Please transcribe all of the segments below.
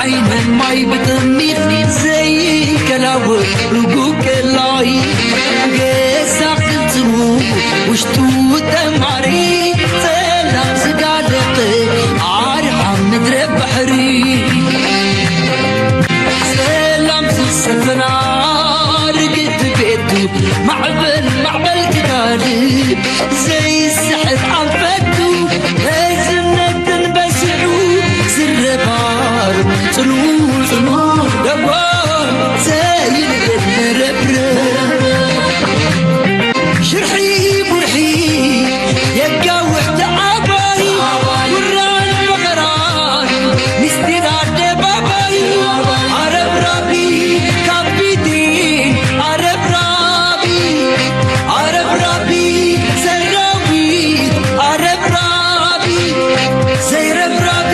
ዓይነ ማይ ብጥሚት ዘይከላወ ርጉ ቀላይ ገዛ ክልትሙ ውሽጡ ተማሪ ሰላም ዝጋለጠ ኣርሓ ምድረ ባሕሪ ሰላም ዝሰፈና ርግት ቤቱ ማዕበል ማዕበል ክጋልብ ዘይስሕት ኣንፈቱ መዝነትን በስዑ ዝረባር ጽልዉ ጽልዉ ደጓ ዘይንብል መረብረ ሽርሒ ቡርሒ የጋውሕ ተዓባይ ውራን መኸራን ምስጢር ኣደባባይ ኣረብራቢ ካፒቴን ኣረብራቢ ኣረብራቢ ሰራዊት ኣረብራቢ ዘይረብራቢ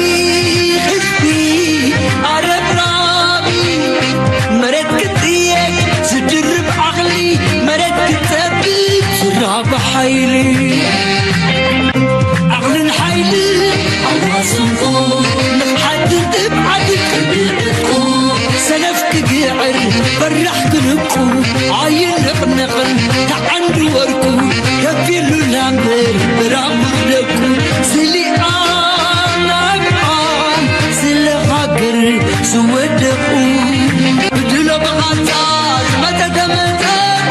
ህዝቢ ኣረብራቢ መሬት ክትጥየቅ ዝድርብ ዓቕሊ መሬት ክትጸብቅ ዝራብ ሓይሊ ዓቕልን ሓይልን ኣዋስንኩ ንቕሓትን ትብዓትን ቅድሚ ዕጥቁ ሰነፍ ክግዕር ፈራሕ ክንቁ ኣይንቕነቕን ተዓንዱ ወርቁ ከፊሉና እምበር ብራም ደቁ ስሊኣ ናብኣ ስለ ሃገር ዝወደቑ ብድሎ ብቓንጻ ዝመጸ ተመጸ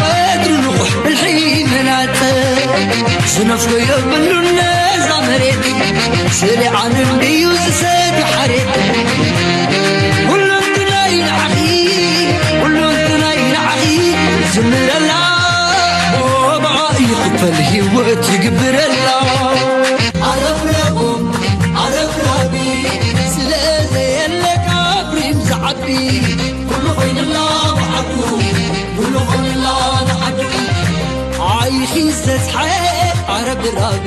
ወትሩ ንቑሕ ብልሒ መላጸ ዝነፍጎ የብሉን ነዛ መሬት ስለ ዓለም ድዩ ዝሰድ ሓሬት ሁለንትናይ ንዓኺ ሁለንትናይ ንዓኺ ዝምረላ ብኣ ይኽፈል ህይወት ይግብረላ ኣረብረቡ ኣረብራቢ ስለ ዘየለ ካብሪም ዝዓቢ ኩሉ ኮይንላ ብዓዱ ኩሉ ኮይንላ ብዓዱ ኣይኺ ዘዝሓ ኣረብራቢ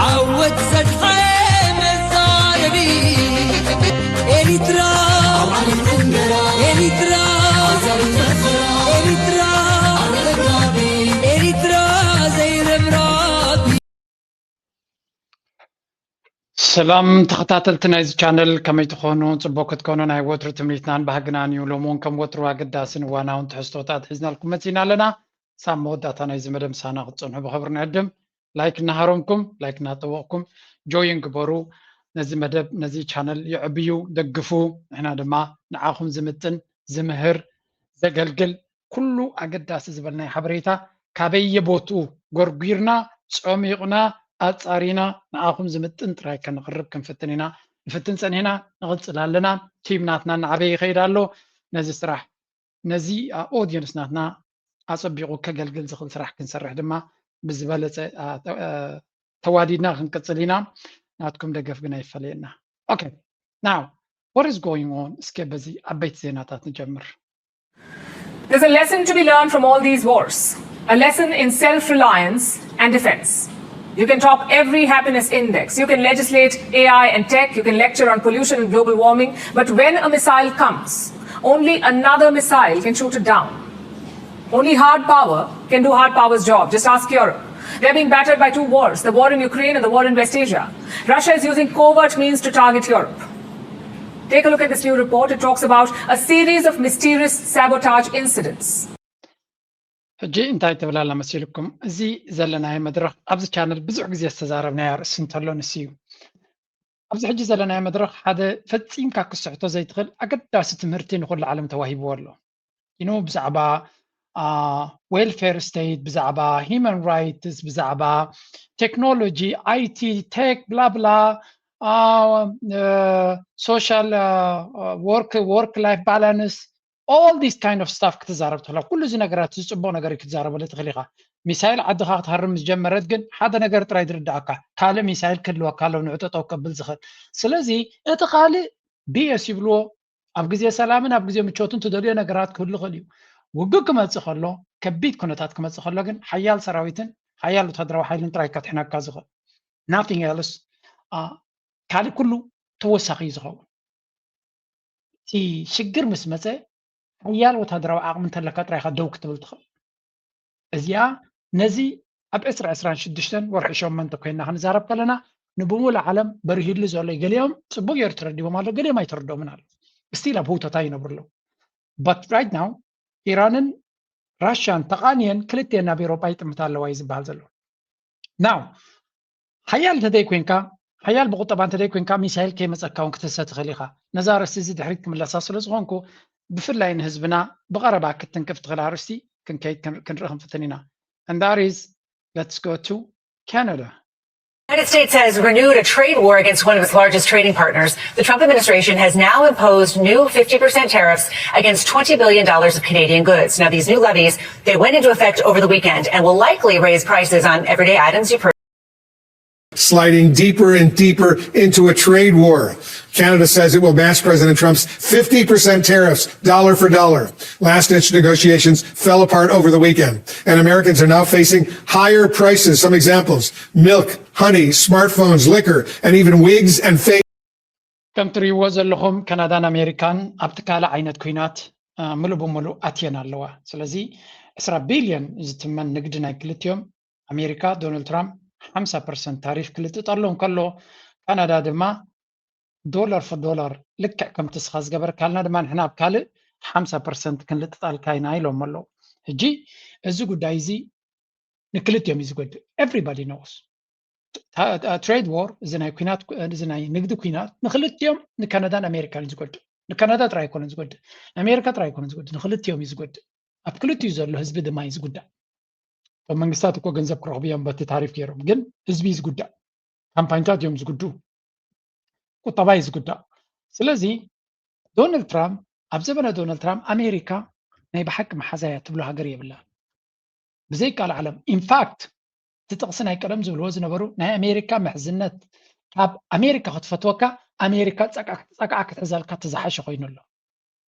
ዓወት ዘዝሓ መዛረቢ ኤሪትራ ኤሪትራ ኤሪትራ ኤሪትራ ዘይረብራቢ ሰላም ተኸታተልቲ ናይዚ ቻነል ከመይ ትኾኑ? ፅቡቅ ክትኮኑ ናይ ወትሩ ትምኒትናን ባህግናን እዩ። ሎሚ እውን ከም ወትሩ ኣገዳስን እዋናውን ትሕዝቶታት ሒዝናልኩም መፂና ኣለና። ሳብ መወዳእታ ናይዚ መደብ ምሳና ክትፀንሑ ብኽብሪ ንዕድም። ላይክ እናሃረምኩም ላይክ እናጠወቕኩም ጆይን ግበሩ። ነዚ መደብ ነዚ ቻነል የዕብዩ፣ ደግፉ። ንሕና ድማ ንዓኹም ዝምጥን ዝምህር ዘገልግል ኩሉ ኣገዳሲ ዝበልናዮ ሓበሬታ ካበየ ቦትኡ ጎርጒርና ጸሚቕና ኣጻሪና ንኣኹም ዝምጥን ጥራይ ከነቕርብ ክንፍትን ኢና። ንፍትን ጸኒሕና ንቕጽል ኣለና። ቲም ናትና እናዓበየ ይኸይድ ኣሎ። ነዚ ስራሕ ነዚ ኦድየንስ ናትና ኣጸቢቑ ከገልግል ዝኽእል ስራሕ ክንሰርሕ ድማ ብዝበለጸ ተዋዲድና ክንቅጽል ኢና። ናትኩም ደገፍ ግን ኣይፈለየና። Okay, now what is going on? እስከ በዚ ዓበይቲ ዜናታት ንጀምር። There's a lesson to be learned from all these wars, a lesson in self reliance and defense. You can top every happiness index. You can legislate A I and tech. You can lecture on pollution and global warming. But when a missile comes, only another missile can shoot it down. Only hard power can do hard power's job. Just ask Europe. They're being battered by two wars, the war in Ukraine and the war in West Asia. Russia is using covert means to target Europe. Take a look at this new report. It talks about a series of mysterious sabotage incidents. ሕጂ እንታይ ትብል ኣላ መሲልኩም? እዚ ዘለናዮ መድረኽ ኣብዚ ቻነል ብዙሕ ግዜ ዝተዛረብናዮ ኣርእስቲ እንተሎ ንሱ እዩ። ኣብዚ ሕጂ ዘለናዮ መድረኽ ሓደ ፈጺምካ ክስሕቶ ዘይትኽእል ኣገዳሲ ትምህርቲ ንኹሉ ዓለም ተዋሂብዎ ኣሎ። ኢኑ ብዛዕባ ዌልፌር ስቴት፣ ብዛዕባ ሂማን ራይትስ፣ ብዛዕባ ቴክኖሎጂ፣ ኣይቲ፣ ቴክ፣ ብላብላ፣ ሶሻል ወርክ ወርክ ላይፍ ባላንስ all this kind of stuff ክትዛረብ ትኽእላ። ኩሉ እዚ ነገራት እዚ ፅቡቕ ነገር እዩ ክትዛረበሉ ትኽእል ኢኻ። ሚሳይል ዓድኻ ክትሃርም ምስ ጀመረት ግን ሓደ ነገር ጥራይ ዝርዳኣካ፣ ካልእ ሚሳይል ክህልወካ ኣለዎ ንዑ ጠጠው ከብል ዝኽእል። ስለዚ እቲ ካልእ ቢኤስ ይብልዎ። ኣብ ግዜ ሰላምን ኣብ ግዜ ምቾትን ትደልዮ ነገራት ክህሉ ይኽእል እዩ። ውግእ ክመፅእ ከሎ፣ ከቢድ ኩነታት ክመፅእ ከሎ ግን ሓያል ሰራዊትን ሓያል ወታደራዊ ሓይልን ጥራይ ከድሕነካ ዝኽእል። Nothing else. ካልእ ኩሉ ተወሳኺ እዩ ዝኸውን። እቲ ሽግር ምስ መፀ ሓያል ወታደራዊ ዓቕሚ እንተለካ ጥራይ ኢኻ ደው ክትብል ትኽእል። እዚኣ ነዚ ኣብ ዕስራ ዕስራን ሽዱሽተን ወርሒ ሸሞንተ ኮይንና ክንዛረብ ከለና ንብሙሉ ዓለም በሪሂሉ ዘሎ እዩ። ገሊኦም ጽቡቅ ገይሩ ተረዲቦም ኣሎ፣ ገሊኦም ኣይተረድኦምን ኣሎ። ስቲል ኣብ ህውተታ ይነብሩ ኣለዉ። But right now ኢራንን ራሽያን ተቓንየን ክልቲኤን ናብ ኤውሮጳ ይጥምታ ኣለዋ እዩ ዝበሃል ዘሎ። ናው ሓያል እንተደይ ኮንካ፣ ሓያል ብቁጠባ እንተደይ ኮንካ፣ ሚሳይል ከይመጸካ እውን ክትህሰ ትኽእል ኢኻ። ነዛ ኣርእስቲ እዚ ድሕሪት ክምለሳ ስለ ዝኾንኩ፣ ብፍላይ ንህዝብና ብቐረባ ክትትንክፍ ትኽእል ኣርእስቲ ክንከይድ ክን- ክንርኢ ክንፍትን ኢና። And that is, let's go to Canada. The United States has renewed a trade war against one of its largest trading partners. The Trump administration has now imposed new fifty percent tariffs against twenty billion dollars of Canadian goods. Now, these new levies, they went into effect over the weekend and will likely raise prices on everyday items you've heard. Sliding deeper and deeper into a trade war. Canada says it will match President Trump's fifty percent tariffs, dollar for dollar. Last ditch negotiations fell apart over the weekend, and Americans are now facing higher prices. Some examples: milk, honey, smartphones, liquor, and even wigs and fake. ከም ትሪእዎ ዘለኹም ካናዳን ኣሜሪካን ኣብቲ ካልእ ዓይነት ኩናት ምሉእ ብምሉእ ኣትየን ኣለዋ። ስለዚ ዕስራ ቢልዮን ዝትመን ንግዲ ናይ ክልቲኦም፣ ኣሜሪካ ዶናልድ ትራምፕ ሓምሳ ፐርሰንት ታሪፍ ክልጥጠሉ እንከሎ፣ ካናዳ ድማ ዶላር ፎር ዶላር፣ ልክዕ ከምቲ እስኻ ዝገበርካልና ድማ ንሕና ኣብ ካልእ ሓምሳ ፐርሰንት ክንልጥጣልካ ኢና ኢሎም ኣለዉ። ሕጂ እዚ ጉዳይ እዚ ንክልቲኦም እዩ ዝጎድእ። Everybody knows ትሬድ ዎር፣ እዚ ናይ ኩናት፣ እዚ ናይ ንግዲ ኩናት ንክልቲኦም፣ ንካናዳን ኣሜሪካን እዩ ዝጎድእ። ንካናዳ ጥራይ ኣይኮነን ዝጎድእ፣ ንኣሜሪካ ጥራይ ኣይኮነን ዝጎድእ፣ ንክልቲኦም እዩ ዝጎድእ። ኣብ ክልቲኡ ዘሎ ህዝቢ ድማ እዩ ዝጉዳእ። እቶም መንግስታት እኮ ገንዘብ ክረኽቡ እዮም በቲ ታሪፍ ገይሮም፣ ግን ህዝቢ እዩ ዝጉዳእ። ካምፓኒታት እዮም ዝጉድኡ፣ ቁጠባ እዩ ዝጉዳእ። ስለዚ ዶናልድ ትራምፕ፣ ኣብ ዘበነ ዶናልድ ትራምፕ ኣሜሪካ ናይ ብሓቂ መሓዛ እያ ትብሎ ሃገር የብላን። ብዘይካል ዓለም። ኢንፋክት እቲ ጥቕሲ ናይ ቀደም ዝብልዎ ዝነበሩ ናይ ኣሜሪካ ምሕዝነት ካብ ኣሜሪካ ክትፈትወካ ኣሜሪካ ጸቃዕ ክትሕዘልካ ተዝሓሸ ኮይኑ ኣሎ።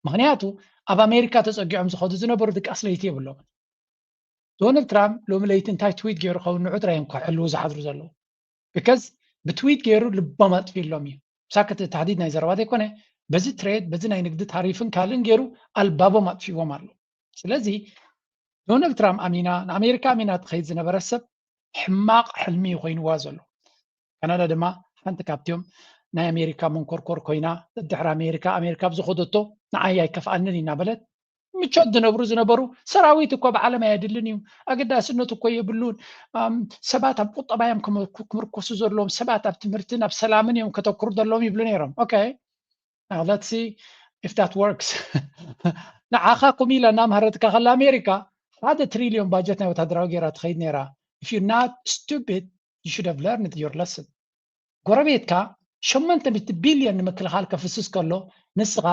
ምኽንያቱ ኣብ ኣሜሪካ ተጸጊዖም ዝኸዱ ዝነበሩ ድቃስ ለይቲ የብሎምን። ዶናልድ ትራምፕ ሎሚ ለይቲ እንታይ ትዊት ገይሩ ኸውን ንዑ ጥራይ እዮም ክሕልዉ ዝሓድሩ ዘለዉ። ቢካዝ ብትዊት ገይሩ ልቦም ኣጥፊእሎም እዩ። ብሳክት ታህዲድ ናይ ዘረባ ዘይኮነ በዚ ትሬድ በዚ ናይ ንግዲ ታሪፍን ካልእን ገይሩ ኣልባቦም ኣጥፊእዎም ኣሎ። ስለዚ ዶናልድ ትራምፕ ኣሚና ንኣሜሪካ ኣሚና ትኸይድ ዝነበረ ሰብ ሕማቕ ሕልሚ እዩ ኮይንዋ ዘሎ። ካናዳ ድማ ሓንቲ ካብቲኦም ናይ ኣሜሪካ መንኮርኮር ኮይና፣ ድሕሪ ኣሜሪካ ኣሜሪካ ብዝኸደቶ ንዓይ ኣይከፍኣንን እናበለት ምቾት ዝነብሩ ዝነበሩ ሰራዊት እኮ ብዓለም ኣየድልን እዩ፣ ኣገዳስነቱ እኮ የብሉን። ሰባት ኣብ ቁጠባ እዮም ክምርኮሱ ዘለዎም፣ ሰባት ኣብ ትምህርትን ኣብ ሰላምን እዮም ከተኩሩ ዘለዎም ይብሉ ነይሮም። Okay, let's see if that works. ንዓኻ ኩም ኢላ እናምሃረትካ ከላ ኣሜሪካ ሓደ ትሪልዮን ባጀት ናይ ወታደራዊ ገይራ ትኸይድ ነይራ። If you're not stupid, you should have learned your lesson. ጎረቤትካ ሸሞንተ ሚእቲ ቢልዮን ንምክልኻል ከፍስስ ከሎ ንስኻ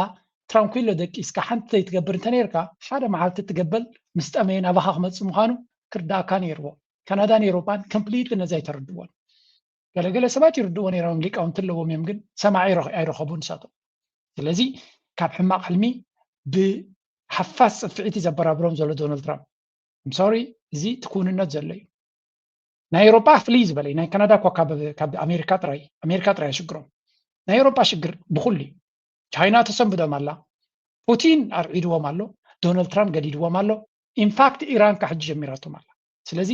ትራንኩሎ ደቂስካ ሓንቲ ዘይትገብር እንተነይርካ ሓደ መዓልቲ እቲ ገበል ምስ ጠመየ ናባኻ ክመፅእ ምዃኑ ክርዳእካ ነይርዎ። ካናዳን ኤውሮጳን ኮምፕሊትሊ ነዚ ኣይተረድዎን። ገለገለ ሰባት ይርድዎ ነይሮም፣ ሊቃውንቲ ኣለዎም እዮም፣ ግን ሰማዒ ኣይረኸቡ ንሳቶም። ስለዚ ካብ ሕማቕ ሕልሚ ብሓፋስ ፅፍዒት እዩ ዘበራብሮም ዘሎ ዶናልድ ትራምፕ። ሶሪ፣ እዚ ትክውንነት ዘሎ እዩ። ናይ ኤውሮጳ ፍልይ ዝበለ እዩ። ናይ ካናዳ እኳ ካብ ኣሜሪካ ጥራይ ኣሜሪካ ጥራይ ኣሽግሮም። ናይ ኤውሮጳ ሽግር ብኩሉ እዩ። ቻይና ተሰንብዶም ኣላ፣ ፑቲን ኣርዒድዎም ኣሎ፣ ዶናልድ ትራምፕ ገዲድዎም ኣሎ። ኢንፋክት ኢራን ካ ሕጂ ጀሚራቶም ኣላ። ስለዚ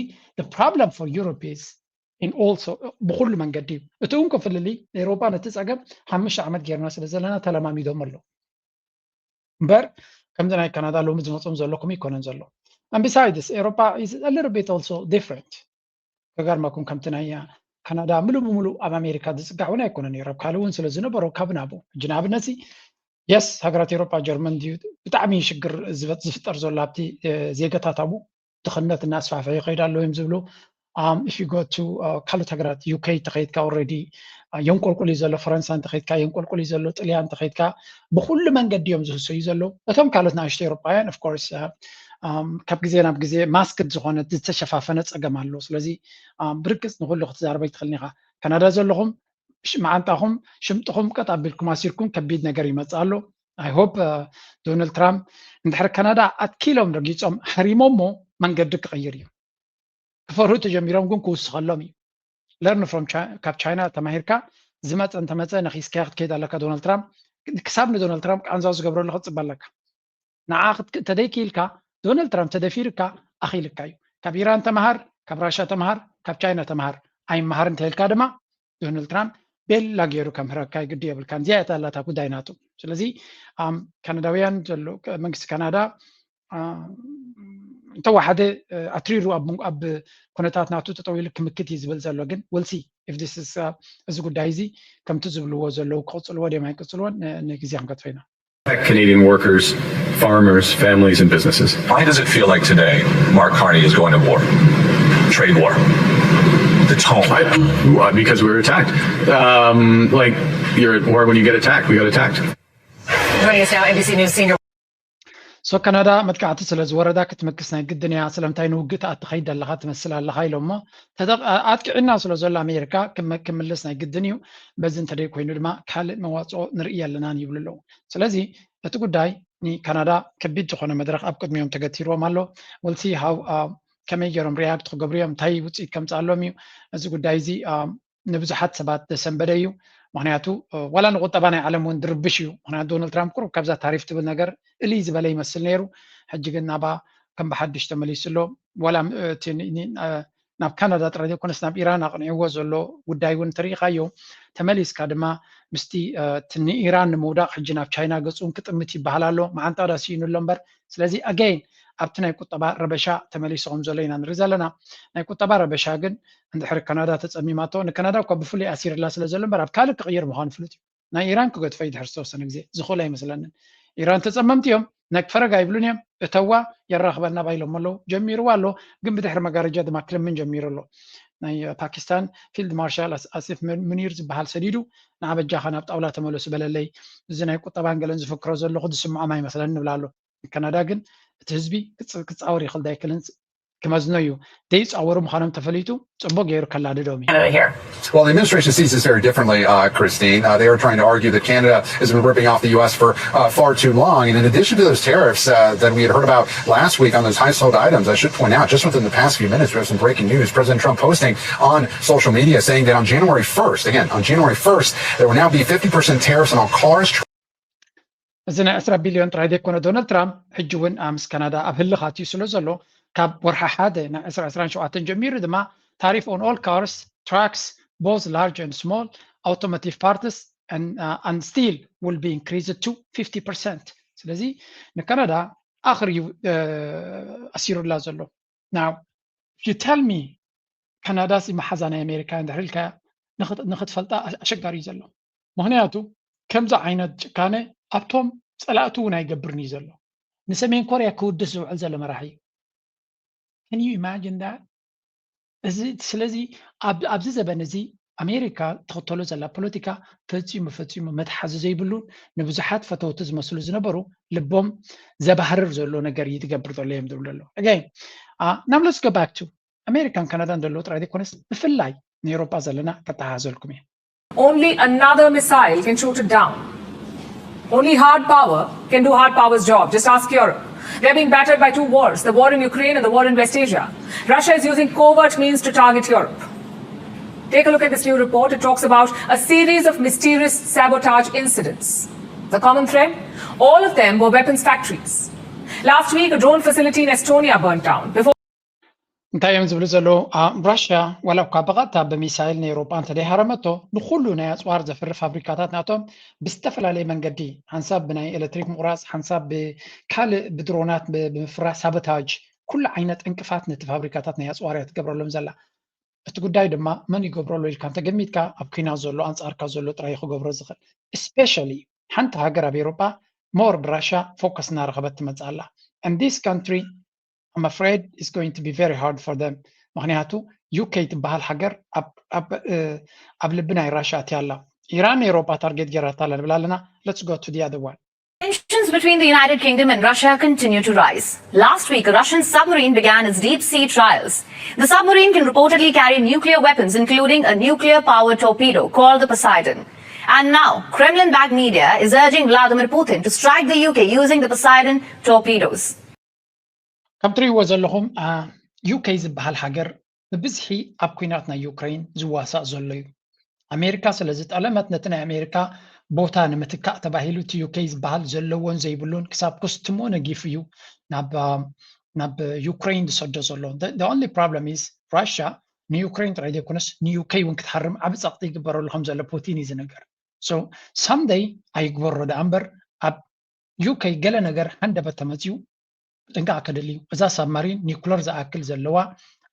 problem for Europe is in also ብኩሉ መንገዲ እዩ። እቲ እንኮ ፍልልይ ኤውሮጳ ነቲ ጸገም ሓሙሽተ ዓመት ጌርና ስለ ዘለና ተለማሚዶም ኣለዉ። እምበር ከምዚ ናይ ካናዳ ሎሚ ዝመጾም ዘለኩም ይኮነን ዘሎ። And besides, ኤውሮጳ is a little bit also different። ከገርመኩም ከምቲ ናይ ካናዳ ምሉእ ብምሉእ ኣብ ኣሜሪካ ዝጽጋዕ እውን ኣይኮነን ነይሩ። ኣብ ካልእ እውን ስለ ዝነበሮ ካብ ናብኡ ሕጂ ንኣብነት የስ ሃገራት ኤውሮጳ ጀርመን ድዩ ብጣዕሚ ሽግር ዝፍጠር ዘሎ ኣብቲ ዜጋታት ኣብኡ ድኽነት እናስፋሕፍሑ ይኸይዱ ኣለዉ እዮም ዝብሉ። If you go to ካልኦት ሃገራት UK እንተኸይድካ already የንቆልቁል እዩ ዘሎ፣ ፈረንሳ እንተኸይድካ የንቆልቁል እዩ ዘሎ፣ ጥልያን እንተኸይድካ ብኩሉ መንገዲ እዮም ዝህሰዩ ዘለዉ። እቶም ካልኦት ንኣሽቱ ኤውሮጳውያን of course ካብ ግዜ ናብ ግዜ ማስክድ ዝኾነ ዝተሸፋፈነ ጸገም ኣሎ። ስለዚ ብርግጽ ንኩሉ ክትዛረበ ይትኽእልን ኢኻ። ካናዳ ዘለኹም መዓንጣኹም ሽምጥኹም ቀጥ ኣቢልኩም ኣሲርኩም ከቢድ ነገር ይመጽእ ኣሎ። I hope ዶናልድ ትራምፕ እንድሕር ካናዳ ኣትኪሎም ረጊጾም ሃሪሞሞ መንገዲ ክቕይር እዩ። ክፈርሁ ተጀሚሮም ግን ክውስኸሎም እዩ። Learn from ካብ ቻይና ተማሂርካ ዝመፀ እንተመፀ ነኺስካዮ ክትከይድ ኣለካ። ዶናልድ ትራምፕ ክሳብ ንዶናልድ ትራምፕ ቃንዛው ዝገብረሉ ክትፅበ ኣለካ። ንዓ ተደይክኢልካ ዶናልድ ትራምፕ ተደፊርካ ኣኺልካ እዩ። ካብ ኢራን ተምሃር፣ ካብ ራሻ ተምሃር፣ ካብ ቻይና ተምሃር። ኣይመሃር እንተኢልካ ድማ ዶናልድ ትራምፕ ቤላ ገይሩ ከምህረካ ግዲ የብልካን። እዚኣ እያ እታ ላታ ጉዳይ ናቱ። ስለዚ ካናዳውያን ዘሎ መንግስቲ ካናዳ እንተወሓደ ኣትሪሩ ኣብ ኩነታት ናቱ ጠጠው ኢሉ ክምክት እዩ ዝብል ዘሎ። ግን ወልሲ እዚ ጉዳይ እዚ ከምቲ ዝብልዎ ዘለዉ ክቕፅልዎ ድዮም ኣይቅፅልዎን ንግዜ ክንገድፎ ኢና። Canadian workers, farmers, families, and businesses. Why does it feel like today Mark Carney is going to war? Trade war. The tone. I, because we were attacked. Um, like, you're at war when you get attacked. We got attacked. Joining us now, N B C News senior. So ካናዳ መጥቃዕቲ ስለ ዝወረዳ ክትምክስ ናይ ግድን እያ። ስለምንታይ ንውግእ ትኣቲ ከይድ ኣለኻ ትመስል ኣለኻ ኢሎሞ። ኣጥቂዕና ስለ ዘሎ ኣሜሪካ ክምልስ ናይ ግድን እዩ። በዚ እንተደይ ኮይኑ ድማ ካልእ መዋፅኦ ንርኢ ኣለናን ይብሉ ኣለዉ። ስለዚ እቲ ጉዳይ ንካናዳ ከቢድ ዝኾነ መድረኽ ኣብ ቅድሚኦም ተገቲርዎም ኣሎ። We'll see how ከመይ ገይሮም ሪያክት ክገብሩ እዮም፣ እንታይ ውፅኢት ከምፅኣሎም እዩ። እዚ ጉዳይ እዚ ንብዙሓት ሰባት ዘሰንበደ እዩ። ምክንያቱ ዋላ ንቁጠባ ናይ ዓለም እውን ድርብሽ እዩ። ምክንያቱ ዶናልድ ትራምፕ ቁሩብ ካብዛ ታሪፍ ትብል ነገር እልይ ዝበለ ይመስል ነይሩ። ሕጂ ግን ናባ ከም ብሓድሽ ተመሊሱ ኣሎ። ዋላ ናብ ካናዳ ጥራይ ዘይኮነስ ናብ ኢራን ኣቕኒዕዎ ዘሎ ጉዳይ እውን ተሪኢኻዮ። ተመሊስካ ድማ ምስቲ ንኢራን ንምውዳቕ ሕጂ ናብ ቻይና ገፁን ክጥምት ይበሃል ኣሎ። መዓንጣ ዳ ስኢኑ ኣሎ እምበር። ስለዚ ኣገይን ኣብቲ ናይ ቁጠባ ረበሻ ተመሊሱ ከም ዘሎ ኢና ንርኢ ዘለና። ናይ ቁጠባ ረበሻ ግን እንድሕር ካናዳ ተፀሚማቶ፣ ንካናዳ እኳ ብፍሉይ ኣሲርላ ስለ ዘሎ እምበር ኣብ ካልእ ክቕይር ምዃኑ ፍሉጥ እዩ። ናይ ኢራን ክገድፎ እዩ ድሕር ዝተወሰነ ግዜ ዝኽእሉ ኣይመስለንን። ኢራን ተፀመምቲ እዮም፣ ነክፈረግ ኣይብሉን እዮም። እተዋ የራኽበና ባይሎም ኣለዉ። ጀሚርዋ ኣሎ፣ ግን ብድሕሪ መጋረጃ ድማ ክልምን ጀሚሩ ኣሎ። ናይ ፓኪስታን ፊልድ ማርሻል ኣሲፍ ሙኒር ዝበሃል ሰዲዱ ንዓበጃኻ ናብ ጣውላ ተመለሱ በለለይ። እዚ ናይ ቁጠባን ገለን ዝፍክሮ ዘለኹ ዝስምዖም ኣይመስለንን ንብላ ኣሎ። ካናዳ ግን እቲ ህዝቢ ክፃወር ይኽእል ዳይክልን ክመዝኖ እዩ። ዘይፃወሩ ምዃኖም ተፈሊጡ ፅቡቅ ገይሩ ከላድዶም እዩ። Canada here. Well, the administration sees this very differently, uh, Christine. Uh, they are trying to argue that Canada has been ripping off the U S for uh, far too long. And in addition to those tariffs uh, that we had heard about last week on those high sold items, I should point out, just within the past few minutes, we have some breaking news. President Trump posting on social media saying that on January first, again, on January first, there will now be fifty percent tariffs on all cars, እዚ ናይ ዕስራ ቢልዮን ጥራይ ዘይኮነ ዶናልድ ትራምፕ ሕጂ እውን ምስ ካናዳ ኣብ ህልኽ ኣትዩ ስለ ዘሎ ካብ ወርሒ ሓደ ናይ ዕስራ ዕስራን ሸውዓተን ጀሚሩ ድማ ታሪፍ on all cars, trucks, both large and small, automotive parts and, uh, and steel will be increased to fifty percent. ስለዚ ንካናዳ ኣኽር እዩ ኣሲሩላ ዘሎ። Now you tell me ካናዳስ መሓዛ ናይ ኣሜሪካ እንድሕር ኢልካ ንኽትፈልጣ ኣሸጋሪ እዩ ዘሎ። ምክንያቱ ከምዚ ዓይነት ጭካነ ኣብቶም ፀላእቱ እውን ኣይገብርን እዩ ዘሎ። ንሰሜን ኮርያ ክውድስ ዝውዕል ዘሎ መራሒ እዩ። Can you imagine that? እዚ ስለዚ ኣብዚ ዘበን እዚ ኣሜሪካ ትኽተሎ ዘላ ፖለቲካ ፈፂሙ ፈፂሙ መትሓዚ ዘይብሉን ንብዙሓት ፈተውቲ ዝመስሉ ዝነበሩ ልቦም ዘባህርር ዘሎ ነገር እዩ ትገብር ዘሎ እዮም ዝብሉ ኣለዉ። Again now let's go back to ኣሜሪካን ካናዳን ዘለዎ ጥራይ ዘይኮነስ ብፍላይ ንኤውሮጳ ዘለና ከተሓዘልኩም እየ። Only another missile can shoot it down. Only hard power can do hard power's job. Just ask Europe. They're being battered by two wars, the war in Ukraine and the war in West Asia. Russia is using covert means to target Europe. Take a look at this new report. It talks about a series of mysterious sabotage incidents. The common thread? All of them were weapons factories. Last week, a drone facility in Estonia burned down. Before እንታይ እዮም ዝብሉ ዘለዉ? ራሽያ ዋላ እኳ ብቐጥታ ብሚሳይል ንኤውሮጳ እንተደይሃረመቶ ንኩሉ ናይ ኣፅዋር ዘፍሪ ፋብሪካታት ናቶም ብዝተፈላለየ መንገዲ ሓንሳብ ብናይ ኤሌክትሪክ ምቑራፅ ሓንሳብ ብካልእ ብድሮናት ብምፍራስ ሳቦታጅ ኩሉ ዓይነት ዕንቅፋት ነቲ ፋብሪካታት ናይ ኣፅዋር እያ ትገብረሎም ዘላ። እቲ ጉዳይ ድማ መን ይገብረሉ ኢልካ እንተገሚትካ ኣብ ኲናት ዘሎ ኣንፃርካ ዘሎ ጥራይ ክገብሮ ዝኽእል። Especially ሓንቲ ሃገር ኣብ ኤውሮጳ more ብራሽያ ፎከስ እናረኸበት ትመፅእ ኣላ። And this country I'm afraid it's going to be very hard for them. ምክንያቱ ዩኬ ትበሃል ሃገር ኣብ ልቢ ናይ ራሽያ ኣትያ ኣላ። ኢራን ኤውሮጳ ታርጌት ገይራታ ኣላ ንብል ኣለና። Let's go to the other one. Tensions between the United Kingdom and Russia continue to rise. Last week, a Russian submarine began its deep sea trials. The submarine can reportedly carry nuclear weapons, including a nuclear powered torpedo called the Poseidon. And now, Kremlin backed media is urging Vladimir Putin to strike the U K using the Poseidon torpedoes. ከም ትሪእዎ ዘለኹም ዩኬ ዝበሃል ሃገር ብብዝሒ ኣብ ኲናት ናይ ዩክሬን ዝዋሳእ ዘሎ እዩ። ኣሜሪካ ስለ ዝጠለመት ነቲ ናይ ኣሜሪካ ቦታ ንምትካእ ተባሂሉ እቲ ዩኬ ዝበሃል ዘለዎን ዘይብሉን ክሳብ ኩስትምኡ ነጊፉ እዩ ናብ ናብ ዩክሬን ዝሰዶ ዘሎ። The only problem is ራሽያ ንዩክሬን ጥራይ ዘይኮነስ ንዩኬ እውን ክትሃርም ዓቢ ጸቕጢ ይግበረሉ ከም ዘሎ ፑቲን እዩ ዝንገር። So someday ኣይግበሮ ደኣ እምበር ኣብ ዩኬ ገለ ነገር ሃንደበት ተመጺኡ ጥንቃቕ ከድሊ እዩ። እዛ ሳብማሪን ኒኩለር ዝኣክል ዘለዋ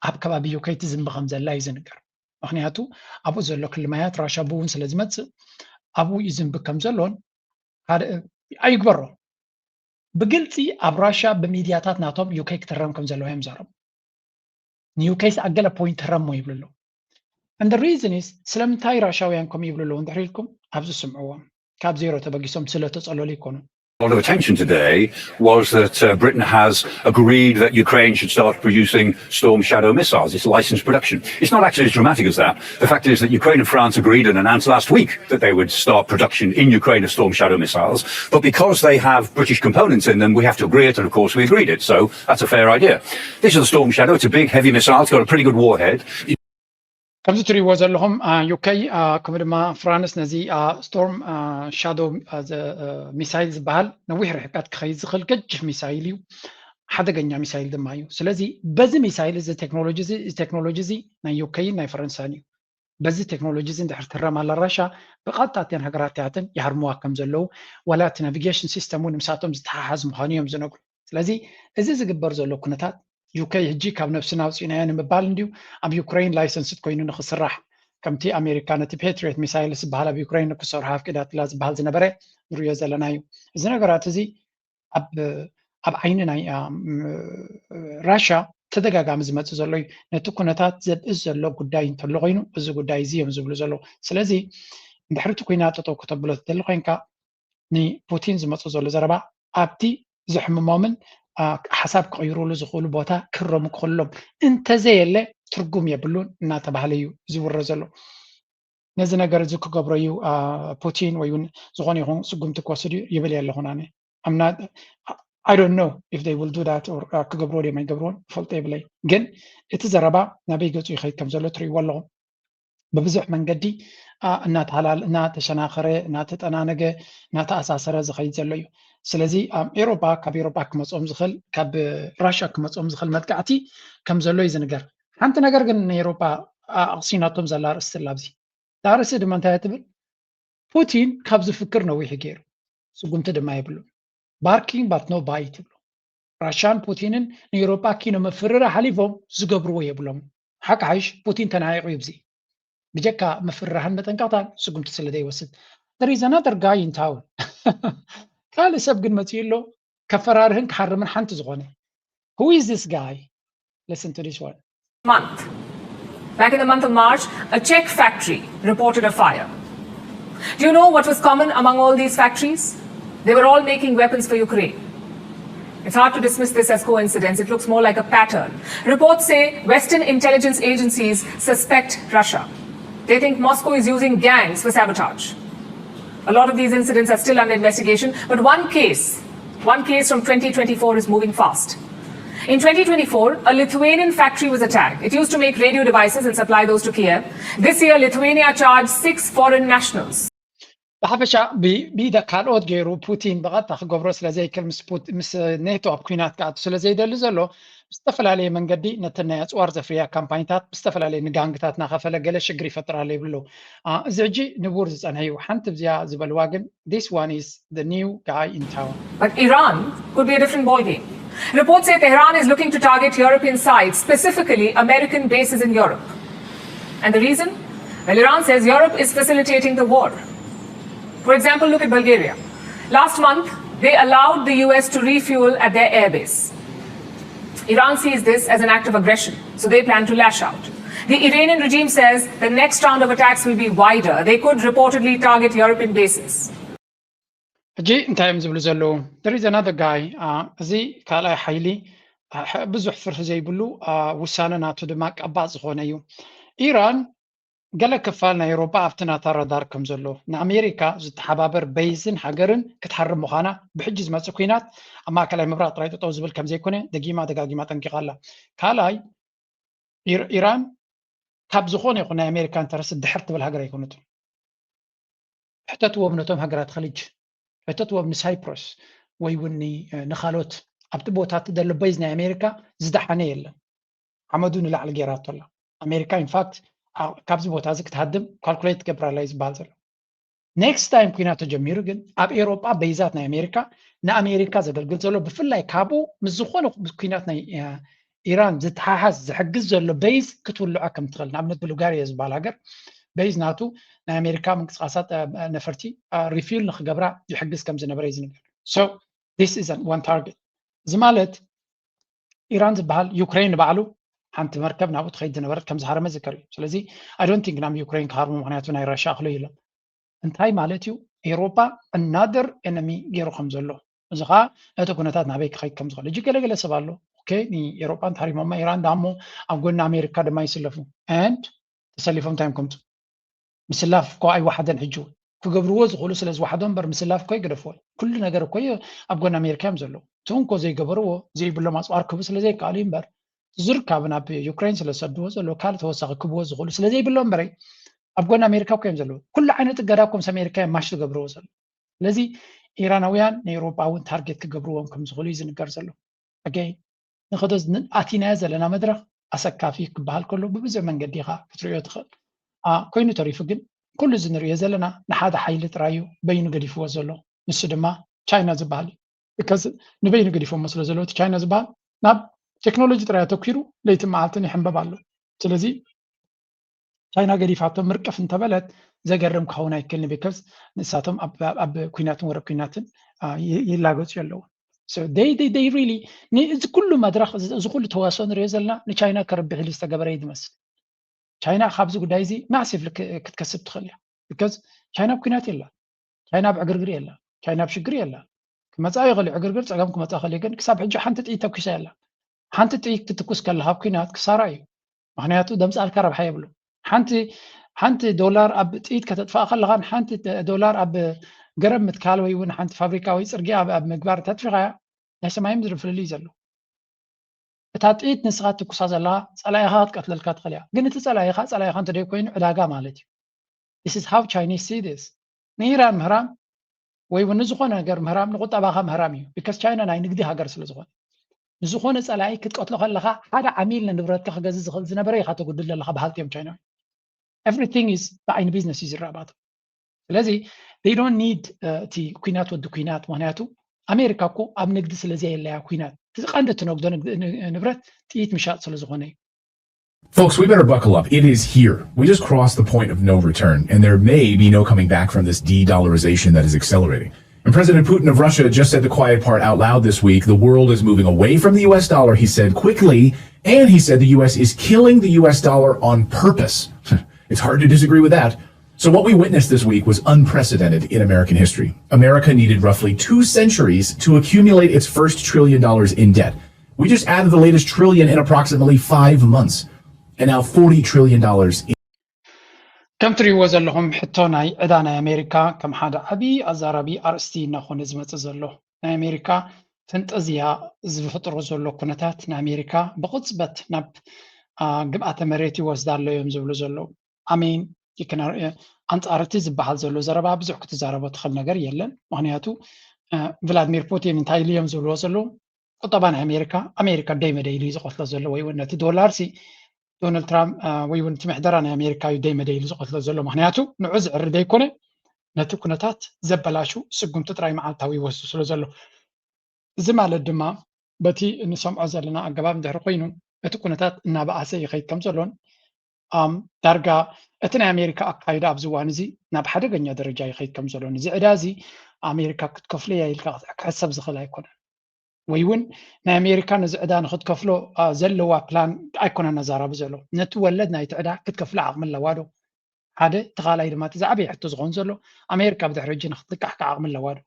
ኣብ ከባቢ ዩኬ ትዝንቢ ከም ዘላ እዩ ዝንገር። ምክንያቱ ኣብኡ ዘሎ ክሊ ማያት ራሻ ብውን ስለ ዝመጽእ ኣብኡ ይዝንቢ ከም ዘሎን ሓደ ኣይግበሮ። ብግልጺ ኣብ ራሻ ብሚድያታት ናቶም ዩኬ ክትረም ከም ዘለዋ እዮም ዘረቡ። ንዩኬስ ኣብ ገለ ፖይንት ተረሞ ይብሉ ኣለዉ። And the reason is ስለምንታይ ራሻውያን ከምኡ ይብሉ ኣለዉ እንድሕር ኢልኩም ኣብዚ ስምዕዎም። ካብ ዜሮ ተበጊሶም ስለ ተጸለሉ ይኮኑ። A lot of attention today was that uh, Britain has agreed that Ukraine should start producing Storm Shadow missiles. It's licensed production. It's not actually as dramatic as that. The fact is that Ukraine and France agreed and announced last week that they would start production in Ukraine of Storm Shadow missiles. But because they have British components in them, we have to agree it, and of course we agreed it. So that's a fair idea. This is a Storm Shadow. It's a big, heavy missile. It's got a pretty good warhead. ከምዚ ትሪእዎ ዘለኹም ዩኬ ከምኡ ድማ ፍራንስ ነዚ ስቶርም ሻዶ ሚሳይል ዝበሃል ነዊሕ ርሕቀት ክኸይድ ዝኽእል ገጅፍ ሚሳይል እዩ። ሓደገኛ ሚሳይል ድማ እዩ። ስለዚ በዚ ሚሳይል እዚ ቴክኖሎጂ እዚ ቴክኖሎጂ እዚ ናይ ዩኬይን ናይ ፈረንሳን እዩ። በዚ ቴክኖሎጂ እዚ እንድሕር ትረም ኣላ ራሻ ብቐጥታ እተን ሃገራት እቲኣትን ይሃርምዋ ከም ዘለዉ ዋላ እቲ ናቪጌሽን ሲስተም እውን ምሳቶም ዝተሓሓዝ ምዃኑ እዮም ዝነግሩ። ስለዚ እዚ ዝግበር ዘሎ ኩነታት ዩኬ ሕጂ ካብ ነብስና ኣውፂእናዮ ንምባል እንድዩ። ኣብ ዩክሬን ላይሰንስድ ኮይኑ ንክስራሕ ከምቲ ኣሜሪካ ነቲ ፔትሪዮት ሚሳይልስ ዝበሃል ኣብ ዩክሬን ንክሰርሖ ኣፍቂዳትላ ዝበሃል ዝነበረ ንሪኦ ዘለና እዩ። እዚ ነገራት እዚ ኣብ ኣብ ዓይኒ ናይ ራሻ ተደጋጋሚ ዝመፅእ ዘሎ እዩ። ነቲ ኩነታት ዘብእስ ዘሎ ጉዳይ እንተሎ ኮይኑ እዚ ጉዳይ እዚ እዮም ዝብሉ ዘለዉ። ስለዚ እንድሕሪ እቲ ኩናት ጠጠው ከተብሎ ትደሊ ኮይንካ ንፑቲን ዝመፁ ዘሎ ዘረባ ኣብቲ ዘሕምሞምን ሓሳብ ክቕይሩሉ ዝኽእሉ ቦታ ክረሙ ክኽእሎም እንተዘየለ ትርጉም የብሉን እናተባህለ እዩ ዝውረ ዘሎ። ነዚ ነገር እዚ ክገብሮ እዩ ፑቲን ወይ እውን ዝኾነ ይኹን ስጉምቲ ክወስድ እዩ ይብል የለኹን ኣነ። I don't know if they will do that or ክገብርዎ ድዮም ኣይገብርዎን ፈልጦ የብለይ። ግን እቲ ዘረባ ናበይ ገፁ ይኸይድ ከም ዘሎ ትርእይዎ ኣለኹም። ብብዙሕ መንገዲ እናተሃላል እናተሸናኸረ እናተጠናነገ እናተኣሳሰረ ዝኸይድ ዘሎ እዩ። ስለዚ ኣብ ኤሮጳ ካብ ኤሮጳ ክመፅኦም ዝኽእል ካብ ራሻ ክመፅኦም ዝኽእል መጥቃዕቲ ከም ዘሎ እዩ ዝንገር። ሓንቲ ነገር ግን ንኤሮጳ ኣቕሲናቶም ዘላ ኣርእስቲ ኣላ ኣብዚ። እታ ኣርእስቲ ድማ እንታይ እያ ትብል? ፑቲን ካብ ዝፍክር ነዊሑ ገይሩ ስጉምቲ ድማ የብሉን። Barking but no bite ይብሉ። ራሻን ፑቲንን ንኤሮጳ ኪኖ ምፍርራህ ሓሊፎም ዝገብርዎ የብሎም። ሓቂ ሓይሽ ፑቲን ተናዒቑ እዩ ብዚ ብጀካ ምፍርራህን መጠንቀቕታን ስጉምቲ ስለ ዘይወስድ። There is another guy in town ካልእ ሰብ ግን መፂኡ ኣሎ ከፈራርህን ክሓርምን ሓንቲ ዝኾነ Who is this guy? Listen to this one. Month. Back in the month of March, a Czech factory reported a fire. Do you know what was common among all these factories? They were all making weapons for Ukraine. It's hard to dismiss this as coincidence. It looks more like a pattern. Reports say Western intelligence agencies suspect Russia. They think Moscow is using gangs for sabotage. A lot of these incidents are still under investigation, but one case, one case from twenty twenty-four is moving fast. In twenty twenty-four, a Lithuanian factory was attacked. It used to make radio devices and supply those to Kiev. This year, Lithuania charged six foreign nationals. ብሓፈሻ ብኢደ ካልኦት ገይሩ ፑቲን ብቐጥታ ክገብሮ ስለ ዘይክእል ምስ ኔቶ ኣብ ኩናት ክኣቱ ስለ ዘይደሊ ዘሎ ብዝተፈላለየ መንገዲ ነተን ናይ ኣፅዋር ዘፍርያ ካምፓኒታት ብዝተፈላለየ ንጋንግታት እናኸፈለ ገለ ሽግር ይፈጥር ኣሎ ይብሉ። እዚ ሕጂ ንቡር ዝፀንሐ እዩ። ሓንቲ ብዚኣ ዝበልዋ ግን this one is the new guy in town. But Iran could be a different ballgame. Reports say Tehran is looking to target European sites, specifically American bases in Europe. And the reason? Well, Iran says Europe is facilitating the war. For example, look at Bulgaria. Last month, they allowed the U S to refuel at their airbase. Iran sees this as an act of aggression, so they plan to lash out. The Iranian regime says the next round of attacks will be wider. They could reportedly target European bases. ሕጂ እንታይ እዮም ዝብሉ ዘለዉ? There is another guy. እዚ ካልኣይ ሓይሊ ብዙሕ ፍርሒ ዘይብሉ ውሳነ ናቱ ድማ ቀባጽ ዝኾነ እዩ። ኢራን ገለ ክፋል ናይ ኤውሮጳ ኣብቲ ናታ ራዳር ከም ዘሎ ንኣሜሪካ ዝተሓባበር በይዝን ሃገርን ክትሃርም ምዃና ብሕጂ ዝመጽእ ኲናት ኣብ ማእከላይ ምብራቕ ጥራይ ጠጠው ዝብል ከም ዘይኮነ ደጊማ ደጋጊማ ጠንቂቓ ኣላ። ካልኣይ ኢራን ካብ ዝኾነ ይኹን ናይ ኣሜሪካ ኢንተረስት ድሕር ትብል ሃገር ኣይኮነትን። ሕተትዎም ነቶም ሃገራት ኸሊጅ፣ ሕተትዎም ንሳይፕረስ ወይ እውን ንኻልኦት ኣብቲ ቦታ እቲ ዘሎ በይዝ ናይ ኣሜሪካ ዝደሓነ የለን። ሓመዱ ንላዕሊ ገይራቶ ኣላ። ኣሜሪካ ኢንፋክት ካብዚ ቦታ እዚ ክትሃድም ካልኩሌት ትገብር ኣላ እዩ ዝበሃል ዘሎ። ኔክስት ታይም ኩናት ተጀሚሩ ግን ኣብ ኤውሮጳ በይዛት ናይ ኣሜሪካ ንኣሜሪካ ዘገልግል ዘሎ ብፍላይ ካብኡ ምስ ዝኾነ ኩናት ናይ ኢራን ዝተሓሓዝ ዝሕግዝ ዘሎ በይዝ ክትውልዖ ከም ትኽእል ንኣብነት ብሉጋሪያ ዝበሃል ሃገር በይዝ ናቱ ናይ ኣሜሪካ ምንቅስቃሳት ነፈርቲ ሪፊል ንክገብራ ይሕግዝ ከም ዝነበረ እዩ ዝንገር። So this is one target። እዚ ማለት ኢራን ዝበሃል ዩክሬን ንባዕሉ ሓንቲ መርከብ ናብኡ ትኸይድ ዝነበረት ከም ዝሃረመ ዝከር እዩ። ስለዚ I don't think ናብ ዩክሬን ክሃርሙ ምክንያቱ ናይ ራሻ ኣኽሎ ኢሎም እንታይ ማለት እዩ? ኤውሮጳ another enemy ገይሩ ከም ዘሎ እዚ ከዓ እቲ ኩነታት ናበይ ክኸይድ ከም ዝኽእል ሕጂ ገለገለ ሰብ ኣሎ። ኦኬ ንኤውሮጳ እንተሃሪሞማ ኢራን ዳሞ ኣብ ጎኒ ኣሜሪካ ድማ ይስለፉ and ተሰሊፎም እንታይ እዮም ከምፁ? ምስላፍ እኮ ኣይወሓደን ሕጂ እውን ክገብርዎ ዝኽእሉ ስለ ዝወሓዶ እምበር ምስላፍ እኮ ይገደፍዎ ኩሉ ነገር እኮ ኣብ ጎኒ ኣሜሪካ እዮም ዘለዉ። እቲ እንኮ ዘይገበርዎ ዘይብሎም ኣፅዋር ክህቡ ስለ ዘይከኣሉ እዩ እምበር ዝርካብ ናብ ዩክሬን ስለ ዝሰድዎ ዘለዉ ካልእ ተወሳኺ ክህብዎ ዝኽእሉ ስለ ዘይብሎም እምበረይ ኣብ ጎኒ ኣሜሪካ እኮ እዮም ዘለዉ። ኩሉ ዓይነት እገዳ እኮ ምስ ኣሜሪካ እዮም ማሽ ዝገብርዎ ዘለዉ። ስለዚ ኢራናውያን ንኤውሮጳ እውን ታርጌት ክገብርዎም ከም ዝኽእሉ እዩ ዝንገር ዘሎ። ኣገይ ንኸዶ ኣቲናዮ ዘለና መድረኽ ኣሰካፊ ክበሃል ከሎ ብብዙሕ መንገዲ ኢኻ ክትርእዮ ትኽእል። ኮይኑ ተሪፉ ግን ኩሉ እዚ ንርእዮ ዘለና ንሓደ ሓይሊ ጥራይ እዩ በይኑ ገዲፍዎ ዘሎ፣ ንሱ ድማ ቻይና ዝበሃል እዩ። ቢካዝ ንበይኑ ገዲፎሞ ስለ ዘለዉ እቲ ቻይና ዝበሃል ናብ ቴክኖሎጂ ጥራይ ኣተኪሩ ለይትን መዓልትን ይሕንበብ ኣሎ። ስለዚ ቻይና ገዲፋቶ ምርቅፍ እንተበለት ዘገርም ክኸውን ኣይክእልን ቢካዝ ንሳቶም ኣብ ኩናትን ወረ ኩናትን ይላገፁ ኣለዉ። እዚ ኩሉ መድረኽ እዚ ኩሉ ተዋስኦ ንሪኦ ዘለና ንቻይና ከርብሕ ኢሉ ዝተገበረ እዩ ዝመስል። ቻይና ካብዚ ጉዳይ እዚ ማሲቭሊ ክትከስብ ትኽእል እያ። ቢካዝ ቻይና ኣብ ኩናት የላ፣ ቻይና ኣብ ዕግርግር የላ፣ ቻይና ኣብ ሽግር የላ። ክመፃ ይኽእል ዕግርግር ፀገም ክመፃ ይኽእል ግን ክሳብ ሕጂ ሓንቲ ጥይት ተኩሳ የላ። ሓንቲ ጥይት ክትትኩስ ከለካ ኣብ ኩናት ክሳራ እዩ። ምክንያቱ ደምፃልካ ረብሓ የብሉ። ሓንቲ ሓንቲ ዶላር ኣብ ጥይት ከተጥፋእ ከለኻን ሓንቲ ዶላር ኣብ ገረብ ምትካል ወይ እውን ሓንቲ ፋብሪካ ወይ ፅርጊያ ኣብ ምግባር ተጥፊኻያ ናይ ሰማይ ምድሪ ፍልልይ ዘሎ። እታ ጥይት ንስኻ ትኩሳ ዘለኻ ፀላኢኻ ክትቀትለልካ ትኽእል እያ። ግን እቲ ፀላኢኻ ፀላኢኻ እንተደይ ኮይኑ ዕዳጋ ማለት እዩ። This is how Chinese see this። ንኢራን ምህራም ወይ እውን ንዝኾነ ነገር ምህራም ንቁጠባኻ ምህራም እዩ። ቢካዝ ቻይና ናይ ንግዲ ሃገር ስለ ዝኾነ ንዝኾነ ፀላኢ ክትቀትሎ ከለኻ ሓደ ዓሚል ንንብረትካ ክገዝእ ዝኽእል ዝነበረ ኢኻ ተጉድል ዘለኻ በሃልቲ እዮም ቻይናውያን። Everything is ብዓይኒ ቢዝነስ እዩ ዝረኣባቶም። ስለዚ they don't need እቲ ኩናት ወዲ ኩናት ምክንያቱ ኣሜሪካ እኮ ኣብ ንግዲ ስለ ዘየለያ ኩናት እቲ ቀንዲ እትነግዶ ንብረት ጥይት ምሻጥ ስለ ዝኾነ እዩ። Folks, we better buckle up. It is here. We just crossed the point of no return, and there may be no coming back from this de dollarization that is accelerating. And President Putin of Russia just said the quiet part out loud this week. The world is moving away from the U S dollar, he said quickly, and he said the U S is killing the U S dollar on purpose. It's hard to disagree with that. So, what we witnessed this week was unprecedented in American history. America needed roughly two centuries to accumulate its first trillion dollars in debt. We just added the latest trillion in approximately five months. And now forty trillion dollars. ከም ትሪእዎ ዘለኹም ሕቶ ናይ ዕዳ ናይ ኣሜሪካ ከም ሓደ ዓብዪ ኣዛራቢ ኣርእስቲ እናኾነ ዝመፅእ ዘሎ ናይ ኣሜሪካ ፍንጠዝያ ዝፈጥሮ ዘሎ ኩነታት ንኣሜሪካ ብቕፅበት ናብ ግብኣተ መሬት ይወስዳ ኣሎ እዮም ዝብሉ ዘለዉ። ኣሜን ኣንፃር እቲ ዝበሃል ዘሎ ዘረባ ብዙሕ ክትዛረቦ ትኽእል ነገር የለን። ምክንያቱ ቭላድሚር ፑቲን እንታይ ኢሉ እዮም ዝብልዎ ዘለዉ ቁጠባ ናይ ኣሜሪካ ኣሜሪካ ደይ መደይ ኢሉ እዩ ዝቐትሎ ዘሎ ወይ እውን ነቲ ዶላር ሲ ዶናልድ ትራምፕ ወይ እውን እቲ ምሕደራ ናይ ኣሜሪካ እዩ ደይ መደይ ኢሉ ዝቐትሎ ዘሎ። ምክንያቱ ንዑ ዝዕሪ ደይኮነ ነቲ ኩነታት ዘበላሹ ስጉምቲ ጥራይ መዓልታዊ ይወስዱ ስለ ዘሎ። እዚ ማለት ድማ በቲ እንሰምዖ ዘለና ኣገባብ እንድሕሪ ኮይኑ እቲ ኩነታት እናበኣሰ ይኸይድ ከም ዘሎን ዳርጋ እቲ ናይ ኣሜሪካ ኣካይዳ ኣብዚ እዋን እዚ ናብ ሓደገኛ ደረጃ ይኸይድ ከም ዘሎን እዚ ዕዳ እዚ ኣሜሪካ ክትከፍሎ እያ ኢልካ ክሕሰብ ዝኽእል ኣይኮነን። ወይ እውን ናይ ኣሜሪካ ነዚ ዕዳ ንክትከፍሎ ዘለዋ ፕላን ኣይኮነን ነዛራቢ ዘሎ። ነቲ ወለድ ናይቲ ዕዳ ክትከፍሎ ዓቕሚ ኣለዋ ዶ? ሓደ እቲ ካልኣይ ድማ እቲ ዝዓበየ ሕቶ ዝኸውን ዘሎ ኣሜሪካ ብድሕሪ ሕጂ ንክትልቃሕ ከዓ ዓቕሚ ኣለዋ ዶ?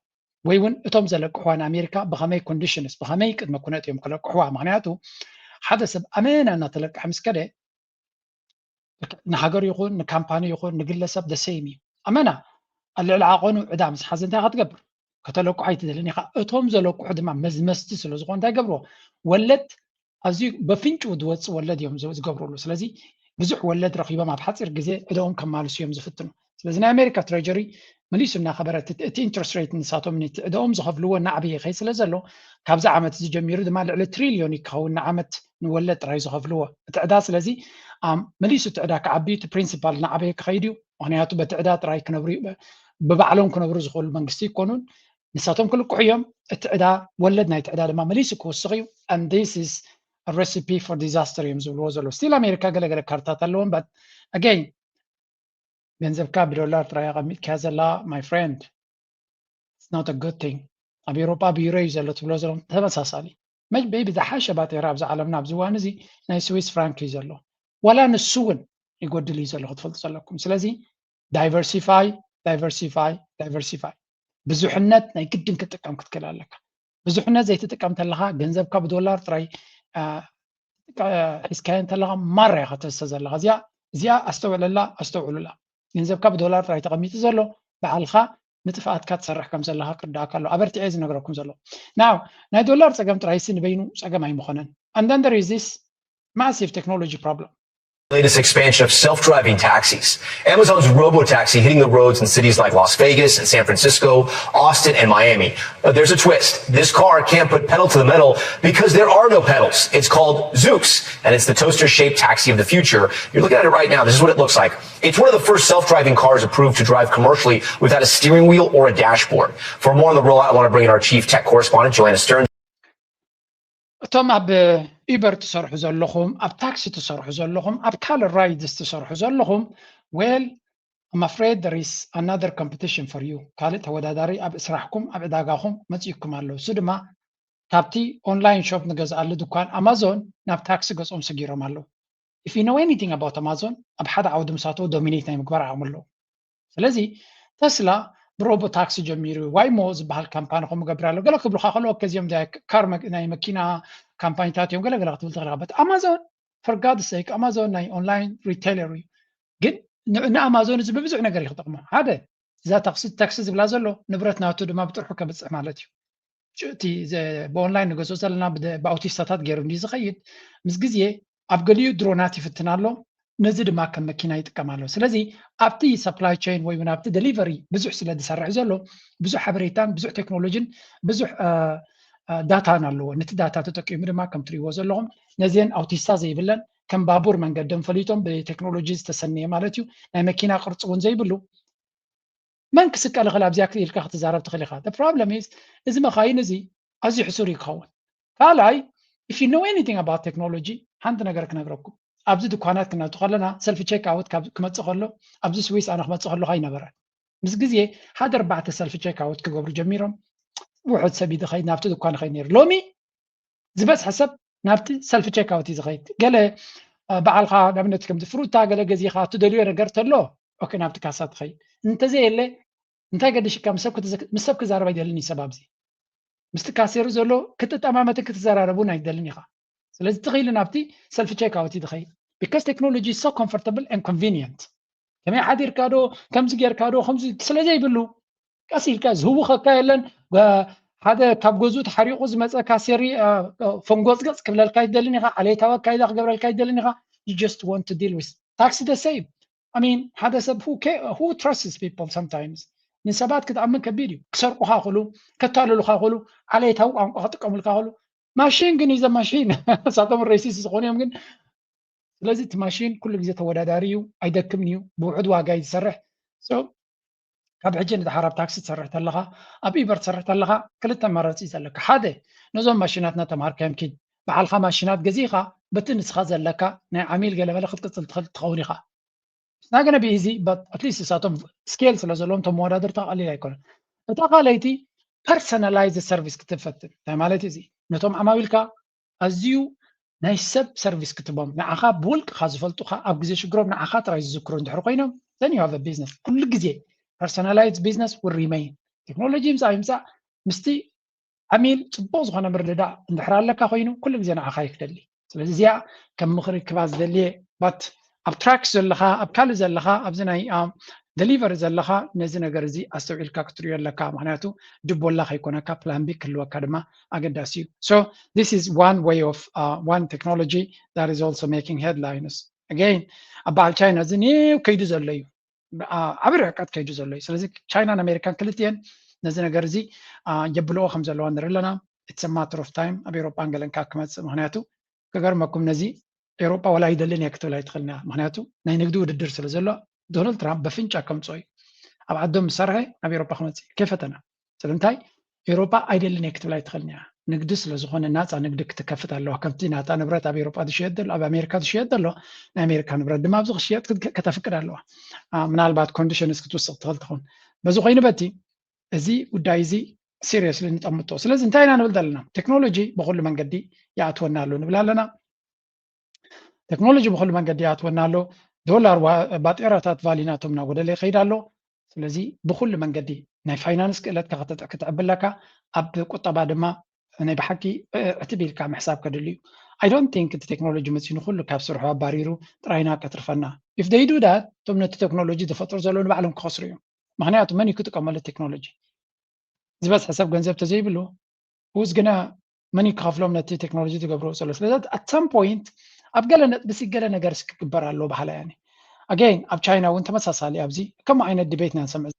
ወይ እውን እቶም ዘለቅሕዋ ንኣሜሪካ ብኸመይ ኮንዲሽንስ ብኸመይ ቅድመ ኩነት እዮም ክለቅሕዋ? ምክንያቱ ሓደ ሰብ ኣመና እናተለቅሐ ምስ ከደ ንሃገር ይኹን ንካምፓኒ ይኹን ንግለሰብ ደሰይም እዩ። ኣመና ኣብ ልዕሊ ዓቐኑ ዕዳ ምስ ሓዘ እንታይ ክትገብር ከተለቅሖ ኣይትደልን ኢኻ። እቶም ዘለቅሑ ድማ መዝመዝቲ ስለ ዝኾኑ እንታይ ገብርዎ ወለድ ኣዝዩ በፍንጭው ዝወፅእ ወለድ እዮም ዝገብርሉ። ስለዚ ብዙሕ ወለድ ረኺቦም ኣብ ሓፂር ግዜ ዕደኦም ከማልሱ እዮም ዝፍትኑ። ስለዚ ናይ ኣሜሪካ ትሬጀሪ መሊሱ እናኸበረ እቲ ኢንትረስት ሬት ንሳቶም ነቲ ዕደኦም ዝኸፍልዎ እናዓበየ ይኸይድ ስለ ዘሎ ካብዚ ዓመት እዚ ጀሚሩ ድማ ልዕሊ ትሪልዮን ክኸውን ንዓመት ንወለድ ጥራይ ዝኸፍልዎ እቲ ዕዳ። ስለዚ መሊሱ እቲ ዕዳ ክዓቢ፣ እቲ ፕሪንሲፓል እናዓበየ ክኸይድ እዩ። ምክንያቱ በቲ ዕዳ ጥራይ ክነብሩ፣ ብባዕሎም ክነብሩ ዝኽእሉ መንግስቲ ይኮኑን። ንሳቶም ክልቅሑ እዮም። እቲ ዕዳ፣ ወለድ ናይቲ ዕዳ ድማ መሊሱ ክውስኽ እዩ። And this is a recipe for disaster እዮም ዝብልዎ ዘለዉ። ስቲል ኣሜሪካ ገለገለ ካርታት ኣለዎም። But again፣ ገንዘብካ ብዶላር ጥራይ ኣቐሚጥካያ ዘላ፣ my friend, it's not a good thing። ኣብ ኤውሮጳ ብዩሮ እዩ ዘሎ ትብሎ ዘለኹም፣ ተመሳሳሊ። maybe ዝሓሸ ባጤራ ኣብዚ ዓለምና ኣብዚ እዋን እዚ ናይ ስዊስ ፍራንክ እዩ ዘሎ። ዋላ ንሱ እውን ይጎድል እዩ ዘሎ ክትፈልጡ ዘለኩም። ስለዚ diversify, diversify, diversify። ብዙሕነት ናይ ግድን ክትጥቀም ክትክእል ኣለካ። ብዙሕነት ዘይትጥቀም ተለኻ፣ ገንዘብካ ብዶላር ጥራይ ሒዝካዮ እንተለኻ፣ ማራ ኢኻ ተስተ ዘለኻ። እዚኣ እዚኣ ኣስተውዕለላ፣ ኣስተውዕሉላ። ገንዘብካ ብዶላር ጥራይ ተቐሚጡ ዘሎ፣ ባዕልኻ ንጥፍኣትካ ትሰርሕ ከም ዘለኻ ክርዳእካ ኣሎ። ኣበርቲዐ ዝነግረኩም ዘሎ። ናው ናይ ዶላር ጸገም ጥራይሲ ንበይኑ ጸገም ኣይምኾነን። And then there is this massive technology problem. Latest expansion of self-driving taxis. Amazon's robotaxi hitting the roads in cities like Las Vegas and San Francisco, Austin and Miami. But there's a twist. This car can't put pedal to the metal because there are no pedals. It's called Zoox, and it's the toaster-shaped taxi of the future. You're looking at it right now. This is what it looks like. It's one of the first self-driving cars approved to drive commercially without a steering wheel or a dashboard. For more on the rollout, I want to bring in our chief tech correspondent, Joanna Stern. እቶም ኣብ ኢበር ትሰርሑ ዘለኹም፣ ኣብ ታክሲ ትሰርሑ ዘለኹም፣ ኣብ ካልእ ራይድስ ትሰርሑ ዘለኹም፣ well, I'm afraid there is another competition for you። ካልእ ተወዳዳሪ ኣብ ስራሕኩም፣ ኣብ ዕዳጋኹም መፂእኩም ኣሎ። እሱ ድማ ካብቲ ኦንላይን ሾፕ ንገዝኣሉ ድኳን ኣማዞን ናብ ታክሲ ገጾም ሰጊሮም ኣለዉ። If you know anything about ኣማዞን፣ ኣብ ሓደ ዓውዲ ምሳቶ ዶሚኔት ናይ ምግባር ዓቕሚ ኣለዉ። ስለዚ ተስላ ብሮቦ ታክሲ ጀሚሩ፣ ዋይሞ ዝበሃል ካምፓኒ ከምኡ ገብር ኣሎ። ገለ ክብሉኻ ከለዉ፣ ከዚኦም ካር ናይ መኪና ካምፓኒታት እዮም፣ ገለ ገለ ክትብል ትኽእል ኢኻ። But ኣማዞን፣ for God's sake፣ ኣማዞን ናይ ኦንላይን ሪቴይለር እዩ። ግን ንኣማዞን እዚ ብብዙሕ ነገር እዩ ክጠቕሞ። ሓደ፣ እዛ ታክሲ ታክሲ ዝብላ ዘሎ ንብረት ናቱ ድማ ብጥርሑ ከብፅሕ ማለት እዩ። እቲ ብኦንላይን ንገዝኦ ዘለና ብኣውቲስታታት ገይሩ እንዲ ዝኸይድ፣ ምስ ግዜ ኣብ ገሊኡ ድሮናት ይፍትን ኣሎ፣ ነዚ ድማ ከም መኪና ይጥቀም ኣሎ። ስለዚ ኣብቲ ሰፕላይ ቸይን ወይ እውን ኣብቲ ደሊቨሪ ብዙሕ ስለ ዝሰርሕ ዘሎ፣ ብዙሕ ሓበሬታን ብዙሕ ቴክኖሎጂን ብዙሕ ዳታን ኣለዎ። ነቲ ዳታ ተጠቂሙ ድማ ከም ትሪእዎ ዘለኹም ነዚአን ኣውቲስታ ዘይብለን ከም ባቡር መንገደን ፈሊጦም ብቴክኖሎጂ ዝተሰነየ ማለት እዩ። ናይ መኪና ቅርፂ እውን ዘይብሉ መን ክስቀል ይኽእል? ኣብዚኣ ክልኢልካ ክትዛረብ ትኽእል ኢኻ። Problem is እዚ መኻይን እዚ ኣዝዩ ሕሱር እዩ ክኸውን። ካልኣይ if you know anything about technology ሓንቲ ነገር ክነግረኩም። ኣብዚ ድኳናት ክነቱ ከለና ሰልፊ ቼክ ኣውት ክመፅእ ከሎ ኣብዚ ስዊስ ኣነ ክመፅእ ከለኹ ኣይነበረን። ምስ ግዜ ሓደ ኣርባዕተ ሰልፊ ቼክ ኣውት ክገብሩ ጀሚሮም። ውሑድ ሰብ ይድኸይ ናብቲ ድኳን ይኸይድ ነይሩ። ሎሚ ዝበዝሐ ሰብ ናብቲ ሰልፊ ቼክ ኣውት እዩ ዝኸይድ። ገለ ባዕልካ ንኣብነት ከምዚ ፍሩታ ገለ ገዚኻ ትደልዮ ነገር ተሎ ኦኬ ናብቲ ካሳ ትኸይድ። እንተዘየለ እንታይ ገድሽካ ምስ ሰብ ክዛረብ ኣይደልን እዩ ሰብ ኣብዚ ምስቲ ካሴሩ ዘሎ ክትጠማመትን ክትዘራረቡን ኣይደልን ኢኻ። ስለዚ ትኽኢሉ ናብቲ ሰልፊ ቼክ ኣውት እዩ ዝኸይድ። Because technology is so comfortable and convenient። ከመይ ሓዲርካ ዶ ከምዚ ጌርካ ዶ ከምዚ ስለ ዘይብሉ ቀስ ኢልካ ዝህውኸካ የለን። ሓደ ካብ ገዝኡ ተሓሪቑ ዝመፀ ካሴሪ ፈንጎፅገፅ ክብለልካ ኣይደልን ኢኻ። ዓሌታዊ ኣካይዳ ክገብረልካ ኣይደልን ኢኻ። You just want to deal with taxi the same. I mean ሓደ ሰብ who trusts people sometimes ንሰባት ክትኣምን ከቢድ እዩ። ክሰርቁኻ ይኽእሉ፣ ከታልሉኻ ይኽእሉ፣ ዓሌታዊ ቋንቋ ክጥቀሙልካ ይኽእሉ። ማሽን ግን is a machine። እሳቶም ሬሲስት ዝኾኑ እዮም ግን ስለዚ እቲ ማሽን ኩሉ ግዜ ተወዳዳሪ እዩ፣ ኣይደክምን እዩ፣ ብውሑድ ዋጋ እዩ ዝሰርሕ። ካብ ሕጂ ንደሓር ኣብ ታክሲ ትሰርሕ ተለኻ ኣብ ኢበር ትሰርሕ ተለኻ ክልተ ኣማራፂ እዩ ዘለካ። ሓደ ነዞም ማሽናትና ተምሃርካዮም ኪድ፣ በዓልኻ ማሽናት ገዚእኻ በቲ ንስኻ ዘለካ ናይ ዓሚል ገለመለ ክትቅፅል ትኽእል ትኸውን ኢኻ። It's not gonna be easy but at least እሳቶም ስኬል ስለ ዘለዎም እቶም መወዳድርታ ቀሊል ኣይኮነን። እታ ካልኣይቲ personalized service ክትፈትን እንታይ ማለት እዚ ነቶም ዓማዊልካ ኣዝዩ ናይ ሰብ ሰርቪስ ክትቦም ንዓኻ ብውልቅኻ ዝፈልጡኻ ኣብ ግዜ ሽግሮም ንዓኻ ጥራይ ዝዝክሩ እንድሕር ኮይኖም then you have a business። ኩሉ ግዜ personalized business will remain። ቴክኖሎጂ ይምፃእ ይምፃእ ምስቲ ዓሚል ፅቡቅ ዝኾነ ምርድዳእ እንድሕር ኣለካ ኮይኑ ኩሉ ግዜ ንዓኻ ይክደሊ። ስለዚ እዚኣ ከም ምኽሪ ክባ ዝደልየ ባት ኣብ ትራክ ዘለኻ ኣብ ካልእ ዘለኻ ኣብዚ ናይ ደሊቨሪ ዘለኻ ነዚ ነገር እዚ ኣስተውዒልካ ክትሪኦ ኣለካ። ምክንያቱ ድቦላ ከይኮነካ ፕላን ቢ ክህልወካ ድማ ኣገዳሲ እዩ። So this is one way of uh, one technology that is also making headlines. Again ኣብ በዓል ቻይና እዚ ኒው ከይዱ ዘሎ እዩ። ዓቢ ርሕቀት ከይዱ ዘሎ እዩ። ስለዚ ቻይናን ኣሜሪካን ክልቲኤን ነዚ ነገር እዚ የብልኦ ከም ዘለዋ ንርኢ ኣለና። It's a matter of time ኣብ ኤውሮጳን ገለን ካብ ክመፅእ ምክንያቱ ክገርመኩም ነዚ ኤውሮጳ ዋላ ኣይደልን እየ ክትብል ኣይትኽእልን እያ። ምክንያቱ ናይ ንግዲ ውድድር ስለ ዘሎ ዶናልድ ትራምፕ በፍንጫ ከምፅኦ እዩ። ኣብ ዓዶም ዝሰርሐ ናብ ኤውሮጳ ክመፅእ እዩ። ከይፈተና ስለምንታይ ኤውሮጳ ኣይደልን እየ ክትብል ኣይትኽእልን እያ። ንግዲ ስለ ዝኾነ ናፃ ንግዲ ክትከፍት ኣለዋ። ከምቲ ናታ ንብረት ኣብ ኤውሮጳ ዝሽየጥ ዘሎ ኣብ ኣሜሪካ ዝሽየጥ ዘሎ ናይ ኣሜሪካ ንብረት ድማ ኣብዚ ክሽየጥ ክት- ከተፍቅድ ኣለዋ። አ፣ ምናልባት ኮንዲሽንስ ክትውስኽ ትኽእል ትኸውን። በዚ ኮይኑ በቲ እዚ ጉዳይ እዚ ሲሪየስሊ ንጠምቶ። ስለዚ እንታይ ኢና ንብል ዘለና? ቴክኖሎጂ ብኩሉ መንገዲ ይኣትወና ኣሎ ንብል ኣለና። ቴክኖሎጂ ብኩሉ መንገዲ ይኣትወና ኣሎ። ዶላር ዋ- ባጤራታት ቫሊ ናቶም እናጎደለ ይኸይድ ኣሎ። ስለዚ ብኩሉ መንገዲ ናይ ፋይናንስ ክእለትካ ከተጠ- ክትዕብለካ ኣብ ቁጠባ ድማ ናይ ብሓቂ ዕትብ ኢልካ ምሕሳብ ከድሊ እዩ። I don't think እቲ ቴክኖሎጂ መፂኡ ንኩሉ ካብ ስርሑ ኣባሪሩ ጥራይና ከትርፈና። If they do that እቶም ነቲ ቴክኖሎጂ ዝፈጥሩ ዘለዉ ንባዕሎም ክኸስሩ እዮም። ምክንያቱ መን እዩ ክጥቀመሉ ቴክኖሎጂ? ዝበዝሐ ሰብ ገንዘብ ተዘይብሉ ውስ ግና መን እዩ ክኸፍሎም ነቲ ቴክኖሎጂ ዝገብርዎ ዘሎ? ስለዚ at some point ኣብ ገለ ነጥብሲ ገለ ነገር ክግበር ኣሎ በሃላ እያ። ኣገይን ኣብ ቻይና እውን ተመሳሳሊ ኣብዚ ከምኡ ዓይነት ዲቤት ኢና ንሰምዕ።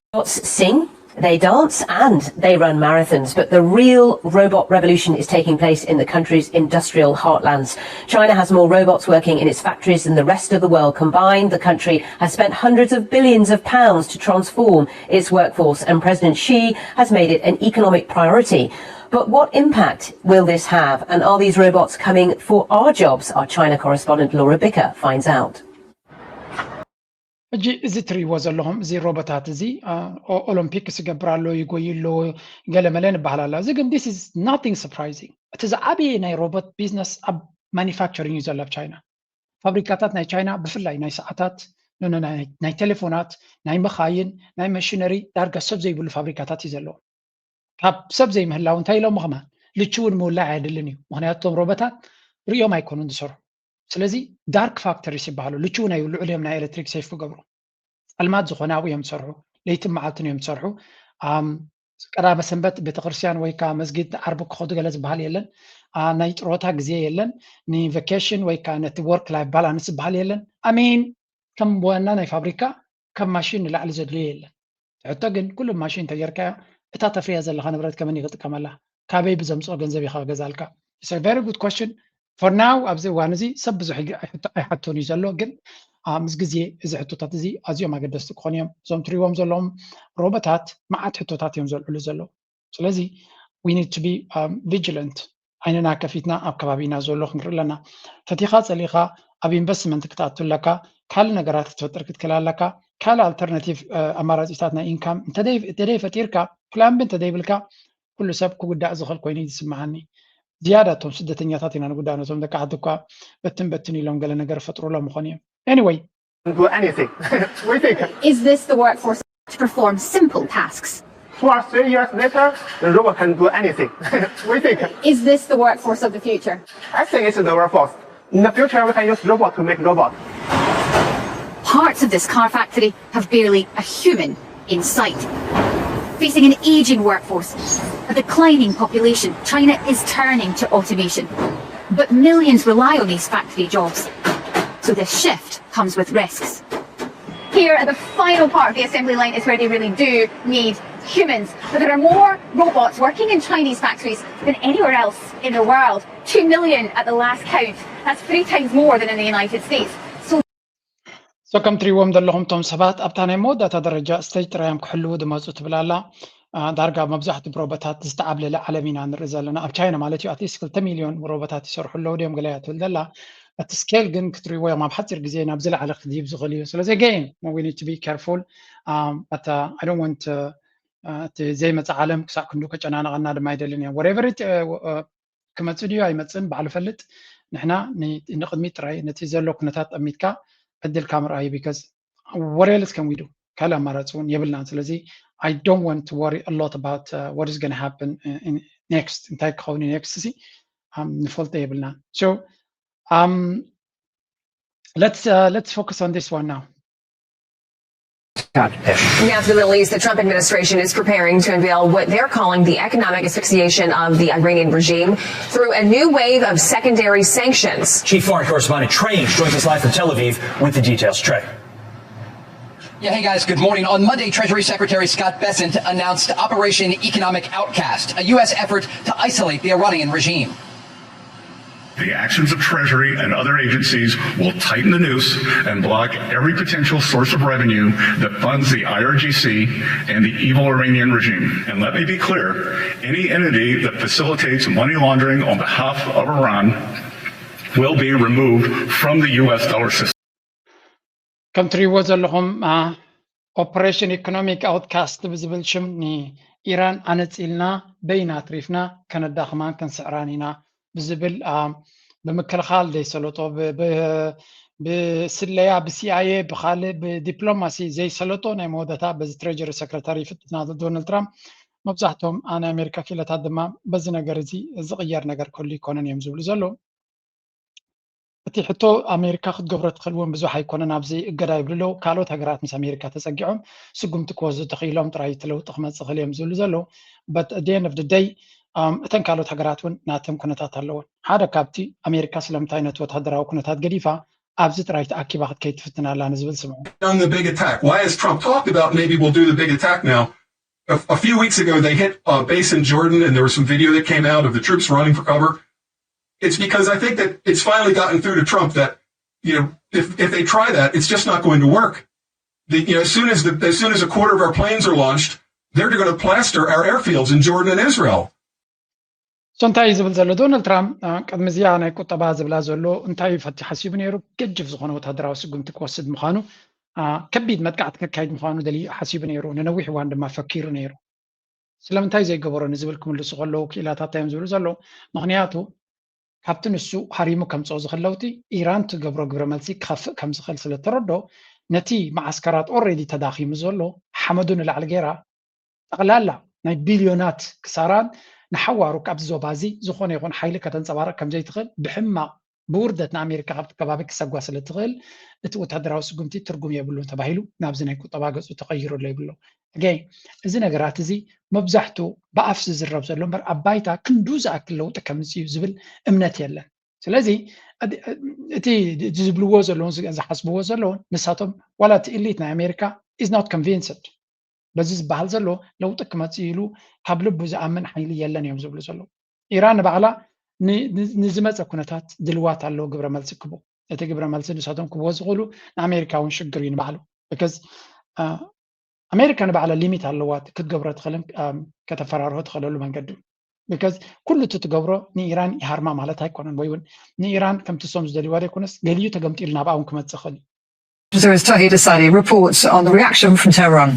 Sing, they dance and they run marathons, but the real robot revolution is taking place in the country's industrial heartlands. China has more robots working in its factories than the rest of the world combined. The country has spent hundreds of billions of pounds to transform its workforce, and President Xi has made it an economic priority. But what impact will this have, and are these robots coming for our jobs? Our China correspondent Laura Bicker finds out. ሕጂ እዚ ትርእይዎ ዘለኹም እዚ ሮቦታት እዚ ኦሎምፒክስ ይገብር ኣሎ፣ ይጎይ ኣሎ፣ ገለመለ ንበሃል ኣላ። እዚ ግን this is nothing surprising። እቲ ዝዓበየ ናይ ሮቦት ቢዝነስ ኣብ ማኒፋክቸሪንግ እዩ ዘሎ ኣብ ቻይና። ፋብሪካታት ናይ ቻይና ብፍላይ ናይ ሰዓታት፣ ናይ ቴሌፎናት፣ ናይ መኻይን፣ ናይ መሽነሪ ዳርጋ ሰብ ዘይብሉ ፋብሪካታት እዩ ዘለዎ። ካብ ሰብ ዘይምህላው እንታይ ኢሎም ከማን ልችውን ምውላዕ ኣየድልን እዩ። ምክንያቱ እቶም ሮቦታት ርእዮም ኣይኮኑን ዝሰርሑ። ስለዚ ዳርክ ፋክተሪስ ይበሃሉ። ልችውን ኣይውልዑል እዮም ናይ ኤሌክትሪክ ሴፍ ክገብሩ። ጸልማት ዝኾነ ኣብኡ እዮም ዝሰርሑ። ለይትን መዓልትን እዮም ዝሰርሑ። ቀዳመ ሰንበት ቤተክርስትያን ወይ ከዓ መስጊድ ዓርቢ ክኸዱ ገለ ዝበሃል የለን። ናይ ጥሮታ ግዜ የለን። ንቨኬሽን ወይ ከዓ ነቲ ወርክ ላይፍ ባላንስ ዝበሃል የለን። ኣሚን ከም ዋና ናይ ፋብሪካ ከም ማሽን ንላዕሊ ዘድልዮ የለን። ሕቶ ግን ኩሉ ማሽን እንተጌርካዮ እታ ተፍርያ ዘለካ ንብረት ከመን ክጥቀመላ? ካበይ ብዘምፅኦ ገንዘብ ኢካ ክገዛልካ? It's a very good question. For now ኣብዚ እዋን እዚ ሰብ ብዙሕ ኣይሓቶን እዩ ዘሎ፣ ግን ምስ ግዜ እዚ ሕቶታት እዚ ኣዝዮም ኣገደስቲ ክኾኑ እዮም። እዞም ትሪዎም ዘለዎም ሮቦታት መዓት ሕቶታት እዮም ዘልዕሉ ዘለዉ። ስለዚ we need to be vigilant። ዓይንና ከፊትና ኣብ ከባቢና ዘሎ ክንርኢ ኣለና። ፈቲኻ ጸሊኻ ኣብ ኢንቨስትመንት ክትኣቱ ኣለካ፣ ካልእ ነገራት ክትፈጥር ክትክእል ኣለካ። ካልእ ኣልተርናቲቭ ኣማራፂታት ናይ ኢንካም እንተደይ ፈጢርካ ፕላን ቢ እንተደይብልካ ኩሉ ሰብ ክጉዳእ ዝኽእል ኮይኑ እዩ ዝስምዓኒ። ዝያዳ እቶም ስደተኛታት ኢና ንጉዳእ፣ ነቶም ደቂ ዓዲ እኳ በትን በትን ኢሎም ገለ ነገር ፈጥሩሎም ይኾኑ እዮም። Anyway, do anything. We think Is this the workforce to perform simple tasks? Two or three years later, the robot can do anything. We think Is this the workforce of the future? I think it's the workforce. In the future, we can use robot to make robot. Parts of this car factory have barely a human in sight. Facing an aging workforce, a declining population, China is turning to automation. But millions rely on these factory jobs. So this shift comes with risks. Here at the final part of the assembly line is where they really do need humans. But there are more robots working in Chinese factories than anywhere else in the world. Two million at the last count. That's three times more than in the United States. So so ከም ትሪዎም ዘለኹም እቶም ሰባት ኣብታ ናይ መወዳእታ ደረጃ ስቴጅ ጥራዮም ክሕልዉ ዝመፁ ትብል ኣላ። ዳርጋ መብዛሕትኡ ብሮቦታት ዝተዓብለለ ዓለም ኢና ንርኢ ዘለና ኣብ ቻይና ማለት እዩ። ኣትሊስት ክልተ ሚልዮን ሮቦታት ይሰርሑ ኣለዉ ድዮም ገለ እያ ትብል ዘላ። እቲ ስኬል ግን ክትሪእዎ እዮም ኣብ ሓፂር ግዜ ናብ ዝለዓለ ክድይብ ዝኽእል እዩ። ስለዚ ገይን we need to be careful. ኣታ I don't want እቲ ዘይመፅእ ዓለም ክሳዕ ክንዱ ከጨናነቐና ድማ ኣይደልን እዮም። Whatever ክመፅእ ድዩ ኣይመፅእን ባዕሉ ፈልጥ። ንሕና ንቅድሚት ጥራይ ነቲ ዘሎ ኩነታት ጠሚትካ ዕድልካ ምርኣዩ because what else can we do? ካልእ ኣማራፂ እውን የብልናን። ስለዚ I don't want to worry a lot about what is gonna happen next፣ እንታይ ክኸውን እዩ ኔክስት ሲ ንፈልጦ የብልናን። So um, let's uh, let's focus on this one now. Now to the Middle East, the Trump administration is preparing to unveil what they're calling the economic asphyxiation of the Iranian regime through a new wave of secondary sanctions. Chief Foreign Correspondent Trey Yingst joins us live from Tel Aviv with the details. Trey. Yeah, hey guys, good morning. On Monday, Treasury Secretary Scott Bessent announced Operation Economic Outcast, a U S effort to isolate the Iranian regime. The actions of Treasury and other agencies will tighten the noose and block every potential source of revenue that funds the I R G C and the evil Iranian regime. And let me be clear, any entity that facilitates money laundering on behalf of Iran will be removed from the U S dollar system. ከም ትሪእዎ ዘለኹም ኦፕሬሽን ኢኮኖሚክ ኣውትካስት ብዝብል ሽም ንኢራን ኣነፂልና በይና ኣትሪፍና ከነዳኽማን ክንስዕራን ኢና ብዝብል ብምክልኻል ዘይሰለጦ ብስለያ ብሲኣይኤ ብካልእ ብዲፕሎማሲ ዘይሰለጦ ናይ መወዳእታ በዚ ትሬጀሪ ሰክረታሪ ይፍትትና ዶናልድ ትራምፕ መብዛሕትኦም ናይ ኣሜሪካ ክኢላታት ድማ በዚ ነገር እዚ ዝቕየር ነገር ክህሉ ይኮነን እዮም ዝብሉ ዘለዉ። እቲ ሕቶ ኣሜሪካ ክትገብሮ ትኽእል እውን ብዙሕ ኣይኮነን ኣብዚ እገዳ ይብሉ ኣለዉ። ካልኦት ሃገራት ምስ ኣሜሪካ ተፀጊዖም ስጉምቲ ክወስዱ ተኽኢሎም ጥራይ እቲ ለውጢ ክመፅእ ክእል እዮም ዝብሉ ዘለዉ። But at the end of the day እተን ካልኦት ሃገራት እውን ናተን ኩነታት ኣለወን። ሓደ ካብቲ ኣሜሪካ ስለምንታይ ነቲ ወታደራዊ ኩነታት ገዲፋ ኣብዚ ጥራይ ተኣኪባ ክትከይድ ትፍትን ኣላ ንዝብል ስምዑ። Done the big attack. Why has Trump talked about maybe we'll do the big attack now? A, a few weeks ago, they hit a base in Jordan, and there was some video that came out of the troops running for cover. It's because I think that it's finally gotten through to Trump that, you know, if, if they try that, it's just not going to work. The, you know, as soon as the, as soon as a quarter of our planes are launched, they're going to plaster our airfields in Jordan and Israel. So እንታይ እዩ ዝብል ዘሎ ዶናልድ ትራምፕ? ቅድሚ እዚኣ ናይ ቁጠባ ዝብላ ዘሎ እንታይ እዩ ፈቲ ሓሲቡ ነይሩ? ገጅፍ ዝኾነ ወታደራዊ ስጉምቲ ክወስድ ምዃኑ፣ ከቢድ መጥቃዕቲ ከካይድ ምዃኑ ደልዩ ሓሲቡ ነይሩ። ንነዊሕ እዋን ድማ ፈኪሩ ነይሩ። ስለምንታይ ዘይገበሮ ንዝብል ክምልሱ ከለዉ ክኢላታት እዮም ዝብሉ ዘለዉ። ምኽንያቱ ካብቲ ንሱ ሃሪሙ ከምፅኦ ዝኽእል ለውጢ ኢራን ትገብሮ ግብረ መልሲ ክኸፍእ ከም ዝኽእል ስለ ተረዶ ነቲ መዓስከራት ኦሬዲ ተዳኺሙ ዘሎ ሓመዱ ንላዕሊ ገይራ ጠቕላላ ናይ ቢልዮናት ክሳራን ንሓዋሩ ካብዚ ዞባ እዚ ዝኾነ ይኹን ሓይሊ ከተንፀባርቕ ከም ዘይትኽእል ብሕማቕ ብውርደት ንኣሜሪካ ካብቲ ከባቢ ክሰጓ ስለ ትኽእል እቲ ወታደራዊ ስጉምቲ ትርጉም የብሉን ተባሂሉ ናብዚ ናይ ቁጠባ ገፁ ተቐይሩ ኣሎ ይብሎ። Again እዚ ነገራት እዚ መብዛሕቱ ብኣፍ ዝዝረብ ዘሎ እምበር ኣብ ባይታ ክንዱ ዝኣክል ለውጢ ከምፅእ እዩ ዝብል እምነት የለን። ስለዚ እቲ ዝብልዎ ዘለውን ዝሓስብዎ ዘለውን ንሳቶም ዋላ እቲ elite ናይ ኣሜሪካ is not convinced በዚ ዝበሃል ዘሎ ለውጢ ክመፅእ ኢሉ ካብ ልቡ ዝኣምን ሓይሊ የለን እዮም ዝብሉ ዘለዉ። ኢራን ንባዕላ ንዝመፀ ኩነታት ድልዋት ኣለዎ ግብረ መልሲ ክቦ። እቲ ግብረ መልሲ ንሳቶም ክቦ ዝኽእሉ ንኣሜሪካ እውን ሽግር እዩ ንባዕሉ። Because ኣሜሪካ ንባዕላ ሊሚት ኣለዋ ክትገብሮ ትኽእልን ከተፈራርሆ ትኽእለሉ መንገዲ። Because ኩሉ እቲ ትገብሮ ንኢራን ይሃርማ ማለት ኣይኮነን። ወይ እውን ንኢራን ከምቲ ሶም ዝደልይዋ ዘይኮነስ ገሊኡ ተገምጢሉ ናብኣ እውን ክመፅእ ይኽእል እዩ። There is Tahir Desani reports on the reaction from Tehran.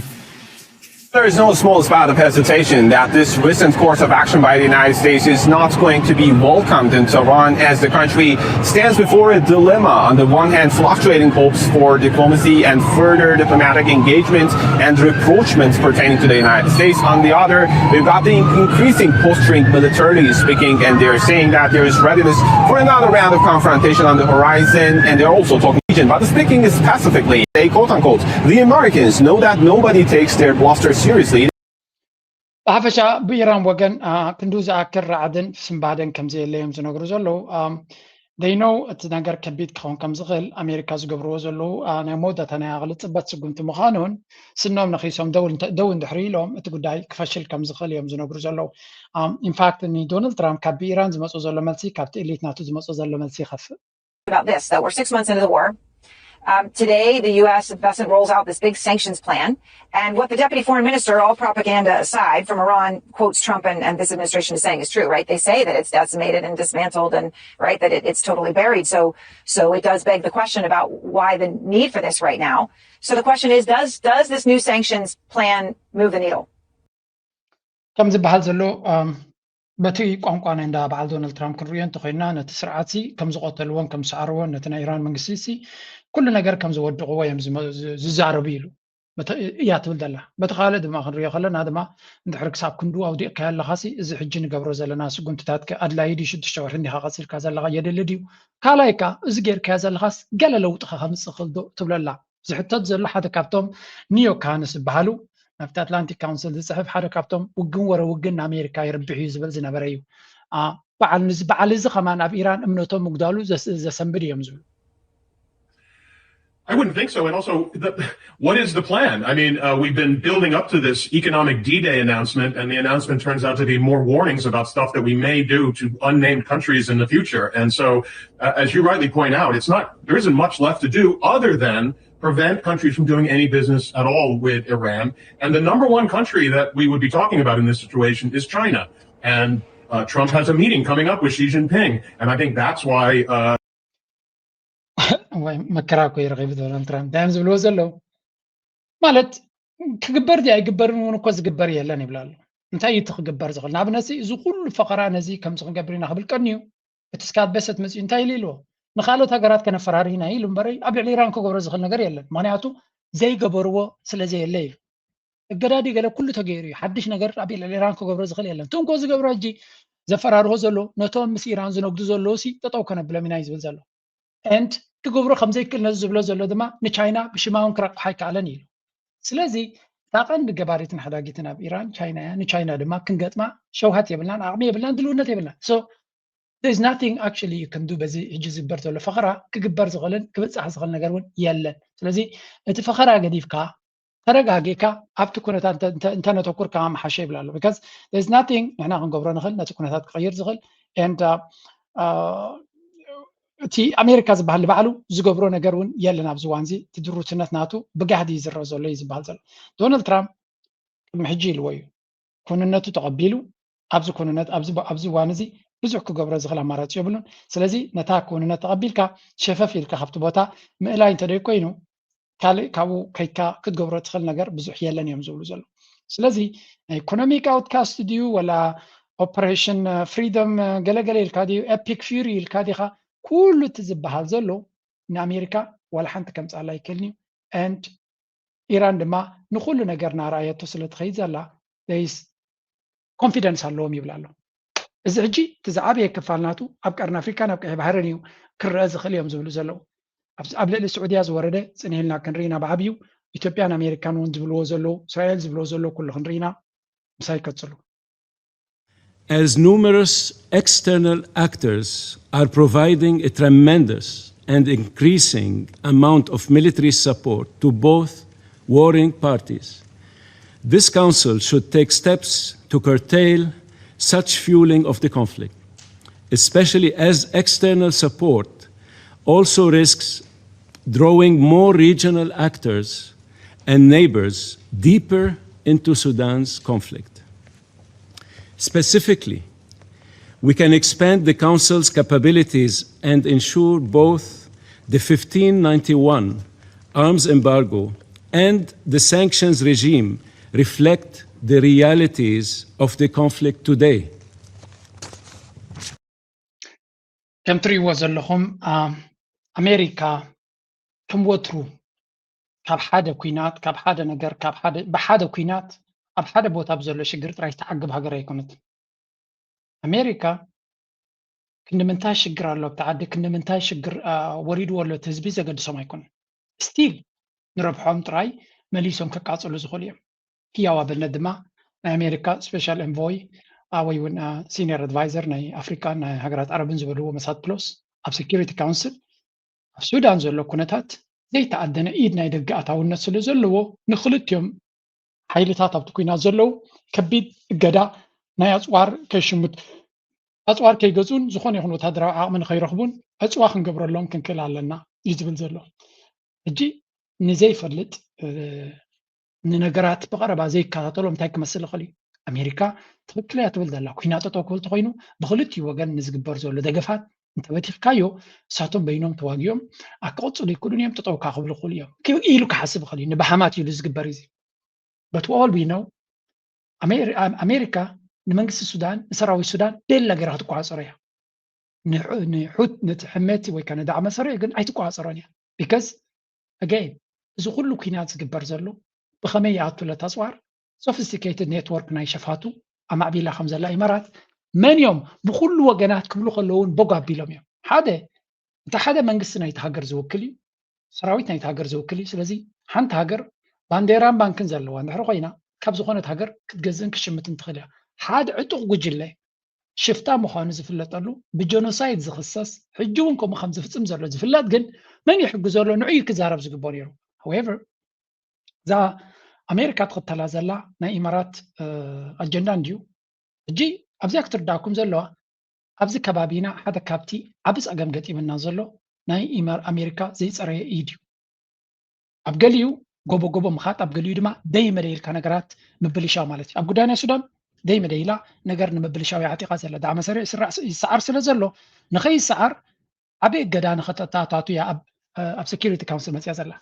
There is no smallest amount of hesitation that this recent course of action by the United States is not going to be welcomed in Tehran, as the country stands before a dilemma. On the one hand, fluctuating hopes for diplomacy and further diplomatic engagement and rapprochement pertaining to the United States. On the other, we've got the increasing posturing militarily speaking, and they're saying that there is readiness for another round of confrontation on the horizon, and they're also talking region, but speaking is pacifically, they quote unquote, the Americans know that nobody takes their bluster seriously. ብሓፈሻ ብኢራን ወገን ክንዱ ዝኣክል ራዕድን ስንባደን ከም ዘየለ እዮም ዝነግሩ ዘለዉ። They know እቲ ነገር ከቢድ ክኸውን ከም ዝኽእል ኣሜሪካ ዝገብርዎ ዘለዉ ናይ መወዳእታ ናይ ኣቕሊ ፅበት ስጉምቲ ምዃኑን ስኖም ነኺሶም ደው እንድሕሪ ኢሎም እቲ ጉዳይ ክፈሽል ከም ዝኽእል እዮም ዝነግሩ ዘለዉ። In fact ንዶናልድ ትራምፕ ካብ ብኢራን ዝመፁ ዘሎ መልሲ ካብቲ elite ናቱ ዝመፁ ዘሎ መልሲ ይኸፍእ። About this, though. We're six months into the war. Um, today, the U S investment rolls out this big sanctions plan. And what the deputy foreign minister, all propaganda aside, from Iran quotes Trump and, and this administration is saying is true, right? They say that it's decimated and dismantled and, right, that it, it's totally buried. So, so it does beg the question about why the need for this right now. So the question is, does, does this new sanctions plan move the needle? ከም ዝበሃል ዘሎ በቲ ቋንቋ ናይ እንዳ በዓል ዶናልድ ትራምፕ ክንሪኦ እንተኮይንና ነቲ ስርዓት ሲ ከም ዝቆተልዎን ከም ዝሰዓርዎን ነቲ ናይ ኢራን መንግስቲ ሲ ኩሉ ነገር ከም ዘወድቕዎ እዮም ዝዛረቡ ኢሉ እያ ትብል ዘላ። በቲ ካልእ ድማ ክንሪኦ ከለና ድማ እንድሕሪ ክሳብ ክንዱ ኣውዲቕካዮ ኣለካ ሲ እዚ ሕጂ ንገብሮ ዘለና ስጉምትታት ኣድላዩ ድዩ ሽዱሽተ ወርሒ እንዲካ ቀፂልካ ዘለካ የድሊ ድዩ ካልኣይ ከ እዚ ጌርካዮ ዘለካስ ገለ ለውጢ ከ ከምፅእ ክእል ዶ ትብለላ። ዝሕተት ዘሎ ሓደ ካብቶም ኒዮ ካሃንስ ዝበሃሉ ናብቲ ኣትላንቲክ ካውንስል ዝፅሕፍ ሓደ ካብቶም ውግን ወረ ውግን ንኣሜሪካ ይርብሕ እዩ ዝብል ዝነበረ እዩ። በዓል እዚ ከማን ኣብ ኢራን እምነቶም ምጉዳሉ ዘሰንብድ እዮም ዝብሉ። I wouldn't think so. And also, the, what is the plan? I mean, uh, we've been building up to this economic D-Day announcement, and the announcement turns out to be more warnings about stuff that we may do to unnamed countries in the future. And so, uh, as you rightly point out, it's not, there isn't much left to do other than prevent countries from doing any business at all with Iran. And the number one country that we would be talking about in this situation is China. And uh, Trump has a meeting coming up with Xi Jinping. And I think that's why uh, ወይ መከራ እኮ ይረኺቡ ዶናልድ ትራምፕ እንታይ እዮም ዝብልዎ ዘለዉ ማለት ክግበር ድዩ ኣይግበርን እውን እኮ ዝግበር የለን ይብላ ኣሎ እንታይ እዩ እቲ ክግበር ዝኽእል ንኣብነት እዚ ኩሉ ፈኸራ ነዚ ከምዚ ክንገብር ኢና ክብል ቀንዩ እቲ ስካት ቤሰት መፅኡ እንታይ ኢሉ ኢልዎ ንካልኦት ሃገራት ከነፈራርህና ኢሉ እምበረይ ኣብ ልዕሊ ኢራን ክገብሮ ዝኽእል ነገር የለን ምክንያቱ ዘይገበርዎ ስለ ዘየለ ኢሉ እገዳ ድዩ ገለ ኩሉ ተገይሩ እዩ ሓድሽ ነገር ኣብ ልዕሊ ኢራን ክገብሮ ዝኽእል የለን ትንኮ ዝገብሮ ሕጂ ዘፈራርሆ ዘሎ ነቶም ምስ ኢራን ዝነግዱ ዘለዉ ሲ ጠጠው ከነብሎም ኢና እዩ ዝብል ዘሎ and ክገብሮ ከም ዘይክእል ነዚ ዝብሎ ዘሎ ድማ ንቻይና ብሽማ እውን ክረቕሓ ኣይከኣለን ኢሉ ስለዚ እታ ቀንዲ ገባሪትን ሓዳጊትን ኣብ ኢራን ቻይና እያ ንቻይና ድማ ክንገጥማ ሸውሃት የብልናን ዓቕሚ የብልናን ድልውነት የብልናን so there is nothing actually you can do በዚ ሕጂ ዝግበር ዘሎ ፈኸራ ክግበር ዝኽእልን ክብፃሕ ዝኽእል ነገር እውን የለን ስለዚ እቲ ፈኸራ ገዲፍካ ተረጋጊእካ ኣብቲ ኩነታት እንተነተኩር ከማምሓሸ ይብል ኣሎ because there is nothing ንሕና ክንገብሮ ንኽእል ነቲ ኩነታት ክቕይር ዝኽእል and እቲ ኣሜሪካ ዝበሃል ንባዕሉ ዝገብሮ ነገር እውን የለን ኣብዚ እዋን እዚ እቲ ድሩትነት ናቱ ብጋህዲ እዩ ዝረአ ዘሎ እዩ ዝበሃል ዘሎ ዶናልድ ትራምፕ ቅድሚ ሕጂ ኢልዎ እዩ ኩንነቱ ተቐቢሉ ኣብዚ ኩንነት ኣብዚ እዋን እዚ ብዙሕ ክገብሮ ዝኽእል ኣማራፂ የብሉን ስለዚ ነታ ኩንነት ተቐቢልካ ሸፈፍ ኢልካ ካብቲ ቦታ ምእላይ እንተደይ ኮይኑ ካልእ ካብኡ ከይካ ክትገብሮ ትኽእል ነገር ብዙሕ የለን እዮም ዝብሉ ዘለዉ ስለዚ ናይ ኢኮኖሚክ ኣውትካስት ድዩ ወላ ኦፐሬሽን ፍሪደም ገለገለ ኢልካ ድዩ ኤፒክ ፊሪ ኢልካ ዲኻ ኩሉ እቲ ዝበሃል ዘሎ ንኣሜሪካ ዋላ ሓንቲ ከምፅኣላ ኣይክእልን እዩ and ኢራን ድማ ንኩሉ ነገር ናረኣየቶ ስለ ትኸይድ ዘላ ስ ኮንፊደንስ ኣለዎም ይብል ኣሎ እዚ ሕጂ እቲ ዝዓበየ ክፋል ናቱ ኣብ ቀርኒ ኣፍሪካን ኣብ ቀይሕ ባህርን እዩ ክረአ ዝኽእል እዮም ዝብሉ ዘለዉ ኣብ ልዕሊ ስዑድያ ዝወረደ ፅንሂልና ክንርኢና ብዓብዩ ኢትዮጵያን ኣሜሪካን እውን ዝብልዎ ዘለዉ እስራኤል ዝብልዎ ዘለዉ ኩሉ ክንርኢና ምሳይ ይቀፅሉ as numerous external actors are providing a tremendous and increasing amount of military support to both warring parties. This Council should take steps to curtail such fueling of the conflict, especially as external support also risks drawing more regional actors and neighbors deeper into Sudan's conflict. Specifically, we can expand the Council's capabilities and ensure both the fifteen ninety-one arms embargo and the sanctions regime reflect the realities of the conflict today. ከም ትርእይዎ ዘለኹም ኣሜሪካ ከም ወትሩ ካብ ሓደ ኩናት ካብ ሓደ ነገር ካብ ሓደ ብሓደ ኩናት ኣብ ሓደ ቦታ ብዘሎ ሽግር ጥራይ ዝተዓግብ ሃገር ኣይኮነትን ኣሜሪካ ክንዲ ምንታይ ሽግር ኣሎ ኣብቲ ዓዲ ክንዲ ምንታይ ሽግር ወሪድዎ ኣሎ እቲ ህዝቢ ዘገድሶም ኣይኮነን ስቲል ንረብሖም ጥራይ መሊሶም ከቃፅሉ ዝኽእሉ እዮም ህያው ኣብነት ድማ ናይ ኣሜሪካ ስፔሻል ኤንቮይ ወይ እውን ሲኒየር ኣድቫይዘር ናይ ኣፍሪካን ናይ ሃገራት ዓረብን ዝበልዎ መሳት ፕሎስ ኣብ ሴኪሪቲ ካውንስል ኣብ ሱዳን ዘሎ ኩነታት ዘይተኣደነ ኢድ ናይ ደገ ኣታውነት ስለ ዘለዎ ንክልቲኦም ሓይልታት ኣብቲ ኩናት ዘለዉ ከቢድ እገዳ ናይ ኣፅዋር ከይሽምት ኣፅዋር ከይገዝኡን ዝኾነ ይኹን ወታደራዊ ዓቕሚ ንኸይረኽቡን ዕፅዋ ክንገብረሎም ክንክእል ኣለና እዩ ዝብል ዘሎ ሕጂ ንዘይፈልጥ ንነገራት ብቐረባ ዘይከታተሎ እንታይ ክመስል ይኽእል እዩ ኣሜሪካ ትኽክል እያ ትብል ዘላ ኩናት ጠጠው ክብል ተኮይኑ ብክልቲኡ ወገን ንዝግበር ዘሎ ደገፋት እንተበቲኽካዮ እሳቶም በይኖም ተዋጊኦም ኣክቕፅሉ ይክእሉን እዮም ጠጠውካ ክብሉ ክኽእሉ እዮም ኢሉ ክሓስብ ይኽእል እዩ ንባሃማት ኢሉ ዝግበር እዚ but we all we know ኣሜሪካ ንመንግስቲ ሱዳን ንሰራዊት ሱዳን ደላ ገይራ ክትቆፃፀሮ እያ ንሑት ነቲ ሕመቲ ወይ ከዓ ንዳዕመ ሰሪዕ ግን ኣይትቆፃፀሮን እያ because again እዚ ኩሉ ኩናት ዝግበር ዘሎ ብኸመይ ይኣቱ ለታ ኣፅዋር sophisticated network ናይ ሸፋቱ ኣማዕቢላ ከም ዘላ ኢማራት መን እዮም ብኩሉ ወገናት ክብሉ ከለውን ቦግ ኣቢሎም እዮም ሓደ እቲ ሓደ መንግስቲ ናይቲ ሃገር ዝውክል እዩ ሰራዊት ናይቲ ሃገር ዝውክል እዩ ስለዚ ሓንቲ ሃገር ባንዴራን ባንክን ዘለዋ እንድሕር ኮይና ካብ ዝኾነት ሃገር ክትገዝእን ክሽምትን ትኽእል እያ ሓደ ዕጡቕ ጉጅለ ሽፍታ ምዃኑ ዝፍለጠሉ፣ ብጀኖሳይድ ዝኽሰስ፣ ሕጂ እውን ከምኡ ከም ዝፍጽም ዘሎ ዝፍለጥ፣ ግን መን ይሕግዞ ኣሎ ንዑ እዩ ክዛረብ ዝግብኦ ነይሩ። However፣ እዛ ኣሜሪካ ትኽተላ ዘላ ናይ ኢማራት ኣጀንዳ እንድዩ። ሕጂ ኣብዚኣ ክትርዳእኩም ዘለዋ፣ ኣብዚ ከባቢና ሓደ ካብቲ ዓቢ ጸገም ገጢምና ዘሎ ናይ ኢማር ኣሜሪካ ዘይጸረየ ኢድ እዩ። ኣብ ገሊኡ ጎቦ ጎቦ ምኻድ፣ ኣብ ገሊኡ ድማ ደይ መደይ ኢልካ ነገራት ምብልሻው ማለት እዩ። ኣብ ጉዳይ ናይ ሱዳን ደይ መደይ ኢላ ነገር ንምብልሻው ይዓጢቓ ዘላ። ዳዕመ ሰሪዕ ይስራዕ ይሰዓር ስለ ዘሎ፣ ንኸይሰዓር ዓቢ እገዳ ንኸተታታቱ እያ ኣብ ኣብ security council መጽያ ዘላ።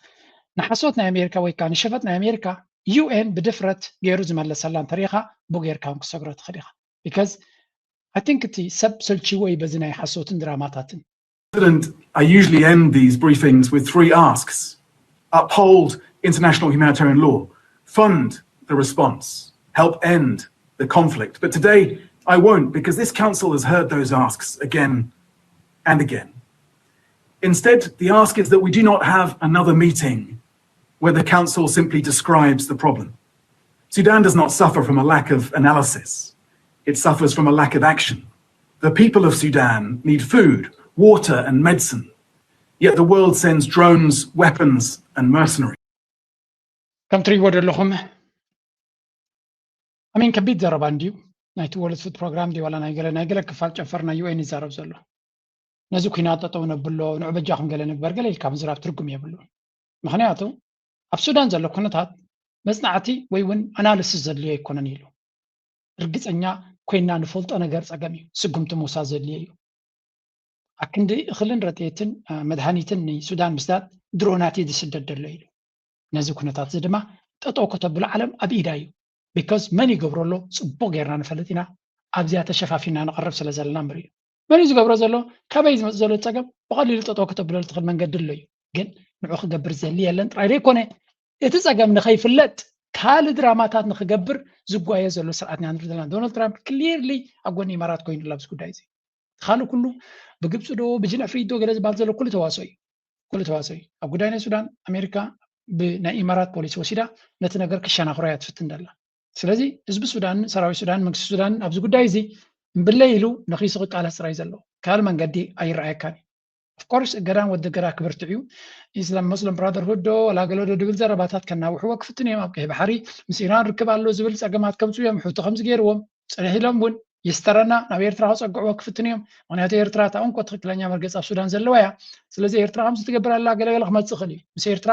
ንሓሶት ናይ ኣሜሪካ ወይ ከዓ ንሸፈጥ ናይ ኣሜሪካ ዩ ኤን ብድፍረት ገይሩ ዝመለሰላ እንተሪኢኻ ብኡ ጌርካ እውን ክሰግሮ ትኽእል ኢኻ። Because I think እቲ ሰብ ሰልችዎ እዩ በዚ ናይ ሓሶትን ድራማታትን። President, I usually end these briefings with three asks. Uphold international humanitarian law, fund the response, help end the conflict. But today, I won't, because this council has heard those asks again and again. Instead, the ask is that we do not have another meeting where the council simply describes the problem. Sudan does not suffer from a lack of analysis. It suffers from a lack of action. The people of Sudan need food, water, and medicine. Yet the world sends drones, weapons, and mercenaries. ከም ትሪእዎ ዘለኹም ኣሜን ከቢድ ዘረባ እንድዩ። ናይቲ ወርልድ ፉድ ፕሮግራም ድዩ ዋላ ናይ ገለ ናይ ገለ ክፋል ጨንፈር ናይ ዩ ኤን ይዛረብ ዘሎ። ነዚ ኩናት ጠጠው ነብሎ፣ ንዑ በጃኹም ገለ ንግበር ገለ ኢልካ ምዝራብ ትርጉም የብሉን። ምኽንያቱ ኣብ ሱዳን ዘሎ ኩነታት መጽናዕቲ ወይ እውን ኣናልስስ ዘድልዮ ኣይኮነን ኢሉ። ርግጸኛ ኮይና ንፈልጦ ነገር ጸገም እዩ፣ ስጉምቲ ምውሳድ ዘድልዮ እዩ። ኣክንዲ እኽልን ረድኤትን መድሃኒትን ንሱዳን ምስዳድ ድሮናት እዩ ዝስደድ ዘሎ ኢሉ። ነዚ ኩነታት እዚ ድማ ጠጠው ከተብሎ ዓለም ኣብ ኢዳ እዩ። Because መን ይገብሮ ኣሎ ጽቡቕ ጌርና ንፈልጥ ኢና። ኣብዚኣ ተሸፋፊና ንቐርብ ስለ ዘለና እምበር እዩ። መን እዩ ዝገብሮ ዘሎ? ካበይ ዝመጽእ ዘሎ ጸገም ብቐሊሉ ጠጠው ከተብሎ ትኽእል መንገዲ ኣሎ እዩ። ግን ንዑ ክገብር ዘሊ የለን ጥራይ ዘይኮነ፣ እቲ ጸገም ንኸይፍለጥ ካልእ ድራማታት ንኽገብር ዝጓየ ዘሎ ስርዓት ኢና ንርኢ ዘለና። ዶናልድ ትራምፕ ክሊርሊ ኣብ ጎኒ ኢማራት ኮይኑ ኣሎ ኣብዚ ጉዳይ እዚ። ካልእ ኩሉ ብግብፂ ዶ ብጅንዕፍሪት ዶ ገለ ዝበሃል ዘሎ ኩሉ ተዋስኦ እዩ። ኩሉ ተዋስኦ እዩ። ኣብ ጉዳይ ናይ ሱዳን ኣሜሪካ ብናይ ኢማራት ፖሊሲ ወሲዳ ነቲ ነገር ክሸናኽሮ እያ ትፍትን ደላ። ስለዚ ህዝቢ ሱዳንን ሰራዊት ሱዳንን መንግስቲ ሱዳንን ኣብዚ ጉዳይ እዚ እምብለይ ኢሉ ንኺሱ ክቃለስ ጥራይ ዘለዎ ካልእ መንገዲ ኣይረኣየካን እዩ። Of course እገዳን ወዲ እገዳ ክብርትዕ እዩ። ኢስላም ሙስሊም ብራደርሁድ ዶ ወላ ገለ ዶ ድብል ዘረባታት ከናውሕዎ ክፍትን እዮም። ኣብ ቀይሕ ባሕሪ ምስ ኢራን ርክብ ኣሎ ዝብል ጸገማት ከምፅኡ እዮም። ሕቶ ከምዚ ገይርዎም ጽንሕ ኢሎም እውን ይስተረና ናብ ኤርትራ ክጸግዕዎ ክፍትን እዮም። ምክንያቱ ኤርትራ እታ እንኮ ትኽክለኛ መርገጽ ኣብ ሱዳን ዘለዋ እያ። ስለዚ ኤርትራ ከምዚ ትገብር ኣላ ገለገለ ክመጽእ ይኽእል እዩ። ምስ ኤርትራ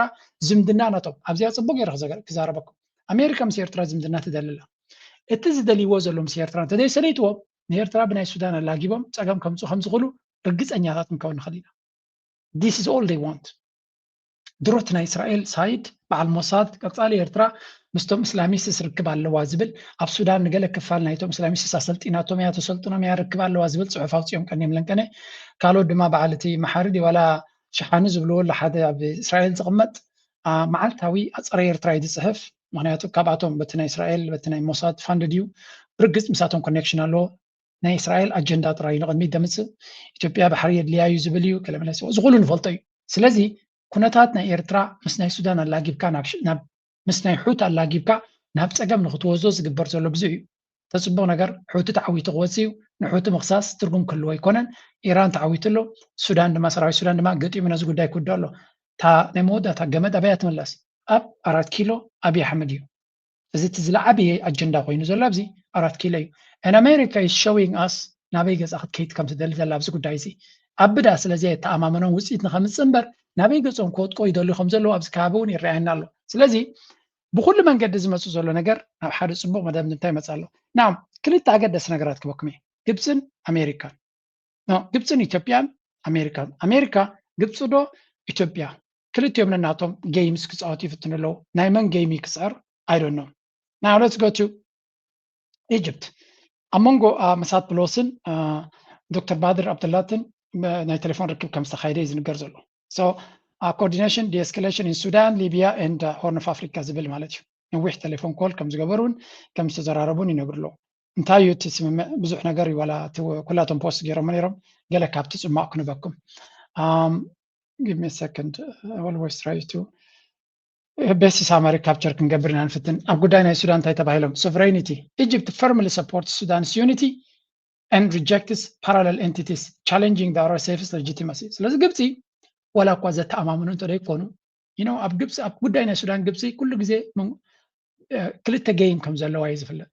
ዝምድና ናቶም ኣብዚኣ ጽቡቅ ገይረ ክዘገ- ክዛረበኩም። ኣሜሪካ ምስ ኤርትራ ዝምድና ትደሊ ኣላ። እቲ ዝደልይዎ ዘሎ ምስ ኤርትራ እንተዘይሰለይትዎም ንኤርትራ ብናይ ሱዳን ኣላጊቦም ጸገም ከምጽኡ ከምዝኽእሉ ርግጸኛታት ክንከውን ንኽእል ኢና። This is all they want። ድሮ እቲ ናይ እስራኤል ሳይድ በዓል ሞሳድ ቀጻሊ ኤርትራ ምስቶም እስላሚስትስ ርክብ ኣለዋ ዝብል ኣብ ሱዳን ንገለ ክፋል ናይቶም እስላሚስትስ ኣሰልጢናቶም እያ ተሰልጥኖም እያ ርክብ ኣለዋ ዝብል ጽሑፍ ኣውጺኦም ቀኒዮም ለንቀነ ካልኦት ድማ በዓል እቲ መሓሪ ድዩ ዋላ ሸሓኒ ዝብልዎ ኣሎ ሓደ ኣብ እስራኤል ዝቕመጥ መዓልታዊ ጸረ ኤርትራ እዩ ዝጽሕፍ። ምክንያቱ ካብኣቶም በቲ ናይ እስራኤል በቲ ናይ ሞሳድ ፋንድ ድዩ ብርግጽ ምሳቶም ኮኔክሽን ኣለዎ። ናይ እስራኤል ኣጀንዳ ጥራይ ንቕድሚት ደምፅእ። ኢትዮጵያ ባሕሪ የድልያ እዩ ዝብል እዩ። ከለመለስ እዚ ኩሉ ንፈልጦ እዩ። ስለዚ ኩነታት ናይ ኤርትራ ምስ ናይ ሱዳን ኣላጊብካ ናብ ምስ ናይ ሑት ኣላጊብካ ናብ ፀገም ንክትወስዶ ዝግበር ዘሎ ብዙሕ እዩ። ተፅቡቕ ነገር ሑቲ ተዓዊቱ ክወፅእ እዩ። ንሑቲ ምኽሳስ ትርጉም ክህልዎ ኣይኮነን። ኢራን ተዓዊቱ ኣሎ። ሱዳን ድማ ሰራዊት ሱዳን ድማ ገጢሙ ነዚ ጉዳይ ክውድኦ ኣሎ። እታ ናይ መወዳእታ ገመድ ኣበያ ትምለስ? ኣብ ኣራት ኪሎ ኣብይ ኣሕመድ እዩ። እዚ እቲ ዝለዓበየ ኣጀንዳ ኮይኑ ዘሎ ኣብዚ ኣራት ኪሎ እዩ። And America is showing us ናበይ ገፃ ክትከይድ ከም ትደሊ ዘላ ኣብዚ ጉዳይ እዚ። ኣብ ብዳ ስለዚ ኣይተኣማመኖም ውፅኢት ንኸምፅእ እምበር ናበይ ገፆም ክወጥቆ ይደልዩ ከም ዘለዉ ኣብዚ ከባቢ እውን ይረኣየና ኣሎ። ስለዚ ብኩሉ መንገዲ ዝመፅእ ዘሎ ነገር ናብ ሓደ ፅቡቕ መደምድምታ ይመፅእ ኣሎ። ና ክልተ ኣገደሲ ነገራት ክበኩም እየ። ግብፅን ኣሜሪካን ግብፅን ኢትዮጵያን ኣሜሪካን ኣሜሪካ ግብፂ ዶ ኢትዮጵያ ክልቲኦም ነናቶም games ክፃወቱ ይፍትኑ ኣለዉ ናይ መን game ክፅዕር I don't know now let's go to Egypt ኣብ መንጎ መሳት ብሎስን ዶክተር ባድር ኣብደላትን ናይ ቴሌፎን ርክብ ከም ዝተካየደ እዩ ዝንገር ዘሎ so coordination de-escalation in Sudan Libya and Horn of Africa ዝብል ማለት እዩ ነዊሕ ቴሌፎን ኮል ከም ዝገበሩን ከም ዝተዘራረቡን ይነግሩ ኣለዉ እንታይ እዩ እቲ ስምምዕ ብዙሕ ነገር እዩ ዋላ ኩላቶም ፖስት ገይሮሞ ነይሮም ገለ ካብቲ ፅማቕ ክንበኩም give me a second I always try to best summary capture ክንገብር ኢና ንፍትን ኣብ ጉዳይ ናይ ሱዳን እንታይ ተባሂሎም sovereignty Egypt firmly support Sudan's unity and rejects parallel entities challenging the R S F's legitimacy። ስለዚ ግብፂ ዋላ እኳ ዘተኣማምኑ እንተ ደይኮኑ፣ you know፣ ኣብ ግብፂ፣ ኣብ ጉዳይ ናይ ሱዳን ግብፂ ኩሉ ግዜ ክልተ ገይም ከም ዘለዋ እዩ ዝፍለጥ።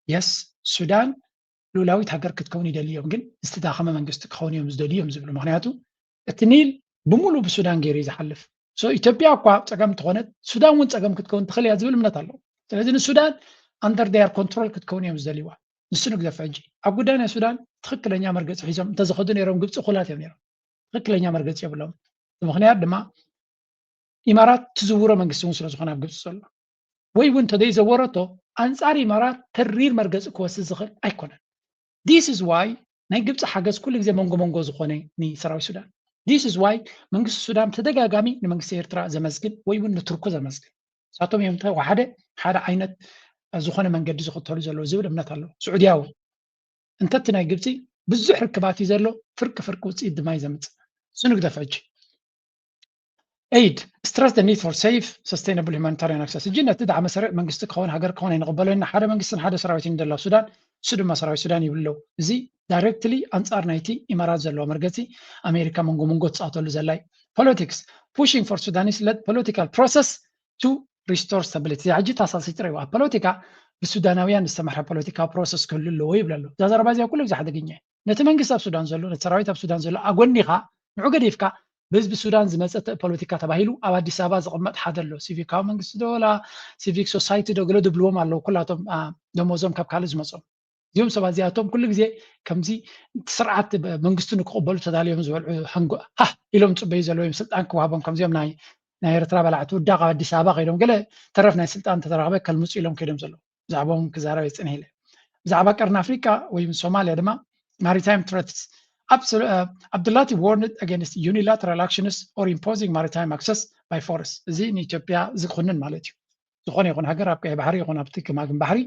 የስ፣ ሱዳን ሉላዊት ሃገር ክትከውን ይደልዩ እዮም፣ ግን ዝተዳኸመ መንግስቲ ክኸውን እዮም ዝደልዩ እዮም ዝብሉ። ምክንያቱ እቲ ኒል ብምሉእ ብሱዳን ገይሩ እዩ ዝሓልፍ። ኢትዮጵያ እኳ ፀገም እንተኾነት ሱዳን እውን ፀገም ክትከውን ትኽእል እያ ዝብል እምነት ኣሎ። ስለዚ ንሱዳን under their control ክትከውን እዮም ዝደልይዋ። ንሱ ንግደፍ ሕጂ ኣብ ጉዳይ ናይ ሱዳን ትኽክለኛ መርገፂ ሒዞም እንተዝኸዱ ነይሮም ግብፂ እኹላት እዮም ነይሮም። ትኽክለኛ መርገፂ የብሎም። ብምኽንያት ድማ ኢማራት ትዝውሮ መንግስቲ እውን ስለዝኾነ ኣብ ግብፂ ዘሎ፣ ወይ እውን እንተዘይዘወረቶ ኣንፃር ኢማራት ተሪር መርገፂ ክወስድ ዝኽእል ኣይኮነን። This is why ናይ ግብፂ ሓገዝ ኩሉ ግዜ መንጎ መንጎ ዝኾነ ንሰራዊት ሱዳን። This is why መንግስቲ ሱዳን ተደጋጋሚ ንመንግስቲ ኤርትራ ዘመስግን ወይ እውን ንቱርኩ ዘመስግን። ንሳቶም እዮም ተዋሓደ ሓደ ዓይነት ዝኾነ መንገዲ ዝኽተሉ ዘለዉ ዝብል እምነት ኣሎ። ስዑድያ እውን እንተቲ ናይ ግብፂ ብዙሕ ርክባት እዩ ዘሎ፣ ፍርቂ ፍርቂ ውፅኢት ድማ እዩ ዘምፅእ። እሱ ንግደፍ ሕጂ። Aid stress the need for safe sustainable humanitarian access። ሕጂ ነቲ ዳዕመ ሰሪዕ መንግስቲ ክኸውን ሃገር ክኸውን ኣይንቕበሎን ኢና። ሓደ መንግስትን ሓደ ሰራዊትን ደላ ሱዳን፣ እሱ ድማ ሰራዊት ሱዳን ይብሉ ኣለዉ። እዚ directly ኣንፃር ናይቲ ኢማራት ዘለዎ መርገፂ ኣሜሪካ መንጎ መንጎ ትፃወተሉ ዘላ እዩ። Politics pushing for Sudanese led political process to restore stability። ሕጂ ታሳሲ ጥራይ ኣብ ፖለቲካ ብሱዳናውያን ዝተመርሐ ፖለቲካዊ ፕሮሰስ ክህሉ ኣለዎ ይብል ኣሎ። እዛ ዘረባ እዚኣ ኩሉ ግዜ ሓደገኛ እዩ። ነቲ መንግስቲ ኣብ ሱዳን ዘሎ፣ ነቲ ሰራዊት ኣብ ሱዳን ዘሎ ኣጎኒኻ ንዑ ገዲፍካ ብህዝቢ ሱዳን ዝመፀ ፖለቲካ ተባሂሉ ኣብ ኣዲስ ኣበባ ዝቕመጥ ሓደ ኣሎ። ሲቪካዊ መንግስቲ ዶ ወላ ሲቪክ ሶሳይቲ ዶ ገለ ዝብልዎም ኣለዉ። ኩላቶም ደሞዞም ካብ ካልእ ዝመፆም እዚኦም ሰባት እዚኣቶም ኩሉ ግዜ ከምዚ ስርዓት መንግስቲ ንክቕበሉ ተዳልዮም ዝበልዑ ሃንጎ ሃህ ኢሎም ፅበዩ ዘለዉ እዮም። ስልጣን ክወሃቦም ከምዚኦም ናይ ናይ ኤርትራ በላዕቲ ውዳቕ ኣብ ኣዲስ ኣበባ ከይዶም ገለ ተረፍ ናይ ስልጣን ተተረኽበ ከልምፁ ኢሎም ከይዶም ዘለዉ። ብዛዕባኦም ክዛረብ እየ ፅንሕ ኢለ። ብዛዕባ ቀርኒ ኣፍሪቃ ወይ ሶማልያ ድማ maritime threats። Abdulati warned against unilateral actions or imposing maritime access by force። እዚ ንኢትዮጵያ ዝኹንን ማለት እዩ። ዝኾነ ይኹን ሃገር ኣብ ቀይ ባሕሪ ይኹን ኣብቲ ገማግም ባሕሪ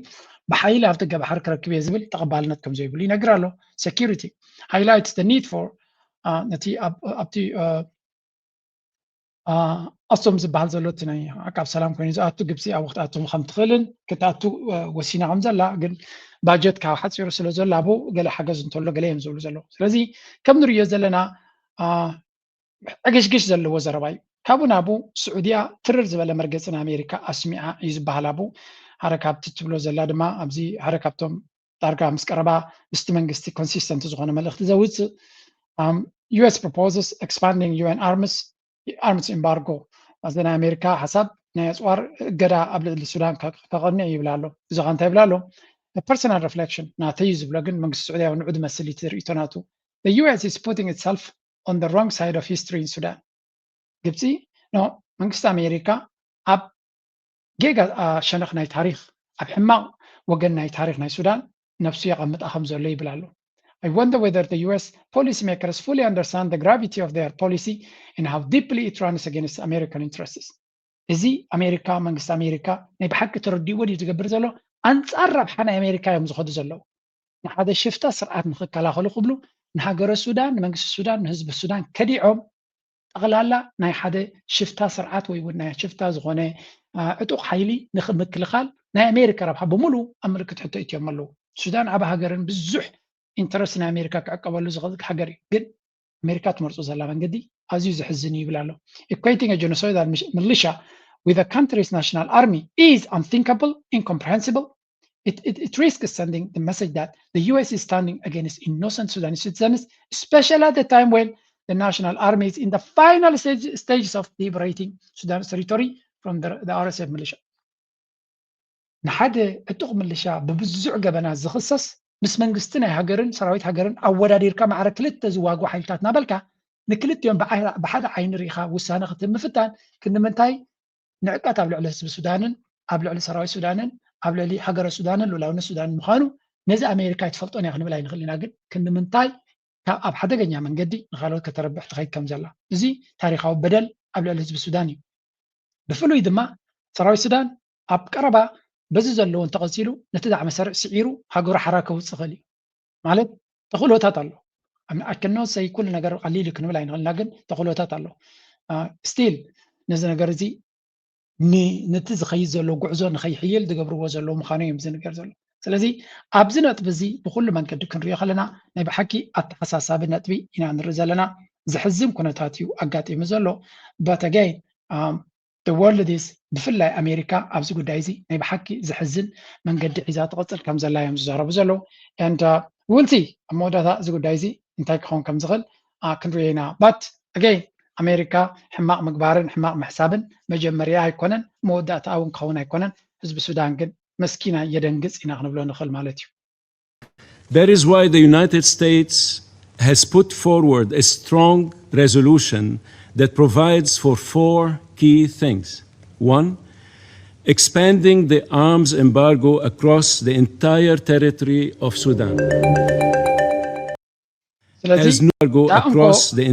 ብሓይሊ ኣብ ደገ ባሕሪ ክረክብ እየ ዝብል ተቐባልነት ከም ዘይብሉ ይነግር ኣሎ። Security highlights the need for ነቲ ኣብቲ ኣስቶም ዝበሃል ዘሎ እቲ ናይ ዓቃብ ሰላም ኮይኑ ዝኣቱ ግብፂ ኣብ ወቅቲ ኣቶም ከም ትኽእልን ክትኣቱ ወሲና ከም ዘላ ግን ባጀት ካብ ሓፂሩ ስለ ዘሎ ኣብኡ ገለ ሓገዝ እንተሎ ገለ እዮም ዝብሉ ዘለዉ። ስለዚ ከም ንርእዮ ዘለና ዕግሽግሽ ዘለዎ ዘረባ እዩ። ካብኡ ናብኡ ስዑድያ ትርር ዝበለ መርገፂ ንኣሜሪካ ኣስሚዓ እዩ ዝበሃል። ኣብኡ ሓደ ካብቲ ትብሎ ዘላ ድማ ኣብዚ ሓደ ካብቶም ዳርጋ ምስ ቀረባ ምስቲ መንግስቲ consistent ዝኾነ መልእኽቲ ዘውፅእ US proposes expanding UN arms arms embargo። እዚ ናይ ኣሜሪካ ሓሳብ ናይ ኣፅዋር እገዳ ኣብ ልዕሊ ሱዳን ከቐንዕ ይብል ኣሎ። እዚ ኸ እንታይ ይብል ኣሎ? Personal reflection ናተይ እዩ ዝብሎ፣ ግን መንግስቲ ስዑድያ ንዑ ዝመስል እቲ ርእይቶ ናቱ። The US is putting itself on the wrong side of history in Sudan። ግብፂ ኖ መንግስቲ ኣሜሪካ ኣብ ጌጋ ሸነኽ ናይ ታሪክ ኣብ ሕማቕ ወገን ናይ ታሪክ ናይ ሱዳን ነብሱ የቐምጣ ከም ዘሎ ይብል ኣሎ። I wonder whether the US policymakers fully understand the gravity of their policy and how deeply it runs against American interests። እዚ ኣሜሪካ መንግስቲ ኣሜሪካ ናይ ብሓቂ ተረዲእዎ ድዩ ዝገብር ዘሎ? ኣንፃር ረብሓ ናይ ኣሜሪካ እዮም ዝኸዱ ዘለዉ። ንሓደ ሽፍታ ስርዓት ንክከላኸሉ ክብሉ ንሃገረ ሱዳን ንመንግስቲ ሱዳን ንህዝቢ ሱዳን ከዲዖም ጠቕላላ ናይ ሓደ ሽፍታ ስርዓት ወይ እውን ናይ ሽፍታ ዝኾነ ዕጡቕ ሓይሊ ንምክልኻል ናይ ኣሜሪካ ረብሓ ብምሉ ኣብ ምልክት ሕቶ እትዮም ኣለዉ። ሱዳን ዓብ ሃገርን ብዙሕ ኢንተረስት ናይ ኣሜሪካ ክዕቀበሉ ዝኽእል ሃገር እዩ። ግን ኣሜሪካ ትመርፁ ዘላ መንገዲ ኣዝዩ ዝሕዝን እዩ ይብል ኣሎ። Equating a genocidal militia with a country's national army is unthinkable, incomprehensible. It, it, it risks sending the message that the US is standing against innocent Sudanese citizens, especially at the time when the national army is in the final stage, stages of liberating Sudan's territory from the, the RSF militia. ንሓደ ዕጡቕ ምልሻ ብብዙሕ ገበናት ዝኽሰስ ምስ መንግስቲ ናይ ሃገርን ሰራዊት ሃገርን ኣወዳዲርካ ማዕረ ክልተ ዝዋግኡ ሓይልታት እናበልካ ንክልቲኦም ብሓደ ዓይኒ ርኢኻ ውሳነ ክትህብ ምፍታን ክንዲ ምንታይ ንዕቀት ኣብ ልዕሊ ህዝቢ ሱዳንን ኣብ ልዕሊ ሰራዊት ሱዳንን ኣብ ልዕሊ ሃገረ ሱዳንን ሉላውነት ሱዳንን ምዃኑ ነዚ ኣሜሪካ ኣይትፈልጦን እያ ክንብል ኣይንኽእል ኢና። ግን ክንዲ ምንታይ ካብ ኣብ ሓደገኛ መንገዲ ንካልኦት ከተረብሕ ትኸይድ ከም ዘላ እዚ ታሪካዊ በደል ኣብ ልዕሊ ህዝቢ ሱዳን እዩ። ብፍሉይ ድማ ሰራዊት ሱዳን ኣብ ቀረባ በዚ ዘለዎ እንተቐፂሉ ነቲ ዳዕመ ሰርዕ ስዒሩ ሃገሩ ሓራ ከውፅእ ይኽእል እዩ። ማለት ተኽእሎታት ኣሎ። ኣክኖት ሰይ ኩሉ ነገር ቀሊል እዩ ክንብል ኣይንኽእልና፣ ግን ተኽእሎታት ኣሎ። ስቲል ነዚ ነገር እዚ ነቲ ዝኸይድ ዘሎ ጉዕዞ ንኸይሕይል ዝገብርዎ ዘለዉ ምዃኑ እዮም ዝንገር ዘሎ። ስለዚ ኣብዚ ነጥቢ እዚ ብኩሉ መንገዲ ክንሪኦ ከለና ናይ ብሓቂ ኣተሓሳሳቢ ነጥቢ ኢና ንርኢ ዘለና። ዘሕዝን ኩነታት እዩ ኣጋጢሙ ዘሎ። But again, um, the world is ብፍላይ ኣሜሪካ ኣብዚ ጉዳይ እዚ ናይ ብሓቂ ዘሕዝን መንገዲ ሒዛ ትቕፅል ከም ዘላ እዮም ዝዛረቡ ዘለዉ። And uh, we'll see ኣብ መወዳእታ እዚ ጉዳይ እዚ እንታይ ክኸውን ከም ዝኽእል uh, ክንሪኦ ኢና። But again ኣሜሪካ ሕማቕ ምግባርን ሕማቕ ምሕሳብን መጀመርያ ኣይኮነን፣ መወዳእታ እውን ክኸውን ኣይኮነን። ህዝቢ ሱዳን ግን መስኪና የደንግጽ ኢና ክንብሎ ንኽእል ማለት እዩ። That is why the United States has put forward a strong resolution that provides for four key things. One, expanding the arms embargo across the entire territory of Sudan. ስለዚ As no embargo ዳእንኮ across the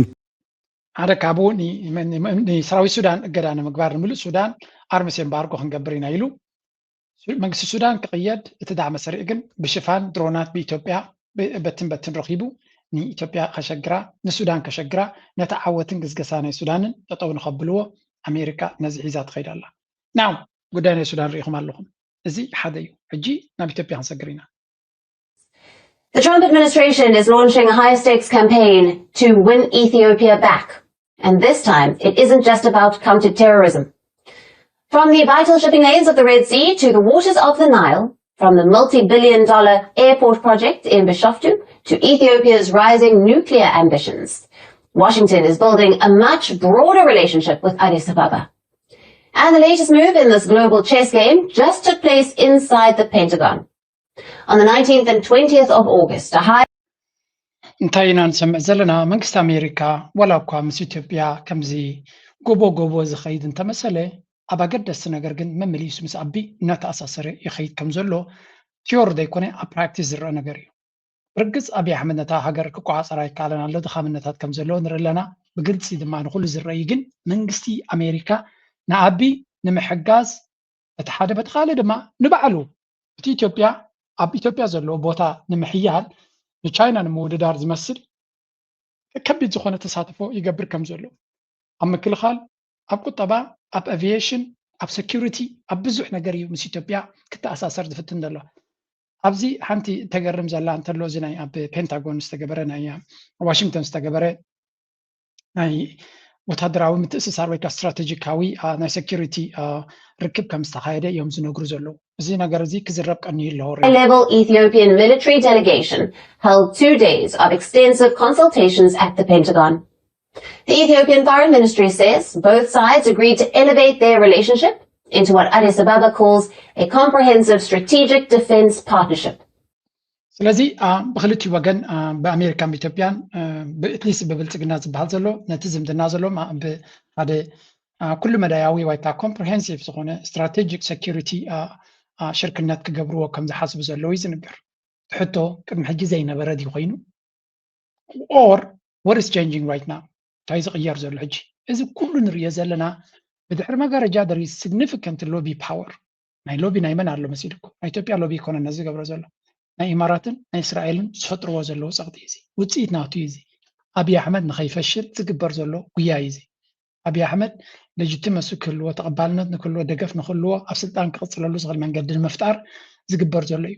ሓደ ካብኡ ን- ን- ን- ንሰራዊት ሱዳን እገዳ ንምግባር ንምሉእ ሱዳን ኣርምስ ኤምባርጎ ክንገብር ኢና ኢሉ። ሱ- መንግስቲ ሱዳን ክቕየድ እቲ ዳዕመ ሰሪዕ ግን ብሽፋን ድሮናት ብኢትዮጵያ ብ- በትን በትን ረኺቡ ንኢትዮጵያ ከሸግራ ንሱዳን ከሸግራ ነቲ ዓወትን ግዝገሳ ናይ ሱዳንን ጠጠው ንኸብልዎ ኣሜሪካ ነዚ ሒዛ ትኸይድ ኣላ። ናው ጉዳይ ናይ ሱዳን ርኢኹም ኣለኹም። እዚ ሓደ እዩ። ሕጂ ናብ ኢትዮጵያ ክንሰግር ኢና። The Trump administration is launching a high stakes campaign to win Ethiopia back. And this time, it isn't just about counterterrorism. From the vital shipping lanes of the Red Sea to the waters of the Nile, from the multi billion dollar airport project in Bishoftu to Ethiopia's rising nuclear ambitions, Washington is building a much broader relationship with Addis Ababa. And the latest move in this global chess game just took place inside the Pentagon. On the nineteenth and twentieth of August, a high እንታይ ኢና ንሰምዕ ዘለና? መንግስቲ ኣሜሪካ ዋላ እኳ ምስ ኢትዮጵያ ከምዚ ጎቦ ጎቦ ዝኸይድ እንተመሰለ ኣብ ኣገደስቲ ነገር ግን መመሊሱ ምስ ኣቢ እናተኣሳሰረ ይኸይድ ከም ዘሎ ቲዮሪ ዘይኮነ ኣብ ፕራክቲስ ዝረአ ነገር እዩ። ብርግፅ ኣብይ ኣሕመድ ነታ ሃገር ክቆፃፀራ ኣይከኣለን ኣሎ፣ ድኻምነታት ከም ዘለዎ ንርኢ ኣለና። ብግልፂ ድማ ንኩሉ ዝረአ እዩ። ግን መንግስቲ ኣሜሪካ ንኣቢ ንምሕጋዝ እቲ ሓደ በቲ ካልእ ድማ ንባዕሉ እቲ ኢትዮጵያ ኣብ ኢትዮጵያ ዘለዎ ቦታ ንምሕያል ንቻይና ንምውድዳር ዝመስል ከቢድ ዝኾነ ተሳትፎ ይገብር ከም ዘሎ ኣብ ምክልኻል ኣብ ቁጠባ ኣብ ኣቪዬሽን ኣብ ሰኪሪቲ ኣብ ብዙሕ ነገር እዩ ምስ ኢትዮጵያ ክተኣሳሰር ዝፍትን ዘሎ። ኣብዚ ሓንቲ ተገርም ዘላ እንተሎ እዚ ናይ ኣብ ፔንታጎን ዝተገበረ ናይ ዋሽንግተን ዝተገበረ ናይ ወታደራዊ ምትእስሳር ወይ ከዓ ስትራቴጂካዊ ናይ ሰኪሪቲ ርክብ ከም ዝተካየደ እዮም ዝነግሩ ዘለዉ። እዚ ነገር እዚ ክዝረብ ቀንዩ ኣለዎ። Level Ethiopian military delegation held two days of extensive consultations at the Pentagon. The Ethiopian Foreign Ministry says both sides agreed to elevate their relationship into what Addis Ababa calls a comprehensive strategic defense partnership. ስለዚ ብክልቲኡ ወገን ብኣሜሪካን ብኢትዮጵያን ብእትሊስ ብብልፅግና ዝበሃል ዘሎ ነቲ ዝምድና ዘሎ ብሓደ ኩሉ መዳያዊ ወይ ከዓ ኮምፕሪሄንሲቭ ዝኾነ ስትራቴጂክ ሴኪሪቲ ሽርክነት ክገብርዎ ከም ዝሓስቡ ዘለዉ እዩ ዝንገር። ሕቶ ቅድሚ ሕጂ ዘይነበረ ድዩ ኮይኑ? ኦር what is changing right now? እንታይ ዝቕየር ዘሎ ሕጂ? እዚ ኩሉ ንሪኦ ዘለና ብድሕሪ መጋረጃ there is significant lobby power። ናይ ሎቢ ናይ መን ኣሎ መሲልኩም? ናይ ኢትዮጵያ ሎቢ ይኮነ ነዚ ዝገብሮ ዘሎ ናይ ኢማራትን ናይ እስራኤልን ዝፈጥርዎ ዘለዉ ፀቕጢ እዩ። እዚ ውፅኢት ናቱ እዩ። እዚ ኣብይ ኣሕመድ ንኸይፈሽል ዝግበር ዘሎ ጉያ እዩ። እዚ ኣብይ ኣሕመድ ሌጂቲመሲ ክህልዎ፣ ተቐባልነት ንክህልዎ፣ ደገፍ ንክህልዎ፣ ኣብ ስልጣን ክቕፅለሉ ዝኽእል መንገዲ ንምፍጣር ዝግበር ዘሎ እዩ።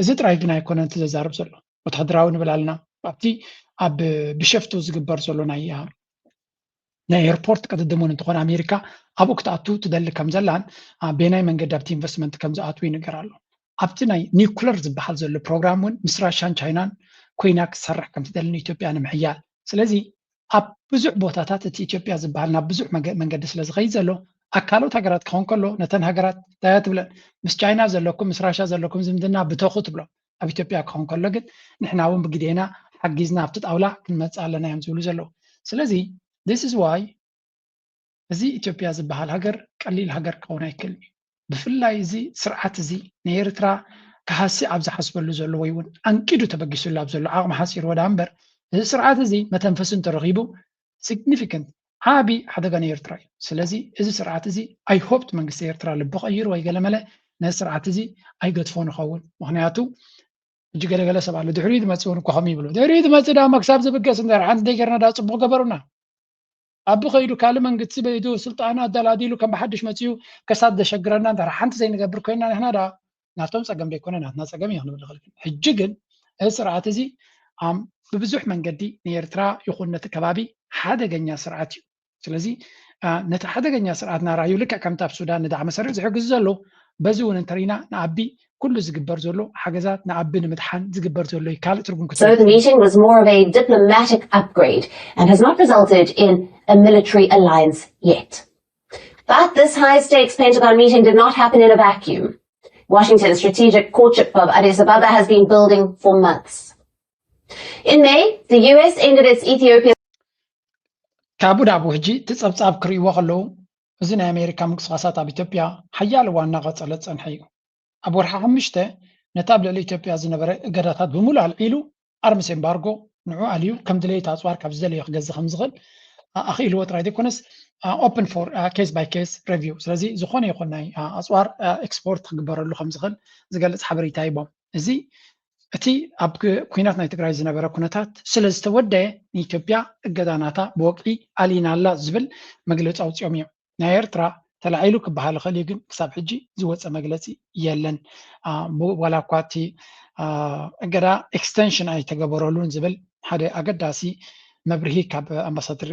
እዚ ጥራይ ግን ኣይኮነን እቲ ዘዛርብ ዘሎ። ወታደራዊ ንብል ኣለና ኣብቲ ኣብ ብሸፍቱ ዝግበር ዘሎ ናይ ናይ ኤርፖርት ቅድድም እውን እንተኾነ ኣሜሪካ ኣብኡ ክትኣቱ ትደሊ ከም ዘላን ቤናይ መንገዲ ኣብቲ ኢንቨስትመንት ከም ዝኣትዉ ይንገር ኣሎ። ኣብቲ ናይ ኒኩለር ዝበሃል ዘሎ ፕሮግራም እውን ምስ ራሻን ቻይናን ኮይና ክትሰርሕ ከም ትደሊ ንኢትዮጵያ ንምሕያል። ስለዚ ኣብ ብዙሕ ቦታታት እቲ ኢትዮጵያ ዝበሃል ናብ ብዙሕ መንገዲ ስለ ዝኸይድ ዘሎ ኣብ ካልኦት ሃገራት ክኸውን ከሎ ነተን ሃገራት እንታይ ትብለን? ምስ ቻይና ዘለኩም ምስ ራሻ ዘለኩም ዝምድና ብተኹ ትብሎ። ኣብ ኢትዮጵያ ክኸውን ከሎ ግን ንሕና እውን ብግዴና ሓጊዝና ኣብቲ ጣውላ ክንመፅእ ኣለና እዮም ዝብሉ ዘለዉ። ስለዚ this is why እዚ ኢትዮጵያ ዝበሃል ሃገር ቀሊል ሃገር ክኸውን ኣይክእልን እዩ። ብፍላይ እዚ ስርዓት እዚ ንኤርትራ ክሃሲ ኣብ ዝሓስበሉ ዘሎ ወይ እውን ኣንቂዱ ተበጊሱሉ ኣብ ዘሎ ዓቕሚ ሓፂርዎ ደኣ እምበር እዚ ስርዓት እዚ መተንፈሲ እንተረኺቡ ሲግኒፊካንት ዓቢ ሓደጋ ንኤርትራ እዩ። ስለዚ እዚ ስርዓት እዚ I hope መንግስቲ ኤርትራ ልቢ ቀይሩ ወይ ገለመለ ነዚ ስርዓት እዚ ኣይገድፎ ንኸውን። ምክንያቱ ሕጂ ገለገለ ሰብ ኣሎ ድሕሪኡ ዝመፅእ እውን እኮ ከምኡ ይብሉ። ድሕሪኡ ዝመፅእ ደኣ ክሳብ ዝብገስ እንድሕር ሓንቲ ዘይገርና ደኣ ፅቡቕ ገበሩና። ኣቢ ከይዱ ካልእ መንግስቲ በይዱ ስልጣኑ ኣደላዲሉ ከም ብሓድሽ መፂኡ ከሳብ ዘሸግረና እንድሕር ሓንቲ ዘይንገብር ኮይና ንሕና ደኣ ናቶም ፀገም ደይኮነ ናትና ፀገም እዩ ክንብል ንኽእል። ሕጂ ግን እዚ ስርዓት እዚ ብብዙሕ መንገዲ ንኤርትራ ይኹን ነቲ ከባቢ ሓደገኛ ስርዓት እዩ። ስለዚ ነቲ ሓደገኛ ስርዓት ናራዩ ልክዕ ከምቲ ኣብ ሱዳን ንዳዕመ ሰሪዑ ዝሕግዙ ዘለዉ በዚ እውን እንተሪና ንኣቢ ኩሉ ዝግበር ዘሎ ሓገዛት ንኣቢ ንምድሓን ዝግበር ዘሎ እዩ። ካልእ ትርጉም So the meeting was more of a diplomatic upgrade and has not resulted in a military alliance yet. But this high stakes Pentagon meeting did not happen in a vacuum. Washington's strategic courtship of Addis Ababa has been building for months. In May, the U S ended its Ethiopia ካቡ ዳቡ ሕጂ እቲ ጸብጻብ ክርእይዎ ከለዉ እዚ ናይ ኣሜሪካ ምንቅስቃሳት ኣብ ኢትዮጵያ ሓያል እዋን እናቐጸለ ዝጸንሐ እዩ። ኣብ ወርሒ ሓሙሽተ ነቲ ኣብ ልዕሊ ኢትዮጵያ ዝነበረ እገዳታት ብምሉእ ኣልዒሉ ኣርምስ ኤምባርጎ ንዑ ኣልዩ ከም ድሌት ኣጽዋር ካብ ዝደለዮ ክገዝእ ከም ዝኽእል ኣኽኢልዎ ጥራይ ዘይኮነስ open for case by case review። ስለዚ ዝኾነ ይኹን ናይ ኣጽዋር ኤክስፖርት ክግበረሉ ከም ዝኽእል ዝገልጽ ሓበሬታ ሂቦም። እዚ እቲ ኣብ ኩናት ናይ ትግራይ ዝነበረ ኩነታት ስለ ዝተወደየ ንኢትዮጵያ እገዳ ናታ ብወግዒ ኣሊና ኣላ ዝብል መግለፂ ኣውፂኦም እዮም። ናይ ኤርትራ ተላዒሉ ክበሃል ይኽእል እዩ፣ ግን ክሳብ ሕጂ ዝወፀ መግለፂ የለን። ዋላ እኳ እቲ እገዳ ኤክስተንሽን ኣይተገበረሉን ዝብል ሓደ ኣገዳሲ መብርሂ ካብ ኣምባሳደር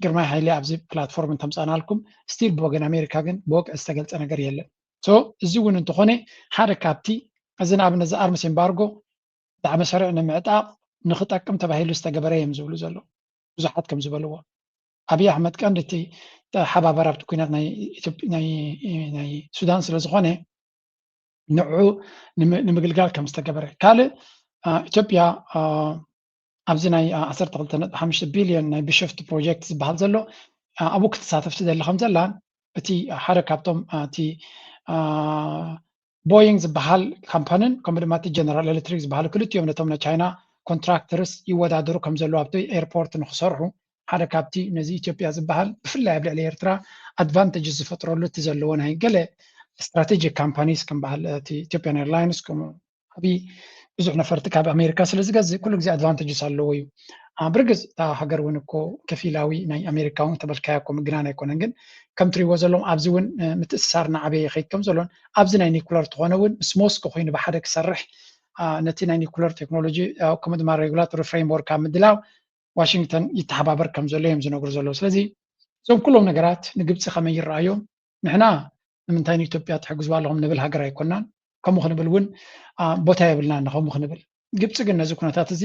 ግርማይ ሃይለ ኣብዚ ፕላትፎርም እንተምፃእናልኩም፣ ስቲል ብወገን ኣሜሪካ ግን ብወግዒ ዝተገልፀ ነገር የለን። እዚ እውን እንተኾነ ሓደ ካብቲ እዚ ንኣብነት እዚ ኣርምስ ኤምባርጎ ዳዕመ ሰሪዕ ንምዕጣቕ ንክጠቅም ተባሂሉ ዝተገበረ እዮም ዝብሉ ዘለዉ ብዙሓት ከም ዝበልዎ። ኣብይ ኣሕመድ ቀንዲ እቲ ተሓባበር ኣብቲ ኩናት ናይ ሱዳን ስለ ዝኾነ ንዑ ንምግልጋል ከም ዝተገበረ። ካልእ ኢትዮጵያ ኣብዚ ናይ ዓሰርተ ክልተ ነጥቢ ሓሙሽተ ቢልዮን ናይ ቢሾፍቱ ፕሮጀክት ዝበሃል ዘሎ ኣብኡ ክትሳተፍ ትደሊ ከም ዘላን እቲ ሓደ ካብቶም እቲ ቦይንግ ዝበሃል ካምፓንን ከምኡ ድማ እቲ ጀነራል ኤሌክትሪክ ዝበሃሉ ክልቲኦም ነቶም ናይ ቻይና ኮንትራክተርስ ይወዳደሩ ከም ዘለዉ ኣብቲ ኤርፖርት ንክሰርሑ ሓደ ካብቲ ነዚ ኢትዮጵያ ዝበሃል ብፍላይ ኣብ ልዕሊ ኤርትራ ኣድቫንቴጅ ዝፈጥረሉ እቲ ዘለዎ ናይ ገለ ስትራቴጂክ ካምፓኒስ ከም በሃል ኢትዮጵያን ኤርላይንስ ዓብዪ ብዙሕ ነፈርቲ ካብ ኣሜሪካ ስለ ዝገዝእ ኩሉ ግዜ ኣድቫንቴጅስ ኣለዎ እዩ። ብርግፅ እታ ሃገር እውን እኮ ከፊላዊ ናይ ኣሜሪካ እውን ተበልካያ እኮ ምግናን ኣይኮነን፣ ግን ከም ትሪእዎ ዘለኹም ኣብዚ እውን ምትእስሳር እናዓበየ ይኸይድ ከም ዘሎን ኣብዚ ናይ ኒኩለር ተኾነ እውን ምስ ሞስኮ ኮይኑ ብሓደ ክሰርሕ ነቲ ናይ ኒኩለር ቴክኖሎጂ ከምኡ ድማ ሬጉላቶሪ ፍሬምወርክ ኣብ ምድላው ዋሽንግተን ይተሓባበር ከም ዘሎ እዮም ዝነግሩ ዘለዉ። ስለዚ እዞም ኩሎም ነገራት ንግብፂ ከመይ ይረኣዮም? ንሕና ንምንታይ ንኢትዮጵያ ትሕግዝዋ ኣለኹም ንብል ሃገር ኣይኮናን። ከምኡ ክንብል እውን ቦታ የብልናን። ከምኡ ክንብል ግብፂ ግን ነዚ ኩነታት እዚ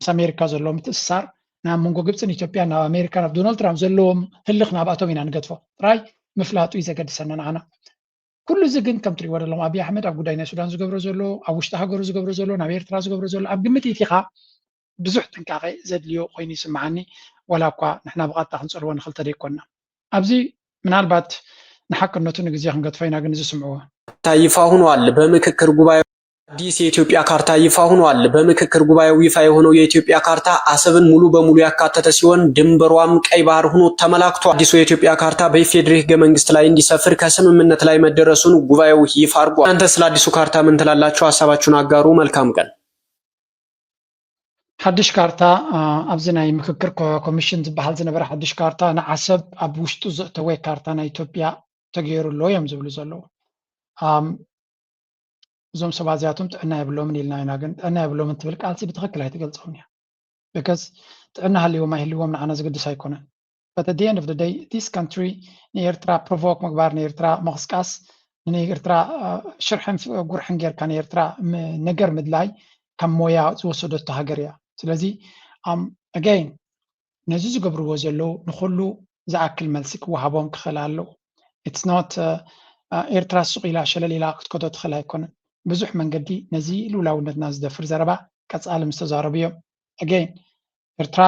ምስ ኣሜሪካ ዘለዎም ምትእስሳር ናብ መንጎ ግብፅን ኢትዮጵያን ናብ ኣሜሪካ ናብ ዶናልድ ትራምፕ ዘለዎም ህልኽ ናብኣቶም ኢና ንገድፎ። ጥራይ ምፍላጡ እዩ ዘገድሰና ንዓና። ኩሉ እዚ ግን ከም ትሪእዎ ዘለኹም ኣብይ ኣሕመድ ኣብ ጉዳይ ናይ ሱዳን ዝገብሮ ዘሎ፣ ኣብ ውሽጢ ሃገሩ ዝገብሮ ዘሎ፣ ናብ ኤርትራ ዝገብሮ ዘሎ ኣብ ግምት ኢቲኻ ብዙሕ ጥንቃቄ ዘድልዮ ኮይኑ ይስምዓኒ። ዋላ እኳ ንሕና ብቐጥታ ክንፀልዎ ንኽእል ተደይኮንና ኣብዚ ምናልባት ንሓቅነቱ ንግዜ ክንገድፎ ኢና፣ ግን እዚ ስምዕዎ። ይፋ ሆኗል። በምክክር ጉባኤው አዲስ የኢትዮጵያ ካርታ ይፋ ሆኗል። በምክክር ጉባኤው ይፋ የሆነው የኢትዮጵያ ካርታ አሰብን ሙሉ በሙሉ ያካተተ ሲሆን ድንበሯም ቀይ ባህር ሆኖ ተመላክቷል። አዲሱ የኢትዮጵያ ካርታ በኢፌዴሪ ህገ መንግስት ላይ እንዲሰፍር ከስምምነት ላይ መደረሱን ጉባኤው ይፋ አድርጓል። እናንተ ስለ አዲሱ ካርታ ምን ትላላችሁ? ሀሳባችሁን አጋሩ። መልካም ቀን። ሓድሽ ካርታ ኣብዚ ናይ ምክክር ኮሚሽን ዝበሃል ዝነበረ ሓድሽ ካርታ ንዓሰብ ኣብ ውሽጡ ዘእተወ ካርታ ናይ ኢትዮጵያ ተገይሩ ኣሎ እዮም ዝብሉ ዘለዉ። እዞም ሰባት እዚኣቶም ጥዕና የብሎምን ኢልና ኢና፣ ግን ጥዕና የብሎምን ትብል ቃልሲ ብትኽክል ኣይትገልፆም እያ። ብከስ ጥዕና ሃልዎም ኣይህልዎም ንዓና ዝግድስ ኣይኮነን። But at the end of the day this country ንኤርትራ ፕሮቮክ ምግባር፣ ንኤርትራ ምቕስቃስ፣ ንኤርትራ ሽርሕን ጉርሕን ጌርካ ንኤርትራ ነገር ምድላይ ካብ ሞያ ዝወሰደቶ ሃገር እያ። ስለዚ again ነዚ ዝገብርዎ ዘለዉ ንኹሉ ዝኣክል መልሲ ክወሃቦም ክኽእል ኣለዎ። It's not ኤርትራ ሱቕ ኢላ ሸለል ኢላ ክትከዶ ትኽእል ኣይኮነን። ብዙሕ መንገዲ ነዚ ልኡላውነትና ዝደፍር ዘረባ ቀጻሊ ምስ ተዛረቡ እዮም። Again ኤርትራ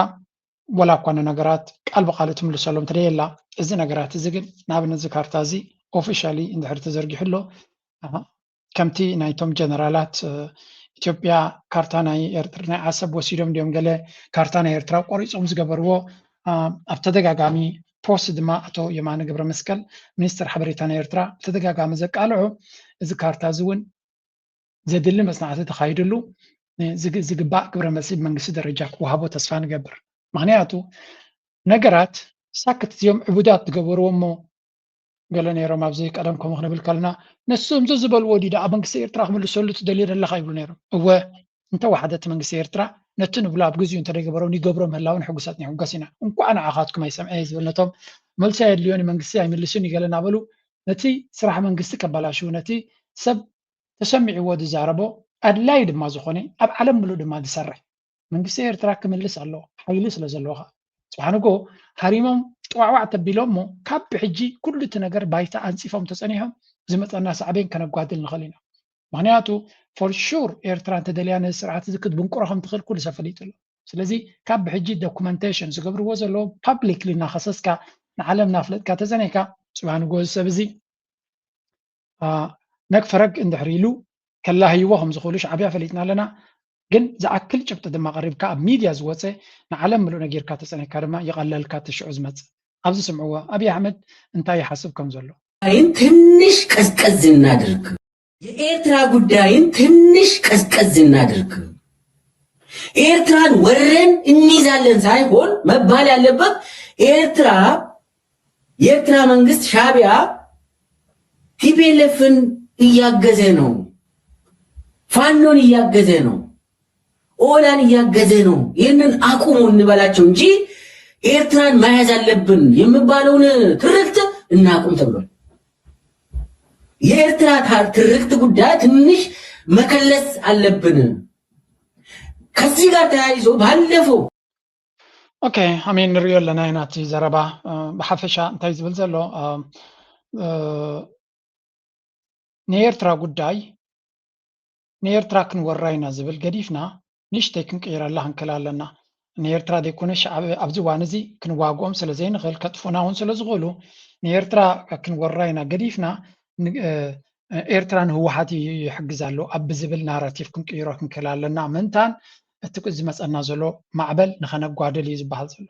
ወላ እኳ ንነገራት ቃል ብቃል ትምልሰሎም እንተደየላ፣ እዚ ነገራት እዚ ግን ንኣብነት እዚ ካርታ እዚ ኦፊሻሊ እንድሕር ተዘርጊሑ ኣሎ፣ ከምቲ ናይቶም ጀነራላት ኢትዮጵያ ካርታ ናይ ኤርትራ ናይ ዓሰብ ወሲዶም ድዮም ገለ ካርታ ናይ ኤርትራ ቆሪጾም ዝገበርዎ ኣብ ተደጋጋሚ ፖስት ድማ ኣቶ የማነ ገብረ መስቀል ሚኒስትር ሓበሬታ ናይ ኤርትራ ብተደጋጋሚ ዘቃልዑ፣ እዚ ካርታ እዚ እውን ዘድሊ መጽናዕቲ ተኻይድሉ ዝግባእ ግብረ መልሲ ብመንግስቲ ደረጃ ክወሃቦ ተስፋ ንገብር። ምክንያቱ ነገራት ሳክት እዚኦም ዕቡዳት ዝገበርዎ እሞ ገለ ነይሮም ኣብዚ ቀደም ከምኡ ክንብል ከለና፣ ንሶም ዘዝበልዎ ድዩ ደኣ መንግስቲ ኤርትራ ክምልሰሉ ትደልዮ ዘለኻ ይብሉ ነይሮም። እወ፣ እንተወሓደ እቲ መንግስቲ ኤርትራ ነቲ ንብሎ ኣብ ግዜኡ እንተደይገበሮ ይገብሮ ምህላውን ሕጉሳት ንሕጎስ ኢና። እንኳዕ ንዓኻትኩም ኣይሰምዐ ዝብል ነቶም መልሲ ኣየድልዮን መንግስቲ ኣይምልስን ይገለ እናበሉ ነቲ ስራሕ መንግስቲ ከበላሽው ነቲ ሰብ ተሰሚዕዎ ዝዛረቦ ኣድላይ ድማ ዝኾነ ኣብ ዓለም ምሉእ ድማ ዝሰርሕ መንግስቲ ኤርትራ ክምልስ ኣለዎ። ሓይሊ ስለ ዘለዎ ከዓ ጽባሕ ንጎ ሃሪሞም ጥዋዕዋዕ ተቢሎም እሞ ካብ ብሕጂ ኩሉ እቲ ነገር ባይታ ኣንጺፎም ተጸኒሖም ዝመጸና ሳዕቤን ከነጓድል ንኽእል ኢና። ምኽንያቱ for sure ኤርትራ እንተደልያ ነዚ ስርዓት እዚ ክትብንቁሮ ከም ትኽእል ኩሉ ሰብ ፈሊጡ ኣሎ። ስለዚ ካብ ብሕጂ ዶኩመንቴሽን ዝገብርዎ ዘለዎም ፓብሊክሊ እናኸሰስካ ንዓለም እናፍለጥካ ተጸኒሕካ ጽባሕ ንጎ እዚ ሰብ እዚ ነግ ፈረግ እንድሕር ኢሉ ከላህይዎ ከም ዝኽእሉ ሻዕብያ ፈሊጥና ኣለና። ግን ዝኣክል ጭብጢ ድማ ቀሪብካ ኣብ ሚድያ ዝወፀ ንዓለም ምሉእ ነጊርካ ተፀኒሕካ ድማ ይቐለልካ እቲ ሽዑ ዝመፅእ። ኣብዚ ስምዕዎ ኣብይ ኣሕመድ እንታይ ይሓስብ ከም ዘሎ። ጉዳይን ትንሽ ቀዝቀዝ እናድርግ የኤርትራ ጉዳይን ትንሽ ቀዝቀዝ እናድርግ ኤርትራን ወረን እንይዛለን ሳይሆን መባል ያለበት ኤርትራ የኤርትራ መንግስት ሻዕቢያ ቲፒኤልኤፍን እያገዘ ነው፣ ፋኖን እያገዘ ነው፣ ኦላን እያገዘ ነው። ይህንን አቁሙ እንበላቸው እንጂ ኤርትራን መያዝ አለብን የሚባለውን ትርክት እናቁም ተብሏል። የኤርትራ ትርክት ጉዳይ ትንሽ መከለስ አለብን። ከዚህ ጋር ተያይዞ ባለፈው ኦኬ፣ ኣሜን፣ ንሪኦ ኣለና ኢና እቲ ዘረባ። ብሓፈሻ እንታይ ዝብል ዘሎ፣ ንኤርትራ ጉዳይ ንኤርትራ ክንወራ ኢና ዝብል ገዲፍና ንእሽተይ ክንቅይረላ ክንክእል ኣለና። ንኤርትራ ዘይኮነ ሻዕብ ኣብዚ እዋን እዚ ክንዋግኦም ስለ ዘይንኽእል፣ ከጥፉና እውን ስለ ዝኽእሉ፣ ንኤርትራ ክንወራ ኢና ገዲፍና ኤርትራ ንህወሓት ይሕግዝ ኣሎ ኣብ ብዝብል ናራቲቭ ክንቅይሮ ክንክእል ኣለና። ምእንታን እቲ ዝመፀና ዘሎ ማዕበል ንኸነጓድል እዩ ዝበሃል ዘሎ።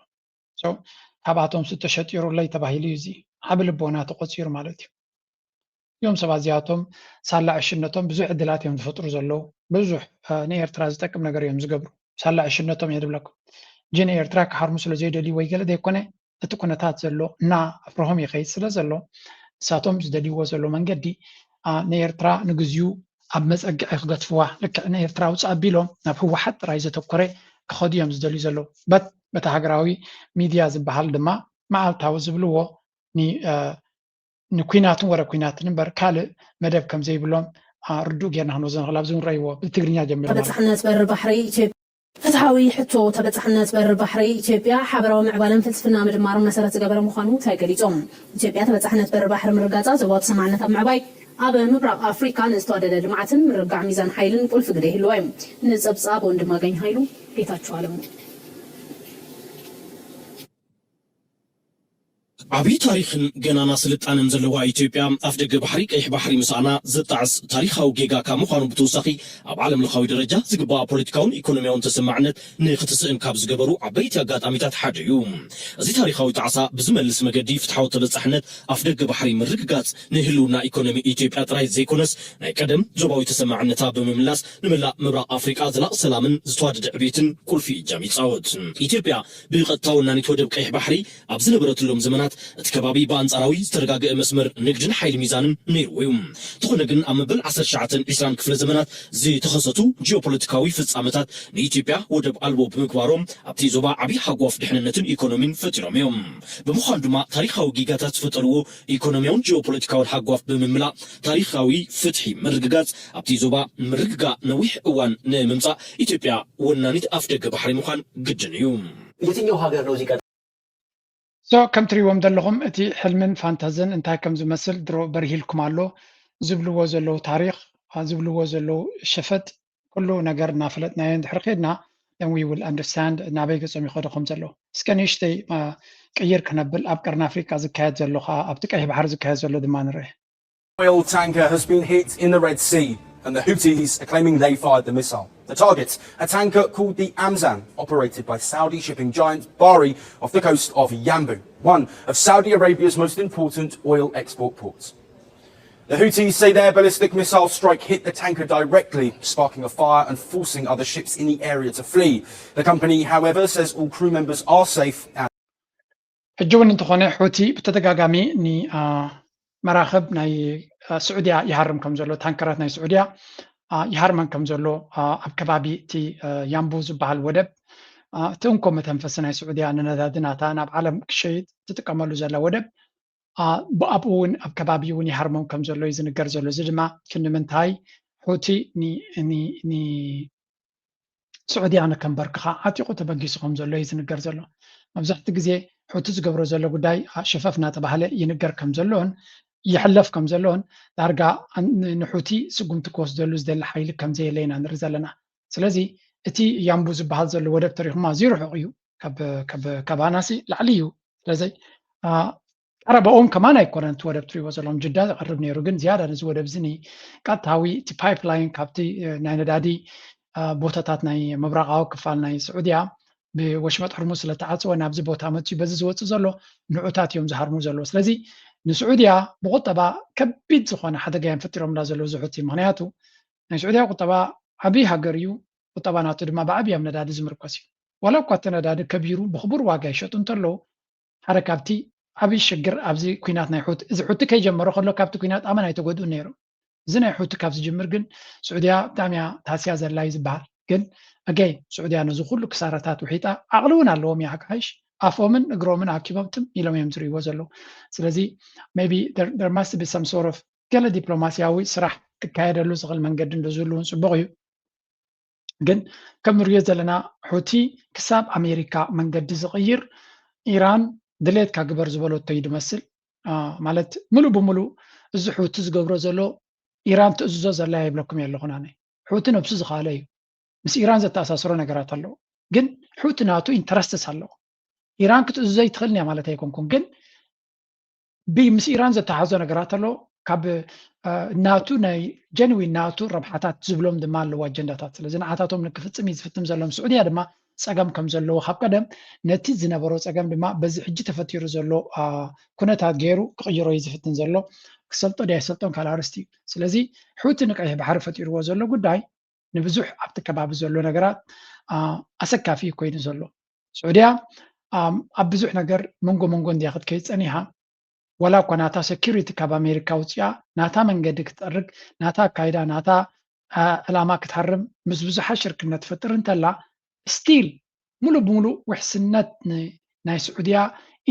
ካብኣቶም ሱ ተሸጢሩለይ ተባሂሉ እዩ እዚ ዓቢ ልቦና ተቆፂሩ ማለት እዩ። እዚኦም ሰባት እዚኣቶም ሳላ ዕሽነቶም ብዙሕ ዕድላት እዮም ዝፈጥሩ ዘለዉ። ብዙሕ ንኤርትራ ዝጠቅም ነገር እዮም ዝገብሩ። ሳላ ዕሽነቶም እየ ዝብለኩም። ጂ ንኤርትራ ክሃርሙ ስለ ዘይደልዩ ወይ ገለ ዘይኮነ እቲ ኩነታት ዘሎ እና ኣፍርሆም ይኸይድ ስለ ዘሎ ንሳቶም ዝደልይዎ ዘሎ መንገዲ ንኤርትራ ንግዚኡ ኣብ መፀግዒ ክገድፍዋ ልክዕ ንኤርትራ ውፅእ ኣቢሎም ናብ ህወሓት ጥራይ ዘተኮረ ክኸዱ እዮም ዝደልዩ ዘለዉ። በት በቲ ሃገራዊ ሚድያ ዝበሃል ድማ መዓልታዊ ዝብልዎ ንኩናትን ወረ ኩናትን እምበር ካልእ መደብ ከም ዘይብሎም ርዱእ ጌርና ክንወስዶ ንኽእል። ኣብዚ እውን ረእይዎ ብትግርኛ ጀሚሩ ማለት እዩ። ተበጻሕነት በር ባሕሪ ኢትዮጵያ ፍትሓዊ ሕቶ ተበጻሕነት በር ባሕሪ ኢትዮጵያ ሓበራዊ ምዕባለን ፍልስፍና ምድማርን መሰረት ዝገበረ ምዃኑ ተገሊጾም። ኢትዮጵያ ተበጻሕነት በር ባሕሪ ምርጋጻ ዞባዊ ተሰማዕነት ኣብ ምዕባይ ኣብ ምብራቕ ኣፍሪካ ንዝተዋደደ ልምዓትን ምርግጋዕ ሚዛን ሓይልን ቁልፊ ግደ ይህልዋ እዩ። ንጸብጻብ ወንድማገኝ ሃይሉ ጌታቸው ኣለሙ። ዓብዪ ታሪኽን ገናና ስልጣነን ዘለዋ ኢትዮጵያ ኣፍደገ ባሕሪ ቀይሕ ባሕሪ ምስኣና ዘጣዕስ ታሪኻዊ ጌጋ ካብ ምዃኑ ብተወሳኺ ኣብ ዓለም ለኻዊ ደረጃ ዝግባኣ ፖለቲካውን ኢኮኖሚያውን ተሰማዕነት ንክትስእን ካብ ዝገበሩ ዓበይቲ ኣጋጣሚታት ሓደ እዩ። እዚ ታሪኻዊ ጣዕሳ ብዝመልስ መገዲ ፍትሓዊ ተበፃሕነት ኣፍደገ ባሕሪ ምርግጋፅ ንህልውና ኢኮኖሚ ኢትዮጵያ ጥራይ ዘይኮነስ ናይ ቀደም ዞባዊ ተሰማዕነታ ብምምላስ ንመላእ ምብራቕ ኣፍሪቃ ዘላቕ ሰላምን ዝተዋደደ ዕቤትን ቁልፊ እጃም ይፃወት። ኢትዮጵያ ብቐጥታ ወናኒት ወደብ ቀይሕ ባሕሪ ኣብ ዝነበረትሎም ዘመናት እቲ ከባቢ ብኣንጻራዊ ዝተረጋገአ መስመር ንግድን ሓይሊ ሚዛንን ነይርዎ እዩ። እንተኾነ ግን ኣብ መበል ዓሰርተ ትሽዓተን ዕስራን ክፍለ ዘመናት ዝተኸሰቱ ጂኦፖለቲካዊ ፍጻመታት ንኢትዮጵያ ወደብ ኣልቦ ብምግባሮም ኣብቲ ዞባ ዓብዪ ሃጓፍ ድሕንነትን ኢኮኖሚን ፈጢሮም እዮም። ብምዃኑ ድማ ታሪኻዊ ጌጋታት ዝፈጠርዎ ኢኮኖሚያውን ጂኦፖለቲካውን ሃጓፍ ብምምላእ ታሪኻዊ ፍትሒ ምርግጋጽ ኣብቲ ዞባ ምርግጋእ ነዊሕ እዋን ንምምጻእ ኢትዮጵያ ወናኒት ኣፍደገ ባሕሪ ምዃን ግድን እዩ። የትኛው ሀገር ነው እዚህ ቀጥሎ so ከም ትሪእዎም ዘለኹም እቲ ሕልምን ፋንታዝን እንታይ ከም ዝመስል ድሮ በርሂልኩም ኣሎ። ዝብልዎ ዘለዉ ታሪኽ ዝብልዎ ዘለዉ ሸፈጥ ኩሉ ነገር እናፈለጥናዮ እንድሕር ከድና then we will understand ናበይ ገጾም ይኸዱ ከም ዘለዉ። እስከ ንእሽተይ ቅይር ክነብል ኣብ ቀርኒ ኣፍሪቃ ዝካየድ ዘሎ ከዓ ኣብቲ ቀይሕ ባሕሪ ዝካየድ ዘሎ ድማ ንርአ። Oil tanker has been hit in the Red Sea, and the Houthis are claiming they fired the missile. The target, a tanker called the Amzan, operated by Saudi shipping giant Bahri off the coast of Yanbu, one of Saudi Arabia's most important oil export ports. The Houthis say their ballistic missile strike hit the tanker directly, sparking a fire and forcing other ships in the area to flee. The company, however, says all crew members are safe and ሕጂ እውን እንተኾነ ሑቲ ብተደጋጋሚ ን- መራኽብ ናይ ስዑድያ ይሃርም ከም ዘሎ፣ ታንከራት ናይ ስዑድያ ይሃርመን ከም ዘሎ፣ ኣብ ከባቢ እቲ ያምቡ ዝበሃል ወደብ እቲ እንኮ መተንፈሲ ናይ ስዑድያ ንነዳዲ ናታ ናብ ዓለም ክሸይጥ ትጥቀመሉ ዘላ ወደብ ብኣብኡ እውን ኣብ ከባቢ እውን ይሃርሞም ከም ዘሎ እዩ ዝንገር ዘሎ። እዚ ድማ ክንዲ ምንታይ ሑቲ ንስዑድያ ንከንበርክኻ ዓጢቑ ተበጊሱ ከም ዘሎ እዩ ዝንገር ዘሎ። መብዛሕትኡ ግዜ ሑቲ ዝገብሮ ዘሎ ጉዳይ ሸፈፍ እናተባህለ ይንገር ከም ዘሎን ይሕለፍ ከም ዘሎን፣ ዳርጋ ንሑቲ ስጉምቲ ክወስደሉ ዝደሊ ሓይሊ ከም ዘየለ ኢና ንርኢ ዘለና። ስለዚ እቲ ያምቡ ዝበሃል ዘሎ ወደብ ተሪኹማ፣ እዚ ርሑቕ እዩ፣ ካብ ኣናሲ ላዕሊ እዩ። ስለዚ ቀረባኦም ከማን ኣይኮነን እቲ ወደብ ትሪእዎ ዘለኹም፣ ጅዳ ዝቐርብ ነይሩ። ግን ዝያዳ ነዚ ወደብ እዚ ቀጥታዊ እቲ ፓይፕላይን ካብቲ ናይ ነዳዲ ቦታታት ናይ ምብራቓዊ ክፋል ናይ ስዑድያ ብወሽመጥ ሕርሙዝ ስለተዓፀወ ናብዚ ቦታ መፅዩ በዚ ዝወፅእ ዘሎ ንዑታት እዮም ዝሃርሙ ዘለዎ። ስለዚ ንስዑድያ ብቁጠባ ከቢድ ዝኾነ ሓደጋ እዮም ፈጢሮምላ ዘለዉ እዚ ሑቲ። ምክንያቱ ናይ ስዑድያ ቁጠባ ዓብዪ ሃገር እዩ። ቁጠባ ናቱ ድማ ብዓብዪ ኣብ ነዳዲ ዝምርኮስ እዩ። ዋላ እኳ እቲ ነዳዲ ከቢሩ ብክቡር ዋጋ ይሸጡ እንተለዉ ሓደ ካብቲ ዓብዪ ሽግር ኣብዚ ኩናት ናይ ሑቲ፣ እዚ ሑቲ ከይጀመሮ ከሎ ካብቲ ኩናት ኣመና ኣይተጎድኡን ነይሮም። እዚ ናይ ሑቲ ካብ ዝጅምር ግን ስዑድያ ብጣዕሚ እያ ታስያ ዘላ እዩ ዝበሃል። ግን ኣገይ ስዑድያ ነዚ ኩሉ ክሳራታት ውሒጣ ዓቕሊ እውን ኣለዎም እያ ሓቃይሽ ኣፎምን እግሮምን ኣኪቦም ትም ኢሎም እዮም ዝርእይዎ ዘለዉ። ስለዚ maybe there must be some sort of ገለ ዲፕሎማሲያዊ ስራሕ ክካየደሉ ዝኽእል መንገዲ እንዶ ዝህሉ እውን ፅቡቕ እዩ። ግን ከም ንሪኦ ዘለና ሑቲ ክሳብ ኣሜሪካ መንገዲ ዝቕይር ኢራን ድሌትካ ግበር ዝበለቶ እዩ ዝመስል። ማለት ምሉእ ብምሉእ እዚ ሑቲ ዝገብሮ ዘሎ ኢራን ትእዝዞ ዘላ ይብለኩም የለኹን ኣነ። ሑቲ ነብሱ ዝኸኣለ እዩ። ምስ ኢራን ዘተኣሳስሮ ነገራት ኣለዎ። ግን ሑቲ ናቱ ኢንተረስትስ ኣለዎ። ኢራን ክትእዝዞ ይትኽእልን እያ ማለት ኣይኮንኩን። ግን ምስ ኢራን ዘተሓዞ ነገራት ኣሎ። ካብ ናቱ ናይ ጀንዊን ናቱ ረብሓታት ዝብሎም ድማ ኣለዉ ኣጀንዳታት። ስለዚ ንዓታቶም ንክፍፅም እዩ ዝፍትም ዘሎ። ምስ ስዑድያ ድማ ፀገም ከም ዘለዎ ካብ ቀደም ነቲ ዝነበሮ ፀገም ድማ በዚ ሕጂ ተፈጢሩ ዘሎ ኩነታት ገይሩ ክቕይሮ እዩ ዝፍትን ዘሎ። ክሰልጦ ድያ ይሰልጦን ካልእ ኣርእስቲ እዩ። ስለዚ ሑቲ ንቀይሕ ባሕሪ ፈጢርዎ ዘሎ ጉዳይ ንብዙሕ ኣብቲ ከባቢ ዘሎ ነገራት ኣሰካፊ ኮይኑ ዘሎ። ስዑድያ ኣብ ብዙሕ ነገር መንጎ መንጎ እንድያ ክትከይድ ፀኒሓ። ዋላ እኳ ናታ ሴኪሪቲ ካብ ኣሜሪካ ውፅኣ ናታ መንገዲ ክትጠርግ፣ ናታ ኣካይዳ፣ ናታ ዕላማ ክትሃርም ምስ ብዙሓት ሽርክነት ትፈጥር እንተላ፣ ስቲል ሙሉእ ብሙሉእ ውሕስነት ናይ ስዑድያ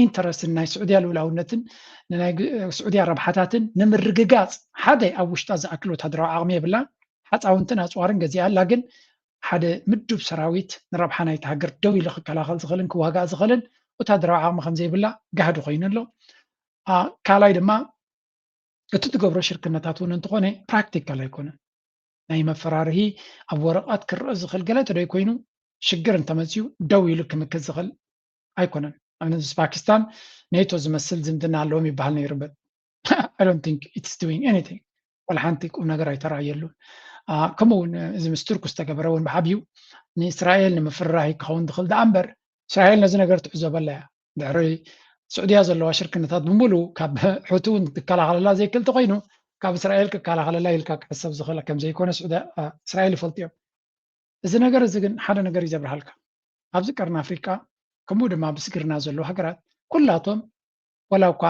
ኢንተረስትን ናይ ስዑድያ ልኡላውነትን ናይ ስዑድያ ረብሓታትን ንምርግጋፅ ሓደ ኣብ ውሽጣ ዝኣክል ወታደራዊ ዓቕሚ የብላን። ሓፃውንትን ኣፅዋርን ገዚኣ ኣላ። ግን ሓደ ምዱብ ሰራዊት ንረብሓ ናይቲ ሃገር ደው ኢሉ ክከላኸል ዝኽእልን ክዋጋእ ዝኽእልን ወታደራዊ ዓቕሚ ከም ዘይብላ ጋህዲ ኮይኑ ኣሎ። ካልኣይ ድማ እቲ ትገብሮ ሽርክነታት እውን እንተኾነ ፕራክቲካል ኣይኮነን። ናይ መፈራርሂ ኣብ ወረቐት ክረአ ዝኽእል ገለ ተደይ ኮይኑ ሽግር እንተመፅዩ ደው ኢሉ ክምክት ዝኽእል ኣይኮነን። ኣብነት ምስ ፓኪስታን ኔቶ ዝመስል ዝምድና ኣለዎም ይበሃል ነይሩ። I don't think it's doing anything። ወላ ሓንቲ ቁም ነገር ኣይተረኣየሉን። ከምኡ እውን እዚ ምስ ቱርክ ዝተገበረ እውን ብዓብዩ ንእስራኤል ንምፍርራህ ክኸውን ዝኽእል ደኣ እምበር እስራኤል ነዚ ነገር ትዕዘበላ እያ። ድሕሪ ስዑድያ ዘለዋ ሽርክነታት ብምሉ ካብ ሑቲ እውን ትከላኸለላ ዘይክእል ተኮይኑ ካብ እስራኤል ክከላኸለላ ኢልካ ክሕሰብ ዝኽእል ከም ዘይኮነ እስራኤል ይፈልጡ እዮም። እዚ ነገር እዚ ግን ሓደ ነገር እዩ ዘብርሃልካ። ኣብዚ ቀርኒ ኣፍሪቃ ከምኡ ድማ ብስግርና ዘለዉ ሃገራት ኩላቶም ዋላ እኳ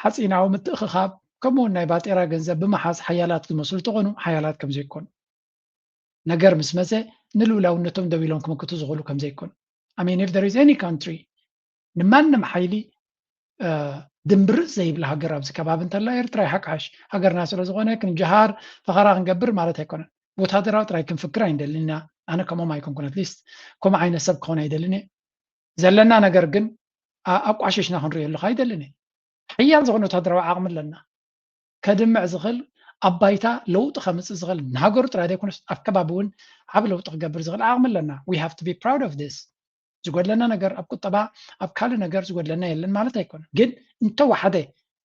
ሓፂናዊ ምትእኽኻብ ከምኡ ናይ ባጤራ ገንዘብ ብምሓዝ ሓያላት ዝመስሉ ተኾኑ ሓያላት ከም ዘይኮኑ ነገር ምስ መፀ ንልኡላውነቶም ደው ኢሎም ክምክቱ ዝኽእሉ ከም ዘይኮኑ I mean if there is any country ንማንም ሓይሊ ድምብርፅ ዘይብላ ሃገር ኣብዚ ከባቢ እንተላ ኤርትራ ይሓቃሽ ሃገርና ስለ ዝኾነ ክንጀሃር ፈኸራ ክንገብር ማለት ኣይኮነን። ወታደራዊ ጥራይ ክንፍክር ኣይንደልን ኢና። ኣነ ከምኦም ኣይኮንኩን ኣትሊስት ከምኡ ዓይነት ሰብ ክኾን ኣይደልን እየ። ዘለና ነገር ግን ኣቋሸሽና ክንሪኦ ኣለካ ኣይደልን እየ። ሓያል ዝኾነ ወታደራዊ ዓቕሚ ኣለና። ከድምዕ ዝኽእል ኣብ ባይታ ለውጢ ከምፅእ ዝኽእል ንሃገሩ ጥራይ ዘይኮነስ ኣብ ከባቢ እውን ዓብ ለውጢ ክገብር ዝኽእል ዓቕሚ ኣለና። We have to be proud of this። ዝጎድለና ነገር ኣብ ቁጠባ ኣብ ካልእ ነገር ዝጎድለና የለን ማለት ኣይኮነን። ግን እንተወሓደ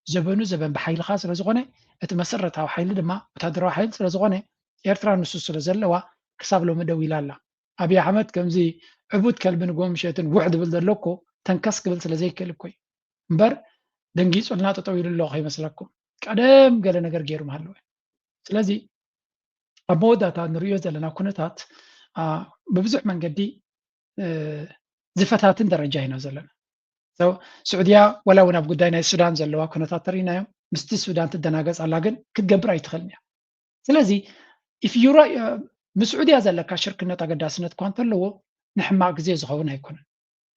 ዘበኑ ዘበን ብሓይልኻ ስለዝኾነ እቲ መሰረታዊ ሓይሊ ድማ ወታደራዊ ሓይሊ ስለዝኾነ ኤርትራ ንሱ ስለዘለዋ ክሳብ ሎሚ ደው ኢላ ኣላ። ኣብይ ኣሕመድ ከምዚ ዕቡድ ከልቢ ንጎ ምሸትን ውሕ ድብል ዘሎ እኮ ተንከስ ክብል ስለዘይክእል እኮ እዩ እምበር ደንጊፁልና ጠጠው ኢሉ ኣሎ ከይመስለኩም። ቀደም ገለ ነገር ገይሩ ምሃለወ። ስለዚ ኣብ መወዳእታ ንሪኦ ዘለና ኩነታት ብብዙሕ መንገዲ ዝፈታትን ደረጃ ኢና ዘለና። ስዑድያ ዋላ እውን ኣብ ጉዳይ ናይ ሱዳን ዘለዋ ኩነታት ተሪእናዮ። ምስቲ ሱዳን ትደናገጽ ኣላ፣ ግን ክትገብር ኣይትኽእልን እያ። ስለዚ if you ራ- ምስ ስዑድያ ዘለካ ሽርክነት ኣገዳስነት እኳ እንተለዎ፣ ንሕማቕ ግዜ ዝኸውን ኣይኮነን።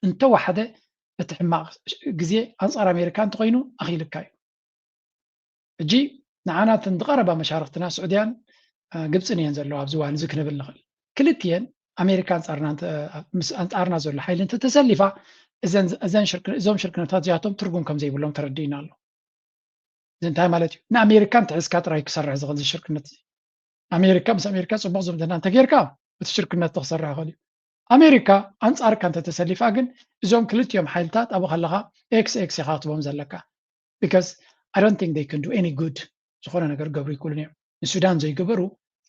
እንተወሓደ እቲ ሕማቕ ግዜ ኣንጻር ኣሜሪካ እንተኾይኑ ኣኺልካ እዩ። ሕጂ ንዓና እተን ዝቐረባ መሻርክትና ስዑድያን ግብፅን እየን ዘለዋ ኣብዚ እዋን እዚ ክንብል ንኽእል። ክልቲኤን ኣሜሪካ ኣንፃርና ምስ ኣንፃርና ዘሎ ሓይሊ እንተተሰሊፋ እዞም ሽርክነታት እዚኣቶም ትርጉም ከም ዘይብሎም ተረዲእና ኣሎ። እዚ እንታይ ማለት እዩ? ንኣሜሪካ እንተሒዝካ ጥራይ ክሰርሕ ዝኽእል እዚ ሽርክነት እዚ። ኣሜሪካ ምስ ኣሜሪካ ፅቡቕ ዝምድና እንተጌርካ እቲ ሽርክነት ክሰርሕ ይኽእል እዩ። ኣሜሪካ ኣንፃርካ እንተተሰሊፋ ግን እዞም ክልቲኦም ሓይልታት ኣብኡ ከለኻ ኤክስ ኤክስ ኢኻ ክትቦም ዘለካ። Because I don't think they can do any good። ዝኾነ ነገር ክገብሩ ይክእሉን እዮም። ንሱዳን ዘይገበሩ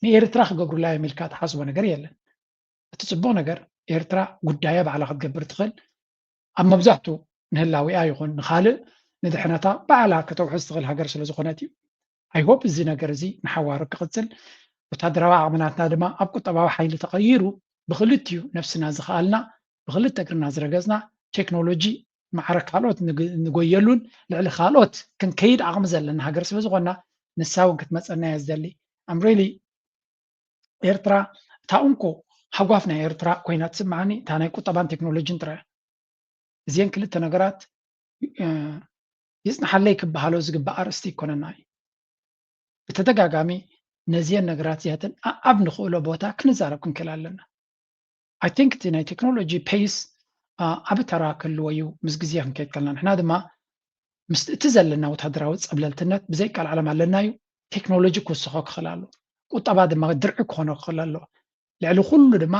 ንኤርትራ ክገብሩላ እዮም ኢልካ ትሓስቦ ነገር የለን። እቲ ፅቡቕ ነገር ኤርትራ ጉዳያ ባዕላ ክትገብር ትኽእል፣ ኣብ መብዛሕቱ ንህላዊኣ ይኹን ንኻልእ ንድሕነታ ባዕላ ከተውሕስ ትኽእል ሃገር ስለ ዝኾነት እዩ። I hope እዚ ነገር እዚ ንሓዋሩ ክቕፅል፣ ወታደራዊ ዓቕምናትና ድማ ኣብ ቁጠባዊ ሓይሊ ተቐይሩ ብክልቲኡ ነፍስና ዝኸኣልና ብክልተ እግርና ዝረገፅና ቴክኖሎጂ ማዕረ ካልኦት ንጎየሉን ልዕሊ ካልኦት ክንከይድ ዓቕሚ ዘለና ሃገር ስለ ዝኾና ንሳ እውን ክትመፀና እየ ዝደሊ። I'm really ኤርትራ እታ እንኮ ሃጓፍ ናይ ኤርትራ ኮይና ትስምዓኒ እታ ናይ ቁጠባን ቴክኖሎጂን ጥራይ። እዚአን ክልተ ነገራት ይፅንሓለይ ክበሃሎ ዝግባእ ኣርእስቲ ይኮነና እዩ። ብተደጋጋሚ ነዚአን ነገራት እዚኣተን ኣብ ንኽእሎ ቦታ ክንዛረብ ክንክእል ኣለና። I think እቲ ናይ ቴክኖሎጂ ፔይስ ዓቢ ተራ ክህልዎ እዩ ምስ ግዜ ክንከይድ ከለና። ንሕና ድማ ምስ እቲ ዘለና ወታደራዊ ፀብለልትነት ብዘይቃል ዓለም ኣለና እዩ። ቴክኖሎጂ ክውስኾ ክኽእል ኣሎ። ቁጠባ ድማ ድርዒ ክኾኖ ክኽእል ኣሎ። ልዕሊ ኩሉ ድማ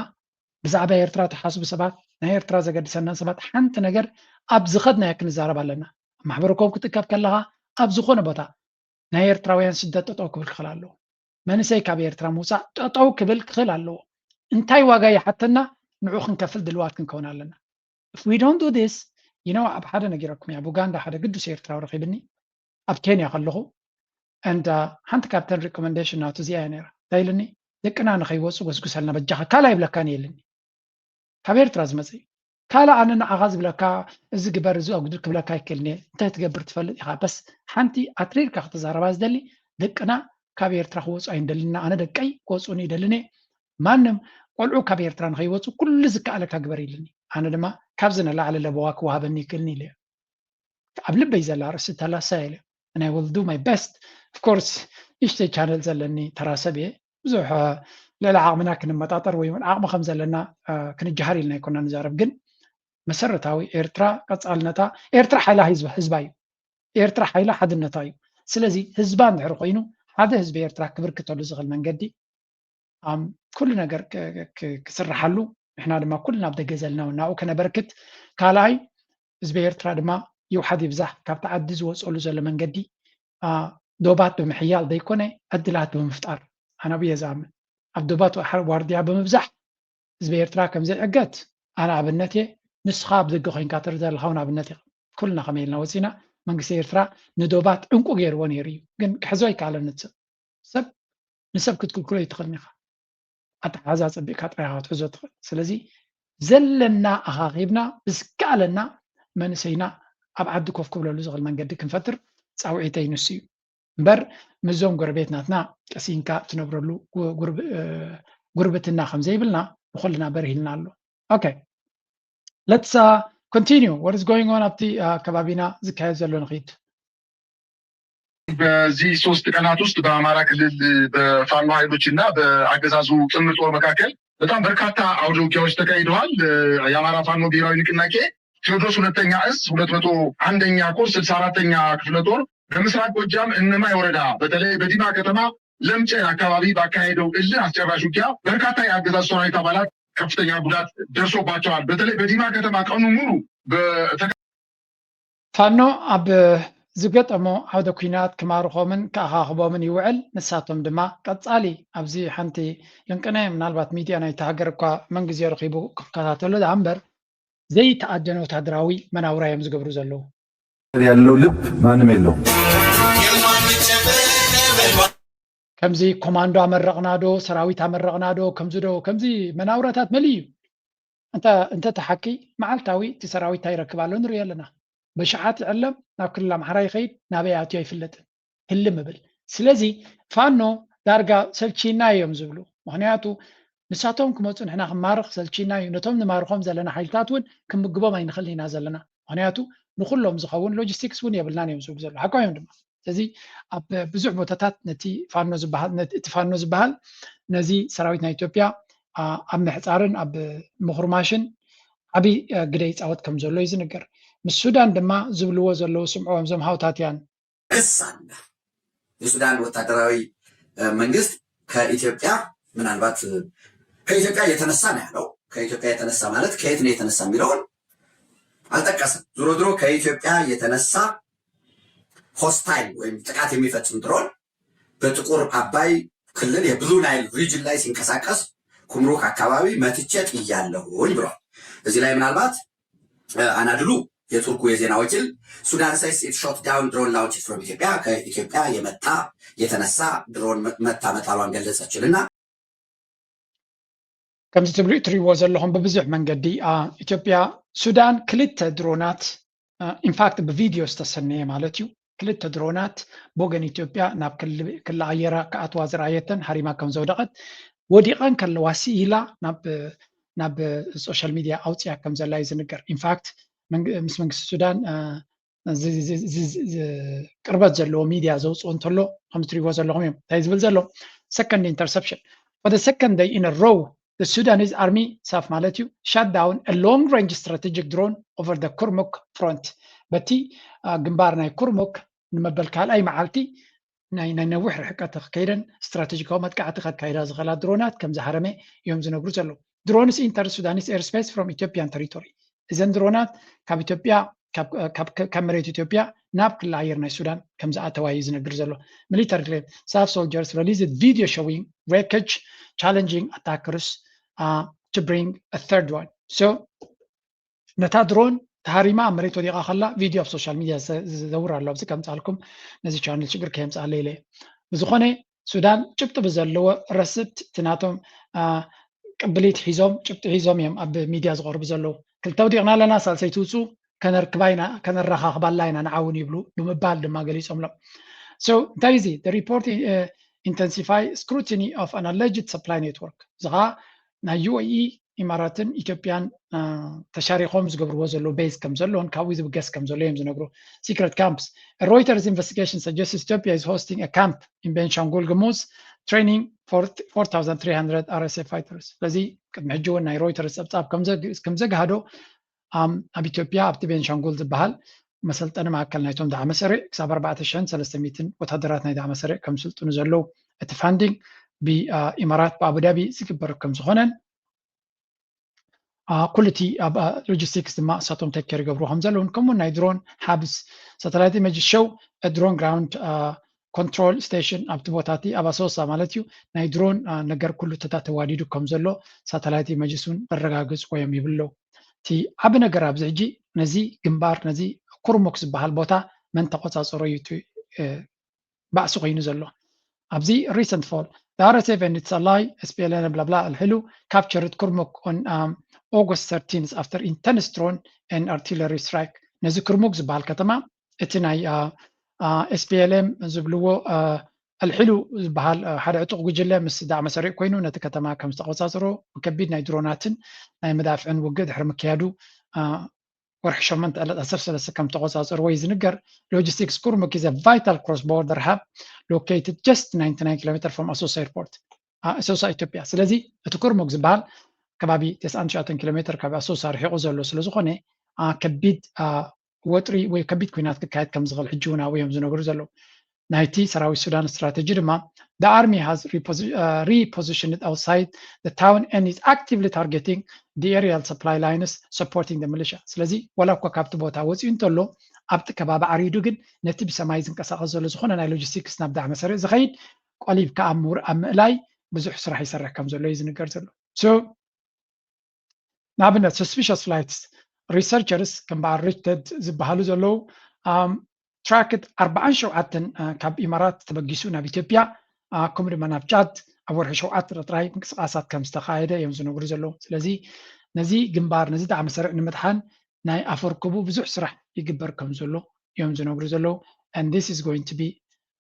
ብዛዕባ ኤርትራ ትሓስቡ ሰባት፣ ናይ ኤርትራ ዘገድሰና ሰባት ሓንቲ ነገር ኣብ ዝኸድናዮ ክንዛረብ ኣለና። ኣብ ማሕበረ ኮም ክትእከብ ከለኻ ኣብ ዝኾነ ቦታ ናይ ኤርትራውያን ስደት ጠጠው ክብል ክኽእል ኣለዎ። መንእሰይ ካብ ኤርትራ ምውፃእ ጠጠው ክብል ክኽእል ኣለዎ። እንታይ ዋጋ ይሓተና ንዑ ክንከፍል ድልዋት ክንከውን ኣለና። If we don't do this, you know ኣብ ሓደ ነጊረኩም እያ ብኡጋንዳ ሓደ ግዱስ ኤርትራዊ ረኺብኒ ኣብ ኬንያ ከለኹ and ሓንቲ ካብተን recommendation ናቱ እዚኣ እያ ነይራ እንታይ ኢልኒ ደቅና ንኸይወፁ ጎስጉሰልና በጃኻ ካልእ ኣይብለካን እየ ኢልኒ ካብ ኤርትራ ዝመፀ እዩ ካልእ ኣነ ንዓኻ ዝብለካ እዚ ግበር እዚ ኣጉድል ክብለካ ኣይክእልን እየ እንታይ ትገብር ትፈልጥ ኢኻ በስ ሓንቲ ኣትሪርካ ክትዛረባ ዝደሊ ደቅና ካብ ኤርትራ ክወፁ ኣይንደልን ኢና ኣነ ደቀይ ክወፁኒ ይደልን እየ ማንም ቆልዑ ካብ ኤርትራ ንኸይወፁ ኩሉ ዝከኣለካ ግበር ኢልኒ ኣነ ድማ ካብዚ ንላዕሊ ለበዋ ክወሃበኒ ይክእልኒ ኢለ ኣብ ልበይ ዘላ ርእሲ ተላሳ ኢለ and I will do my best of course ንእሽተይ ቻነል ዘለኒ ተራሰብ እየ ብዙሕ ልዕሊ ዓቕምና ክንመጣጠር ወይ እውን ዓቕሚ ከም ዘለና ክንጀሃር ኢልና ኣይኮና ንዛረብ ግን መሰረታዊ ኤርትራ ቀፃልነታ ኤርትራ ሓይላ ህዝባ እዩ ኤርትራ ሓይላ ሓድነታ እዩ ስለዚ ህዝባ እንድሕር ኮይኑ ሓደ ህዝቢ ኤርትራ ክብርክተሉ ዝኽእል መንገዲ ኩሉ ነገር ክስርሓሉ ንሕና ድማ ኩልና ኣብ ደገ ዘለና ናብኡ ከነበርክት ካልኣይ ህዝቢ ኤርትራ ድማ ይውሓድ ይብዛሕ ካብቲ ዓዲ ዝወፀሉ ዘሎ መንገዲ ዶባት ብምሕያል ዘይኮነ ዕድላት ብምፍጣር ኣነ ብየ ዝኣምን ኣብ ዶባት ዋርድያ ብምብዛሕ ህዝቢ ኤርትራ ከምዘይዕገት ኣነ ኣብነት እየ ንስኻ ኣብ ደገ ኮይንካ ትርኢ ዘለኻ እውን ኣብነት ኢኻ ኩልና ከመይ ኢልና ወፂና መንግስቲ ኤርትራ ንዶባት ዕንቁ ገይርዎ ነይሩ እዩ ግን ክሕዞ ኣይከኣለን ንጽብ ሰብ ንሰብ ክትክልክሎ ኣይትኽእልን ኢኻ ኣተሓሕዛ ጸቢቕካ ጥራይ ኢኻ ክትሕዞ ትኽእል ስለዚ ዘለና ኣኻኺብና ብዝከኣለና መንእሰይና ኣብ ዓዲ ኮፍ ክብለሉ ዝኽእል መንገዲ ክንፈጥር ጻውዒተይ ንሱ እዩ እምበር ምስዞም ጎረቤት ናትና ቀሲንካ ትነብረሉ ጉርብትና ከም ዘይብልና ንኹልና በርሂልና ኣሎ okay let's uh, continue what is going on ኣብቲ uh, ከባቢና ዝካየድ ዘሎ ንኺድ በዚህ ሶስት ቀናት ውስጥ በአማራ ክልል በፋኖ ኃይሎች እና በአገዛዙ ጥምር ጦር መካከል በጣም በርካታ አውደ ውጊያዎች ተካሂደዋል። የአማራ ፋኖ ብሔራዊ ንቅናቄ ቴዎድሮስ ሁለተኛ እዝ ሁለት መቶ አንደኛ ኮር ስልሳ አራተኛ ክፍለ ጦር በምስራቅ ጎጃም እነማይ ወረዳ በተለይ በዲማ ከተማ ለምጨ አካባቢ ባካሄደው እልህ አስጨራሽ ውጊያ በርካታ የአገዛዙ ሰራዊት አባላት ከፍተኛ ጉዳት ደርሶባቸዋል። በተለይ በዲማ ከተማ ቀኑ ሙሉ ፋኖ ኣብ ዝገጠሞ ዓውደ ኩናት ክማርኾምን ክኣኻኽቦምን ይውዕል። ንሳቶም ድማ ቀጻሊ ኣብዚ ሓንቲ ልንቅነ ምናልባት ሚድያ ናይቲ ሃገር እኳ መንግዜ ረኺቡ ክከታተሎ ደኣ እምበር ዘይተኣደነ ወታደራዊ መናውራ እዮም ዝገብሩ ዘለዉ። ያለው ልብ ማንም የለውም። ከምዚ ኮማንዶ ኣመረቕና ዶ ሰራዊት ኣመረቕና ዶ ከምዚ ዶ ከምዚ መናውራታት መሊ እዩ። እንተ ተሓኪ መዓልታዊ እቲ ሰራዊት እንታይ ይረክብ ኣሎ ንርኢ ኣለና። በሽሓት ይዕለም ናብ ክልል ኣምሓራ ይኸይድ ናበይ ኣትዩ ኣይፍለጥን። ህልም እብል። ስለዚ ፋኖ ዳርጋ ሰልቺና እዮም ዝብሉ። ምክንያቱ ንሳቶም ክመፁ ንሕና ክንማርኽ ሰልቺና እዩ፣ ነቶም ንማርኾም ዘለና ሓይልታት እውን ክንምግቦም ኣይንኽእልን ኢና ዘለና። ምክንያቱ ንኩሎም ዝኸውን ሎጂስቲክስ እውን የብልናን እዮም ዝብሉ ዘለዉ። ሓቆም እዮም ድማ። ስለዚ ኣብ ብዙሕ ቦታታት ነቲ ፋኖ ዝበሃል ነቲ እቲ ፋኖ ዝበሃል ነዚ ሰራዊት ናይ ኢትዮጵያ ኣብ ምሕፃርን ኣብ ምኹርማሽን ዓብዪ ግደ ይፃወት ከም ዘሎ እዩ ዝንገር። ምስ ሱዳን ድማ ዝብልዎ ዘለዉ ስምዕዎም እዞም ሃውታትያን። ክስ ኣለ። የሱዳን ወታደራዊ መንግስት ከኢትዮጵያ ምናልባት ከኢትዮጵያ የተነሳ ነው ያለው። ከኢትዮጵያ የተነሳ ማለት ከየት ነው የተነሳ የሚለውን አልጠቀሰም። ዞሮ ዞሮ ከኢትዮጵያ የተነሳ ሆስታይል ወይም ጥቃት የሚፈጽም ድሮን በጥቁር አባይ ክልል የብሉ ናይል ሪጅን ላይ ሲንቀሳቀስ ኩምሩክ አካባቢ መትቼ ጥያለሁኝ ብሏል። እዚህ ላይ ምናልባት አናድሉ የቱርኩ የዜና ወኪል Sudan says it shot down drone launched from ኢትዮጵያ ከኢትዮጵያ የመጣ የተነሳ ድሮን መታ መጣሏን ገለጸችልና ከምዚ ትብሉ እትሪእዎ ዘለኹም ብብዙሕ መንገዲ ኢትዮጵያ ሱዳን ክልተ ድሮናት ኢንፋክት ብቪድዮ ዝተሰነየ ማለት እዩ ክልተ ድሮናት ብወገን ኢትዮጵያ ናብ ክሊ ኣየራ ክኣትዋ ዝረኣየተን ሃሪማ ከም ዘውደቐት ወዲቐን ከለዋ ስኢላ ናብ ናብ ሶሻል ሚድያ ኣውፅያ ከም ዘላ እዩ ዝንገር። ኢንፋክት ምስ መንግስቲ ሱዳን ቅርበት ዘለዎ ሚድያ ዘውፅኦ እንተሎ ከም ትሪእዎ ዘለኹም እዮም። እንታይ ዝብል ዘሎ second interception for the second day in a row the Sudanese army ሳፍ ማለት እዩ shot down a long range strategic drone over the ኩርሙክ front በቲ ግንባር ናይ ኩርሙክ ንመበል ካልኣይ መዓልቲ ናይ ናይ ነዊሕ ርሕቀት ከይደን ስትራቴጂካዊ መጥቃዕቲ ከካይዳ ዝኽእላ ድሮናት ከም ዝሃረመ እዮም ዝነግሩ ዘለዉ። Drones enter Sudanese airspace from Ethiopian territory እዘን ድሮናት ካብ ኢትዮጵያ ካብ መሬት ኢትዮጵያ ናብ ክሊ ኣየር ናይ ሱዳን ከም ዝኣተዋ እዩ ዝነግር ዘሎ። Military claim ሳፍ soldiers released video showing wreckage challenging attackers to bring a third one so ነታ ድሮን ተሃሪማ ኣብ መሬት ወዲቓ ከላ ቪድዮ ኣብ ሶሻል ሚድያ ዝዘውር ኣሎ። ኣብዚ ከምፃልኩም ነዚ ቻነል ሽግር ከየምፃለ ኢለ ብዝኾነ ሱዳን ጭብጢ ብዘለዎ ረስብት እቲ ናቶም ቅብሊት ሒዞም ጭብጢ ሒዞም እዮም ኣብ ሚድያ ዝቐርቡ ዘለዉ። ክልተ ውዲቕና ኣለና ሳልሰይቲ ውፁ ከነርክባ ኢና ከነረኻኽባላ ኢና ንዓውን ይብሉ ብምባል ድማ ገሊፆምሎም። So እንታይ እዚ report intensify scrutiny of an alleged supply network እዚ ከዓ ናይ ዩ ኤ ኢ ኢማራትን ኢትዮጵያን ተሻሪኾም ዝገብርዎ ዘለዉ ቤዝ ከም ዘለውን ካብኡ ዝብገስ ከም ዘሎ እዮም ዝነግሩ። Secret camps Reuters investigation suggests Ethiopia is hosting a camp in Benishangul Gumuz training for four thousand three hundred R S F fighters ስለዚ ቅድሚ ሕጂ እውን ናይ ሮይተርስ ፀብፃብ ከም ዘግሃዶ ኣብ ኢትዮጵያ ኣብቲ ቤንሻንጉል ዝበሃል መሰልጠኒ ማእከል ናይቶም ዳዕመ ሰሪዕ ክሳብ ኣርባዕተ ሽሕን ሰለስተ ሚእትን ወታደራት ናይ ዳዕመ ሰሪዕ ከም ዝስልጥኑ ዘለዉ እቲ ፋንዲንግ ብኢማራት ብኣቡዳቢ ዝግበር ከም ዝኾነን ኩሉ እቲ ኣብ ሎጂስቲክስ ድማ እሳቶም ቴክ ኬር ይገብሩ ከም ዘለውን ከምኡ ናይ ድሮን ሃብስ ሳተላይት ኢሜጅ ሸው ድሮን ግራውንድ ኮንትሮል ስቴሽን ኣብቲ ቦታ እቲ ኣብ ኣሶሳ ማለት እዩ ናይ ድሮን ነገር ኩሉ ተታ ተዋዲዱ ከም ዘሎ ሳተላይት ኢሜጅስ እውን መረጋገፂ ኮይኖም ይብሉ ኣለዉ። እቲ ዓቢ ነገር ኣብዚ ሕጂ ነዚ ግንባር ነዚ ኩርሙክ ዝበሃል ቦታ መን ተቆፃፀሮ እዩ እቲ ባእሲ ኮይኑ ዘሎ። ኣብዚ recent fall the R S F and its ally S P L M blah blah ኣልሕሉ captured ኩርሙክ on August thirteenth after intense drone and artillery strike ነዚ ኩርሙክ ዝበሃል ከተማ እቲ ናይ S P L M ዝብልዎ ኣልሒሉ ዝበሃል ሓደ ዕጡቕ ጉጅለ ምስ ዳዕመ ሰሪዕ ኮይኑ ነቲ ከተማ ከም ዝተቆፃፀሮ ብከቢድ ናይ ድሮናትን ናይ መዳፍዕን ውግእ ድሕሪ ምክያዱ ወርሒ ሸሞንተ ዕለት ዓሰርተ ሰለስተ ከም ዝተቆፃፀርዎ እዩ ዝንገር። Logistics ኩርሙክ is a vital cross border hub located just ninety nine kilometer from ኣሶሳ airport ኣሶሳ ኢትዮጵያ። ስለዚ እቲ ኩርሙክ ዝበሃል ከባቢ ተስዓን ትሽዓተን ኪሎ ሜትር ካብ ኣሶሳ ርሒቑ ዘሎ ስለዝኾነ ከቢድ ወጥሪ ወይ ከቢድ ኩናት ክካየድ ከም ዝኽእል ሕጂ እውን ኣብኡ እዮም ዝነግሩ ዘለዉ። ናይቲ ሰራዊት ሱዳን ስትራተጂ ድማ the army has repositioned outside the town and is actively targeting the aerial supply lines supporting the militia ስለዚ ዋላ እኳ ካብቲ ቦታ ወፂኡ እንተሎ ኣብቲ ከባቢ ዓሪዱ ግን ነቲ ብሰማይ ዝንቀሳቐስ ዘሎ ዝኾነ ናይ ሎጂስቲክስ ናብ ዳዕመ ሰሪዕ ዝኸይድ ቆሊብካ ኣብ ምውር ኣብ ምእላይ ብዙሕ ስራሕ ይሰርሕ ከም ዘሎ እዩ ዝንገር ዘሎ። ንኣብነት suspicious flights researchers ከም በዓል ሪችተድ ዝበሃሉ ዘለዉ tracked ኣርባዓን ሸውዓተን ካብ ኢማራት ተበጊሱ ናብ ኢትዮጵያ ከምኡ ድማ ናብ ጫድ ኣብ ወርሒ ሸውዓተ ጥራይ ምንቅስቃሳት ከም ዝተኻየደ እዮም ዝነግሩ ዘለዉ። ስለዚ ነዚ ግንባር ነዚ ዳዕመ ሰሪዕ ንምድሓን ናይ ኣፈርክቡ ብዙሕ ስራሕ ይግበር ከም ዘሎ እዮም ዝነግሩ ዘለዉ። And this is going to be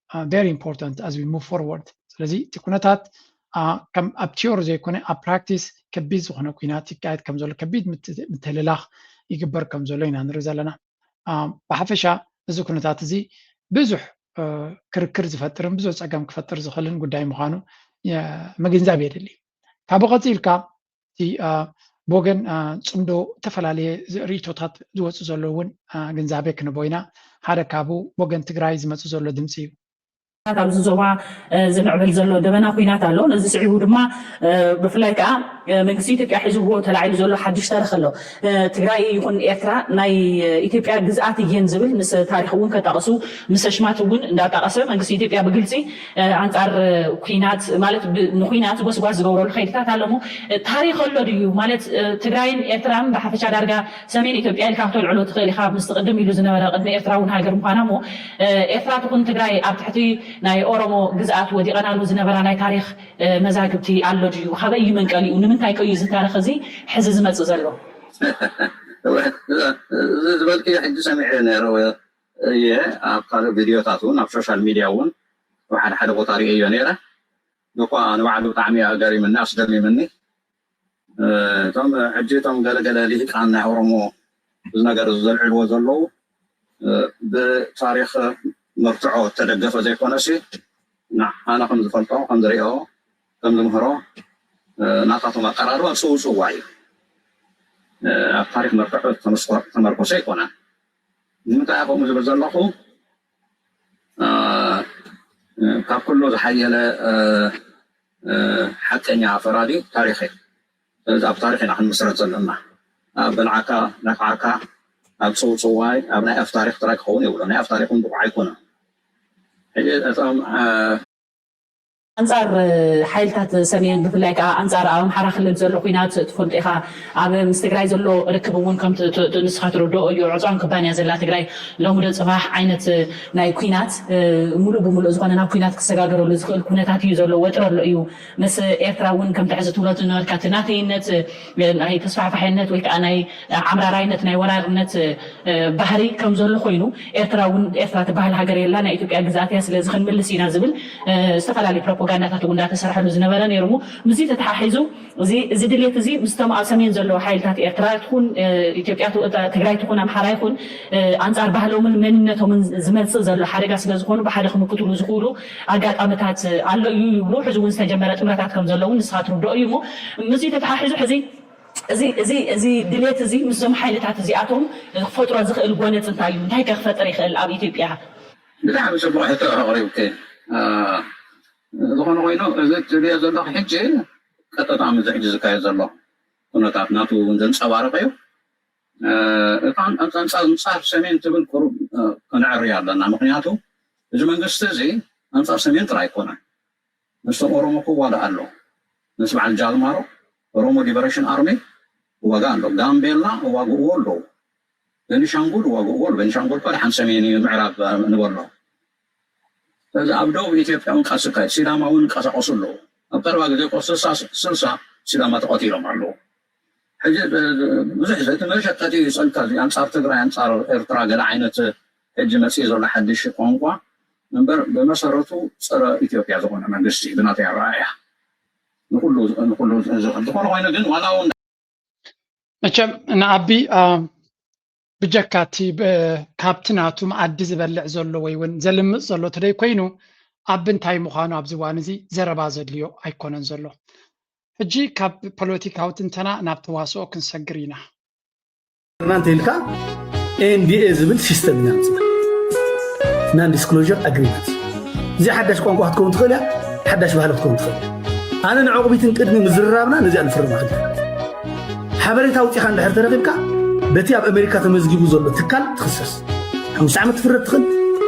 very important as we move forward። ስለዚ እቲ ኩነታት ኣብ ቲዮሪ ዘይኮነ ኣብ ፕራክቲስ ከቢድ ዝኾነ ኩናት ይካየድ ከም ዘሎ፣ ከቢድ ምትልላኽ ይግበር ከም ዘሎ ኢና ንርኢ ዘለና። ብሓፈሻ እዚ ኩነታት እዚ ብዙሕ ክርክር ዝፈጥርን ብዙሕ ፀገም ክፈጥር ዝኽእልን ጉዳይ ምዃኑ ምግንዛብ የድሊ። ካብኡ ቀፂልካ እቲ ብወገን ፅምዶ ዝተፈላለየ ርእይቶታት ዝወፁ ዘሎ እውን ግንዛቤ ክንቦ ኢና። ሓደ ካብኡ ብወገን ትግራይ ዝመፁ ዘሎ ድምፂ እዩ። ኣብዚ ዞባ ዝምዕብል ዘሎ ደበና ኩናት ኣሎ። ነዚ ስዒቡ ድማ ብፍላይ ከዓ መንግስቲ ኢትዮጵያ ሒዝዎ ተላዒሉ ዘሎ ሓድሽ ታሪክ ኣሎ። ትግራይ ይኹን ኤርትራ ናይ ኢትዮጵያ ግዝኣት እየን ዝብል ምስ ታሪክ እውን ከጣቅሱ ምስ ኣሽማት እውን እንዳጣቀሰ መንግስቲ ኢትዮጵያ ብግልፂ ኣንፃር ኩናት ማለት ንኩናት ጎስጓስ ዝገብረሉ ከይድታት ኣለሞ ታሪክ ኣሎ ድዩ ማለት ትግራይን ኤርትራን ብሓፈሻ ዳርጋ ሰሜን ኢትዮጵያ ኢልካ ክተልዕሎ ትኽእል ኢኻ። ምስ ቅድም ኢሉ ዝነበረ ቅድሚ ኤርትራ እውን ሃገር ምዃና እሞ ኤርትራ ትኹን ትግራይ ኣብ ትሕቲ ናይ ኦሮሞ ግዝኣት ወዲቐናሉ ዝነበራ ናይ ታሪክ መዛግብቲ ኣሎ ድዩ? ካበይ እዩ መንቀሊኡ? ንምንታይ ከ እዩ እዚ ታሪክ እዚ ሕዚ ዝመፅእ ዘሎ? እዚ ዝበልክዮ ሕጂ ሰሚዐ ነይረ እየ ኣብ ካልእ ቪድዮታት እውን ኣብ ሶሻል ሚድያ እውን ኣብ ሓደ ሓደ ቦታ ርእየዮ ነይረ። እኳ ንባዕሉ ብጣዕሚ ኣገሪምኒ ኣስደሚምኒ። እቶም ሕጂ እቶም ገለገለ ልሂቃን ናይ ኦሮሞ እዚ ነገር ዘልዕልዎ ዘለዉ ብታሪክ መርትዖ እተደገፈ ዘይኮነሲ ንዓና ከም ዝፈልጦ ከም ዝሪኦ ከም ዝምህሮ ናታቶም ኣቀራርባ ፅውፅዋ እዩ። ኣብ ታሪክ መርትዖ ተመርኮሰ ኣይኮነን። ንምንታይ ከምኡ ዝብል ዘለኹ ካብ ኩሉ ዝሓየለ ሓቀኛ ፈራዲ ታሪክ እዩ። ስለዚ ኣብ ታሪክ ኢና ክንምስረት ዘለና። ኣብ በልዓካ ነፍዓካ ኣብ ፅውፅዋይ ኣብ ናይ ኣፍ ታሪክ ጥራይ ክኸውን የብሎ። ናይ ኣፍ ታሪክ እውን ብቑዕ ኣይኮነን። ሕጂ እቶም ኣንፃር ሓይልታት ሰሜን ብፍላይ ከዓ ኣንፃር ኣብ ኣምሓራ ክልል ዘሎ ኩናት ትፈልጦ ኢኻ። ኣብ ምስ ትግራይ ዘሎ ርክብ እውን ከም ንስኻ ትረድኦ እዩ። ዕፅዋን ክባንያ ዘላ ትግራይ ሎሚ ዶ ፅባሕ ዓይነት ናይ ኩናት ሙሉእ ብሙሉእ ዝኾነ ናብ ኩናት ክሰጋገረሉ ዝኽእል ኩነታት እዩ ዘሎ። ወጥሪ ኣሎ እዩ። ምስ ኤርትራ እውን ከምቲ ሕዚ ትብሎ ዝነበርካ እቲ ናተይነት ናይ ተስፋሕፋሕነት ወይ ከዓ ናይ ዓምራራይነት ናይ ወራርነት ባህሪ ከም ዘሎ ኮይኑ ኤርትራ እውን ኤርትራ ትበሃል ሃገር የላ ናይ ኢትዮጵያ ግዝኣት እያ ስለዚ ክንምልስ ኢና ዝብል ዝተፈላለዩ ፕሮፓጋንዳታት እውን እንዳተሰርሐሉ ዝነበረ ነይሩ እሞ ምስዚ ተተሓሒዙ እዚ ድሌት እዚ ምስቶም ኣብ ሰሜን ዘለዉ ሓይልታት ኤርትራ ትኹን ኢትዮጵያ ትግራይ ትኹን ኣምሓራ ይኹን ኣንፃር ባህሎምን መንነቶምን ዝመፅእ ዘሎ ሓደጋ ስለዝኾኑ ብሓደ ክምክትሉ ዝኽእሉ ኣጋጣምታት ኣሎ እዩ ይብሉ ሕዚ እውን ዝተጀመረ ጥምረታት ከም ዘለዉ ንስኻ ትርድኦ እዩ እሞ ምስዚ ተተሓሒዙ ሕዚ እዚ እዚ እዚ ድሌት እዚ ምስዞም ሓይልታት እዚኣቶም ክፈጥሮ ዝኽእል ጎነፅ እንታይ እዩ? እንታይ ከ ክፈጥር ይኽእል ኣብ ኢትዮጵያ? ብጣዕሚ ፅቡቅ ሕቶ ኣቅሪብኪ። ዝኾነ ኮይኑ እዚ ትብልዮ ዘለኹ ሕጂ ቀጥታ ምስዚ ሕጂ ዝካየድ ዘሎ ኩነታት ናቱ እውን ዘንፀባርቕ እዩ። እታ ኣንፃር ሰሜን ትብል ቁሩብ ከነዕርያ ኣለና። ምክንያቱ እዚ መንግስቲ እዚ ኣንፃር ሰሜን ጥራይ ኣይኮነን። ምስቶም ኦሮሞ ክዋጋእ ኣሎ። ምስ በዓል ጃልማሮ ኦሮሞ ሊበሬሽን ኣርሚ ክዋጋእ ኣሎ። ጋምቤላ እዋግእዎ ኣለዉ። ቤኒሻንጉል እዋግእዎ ኣለዉ። ቤኒሻንጉል እኮ ደሓን ሰሜን እዩ ምዕራብ ንበሎ። ስለዚ ኣብ ደቡብ ኢትዮጵያ እውን ቃልሲ ይካየድ። ሲዳማ እውን ይንቀሳቀሱ ኣለዉ። ኣብ ቀረባ ግዜ እኮ ስልሳ ስልሳ ሲዳማ ተቐቲሎም ኣለዉ። ሕጂ ብዙሕ እቲ መሸቀጢ እዩ ጸልካ እዚ ኣንጻር ትግራይ ኣንጻር ኤርትራ ገለ ዓይነት ሕጂ መጽኢ ዘሎ ሓድሽ ቋንቋ እምበር ብመሰረቱ ጸረ ኢትዮጵያ ዝኾነ መንግስቲ እዩ ብናተይ ኣረኣእያ ንኩሉ ንኩሉ ዝኽእል ዝኾነ ኮይኑ ግን ዋላ እውን መቸም ንኣቢ ብጀካ እቲ ካብቲ ናቱ መኣዲ ዝበልዕ ዘሎ ወይ እውን ዘልምፅ ዘሎ ተደይ ኮይኑ ኣብ እንታይ ምዃኑ ኣብዚ እዋን እዚ ዘረባ ዘድልዮ ኣይኮነን ዘሎ። ሕጂ ካብ ፖለቲካዊ ትንተና ናብ ተዋስኦ ክንሰግር ኢና። እናንተ ኢልካ ኤንዲኤ ዝብል ሲስተም ኢና ምፅና non disclosure agreement እዚ ሓዳሽ ቋንቋ ክትከውን ትኽእል እያ፣ ሓዳሽ ባህሊ ክትከውን ትኽእል። ኣነ ንዕቑቢትን ቅድሚ ምዝርራብና ነዚኣ ንፍርማ ክልተ ሓበሬታ ኣውፂኻ እንድሕር ተረኺብካ በቲ ኣብ ኣሜሪካ ተመዝጊቡ ዘሎ ትካል ትኽሰስ። ሓሙሽተ ዓመት ትፍረድ ትኽእል፣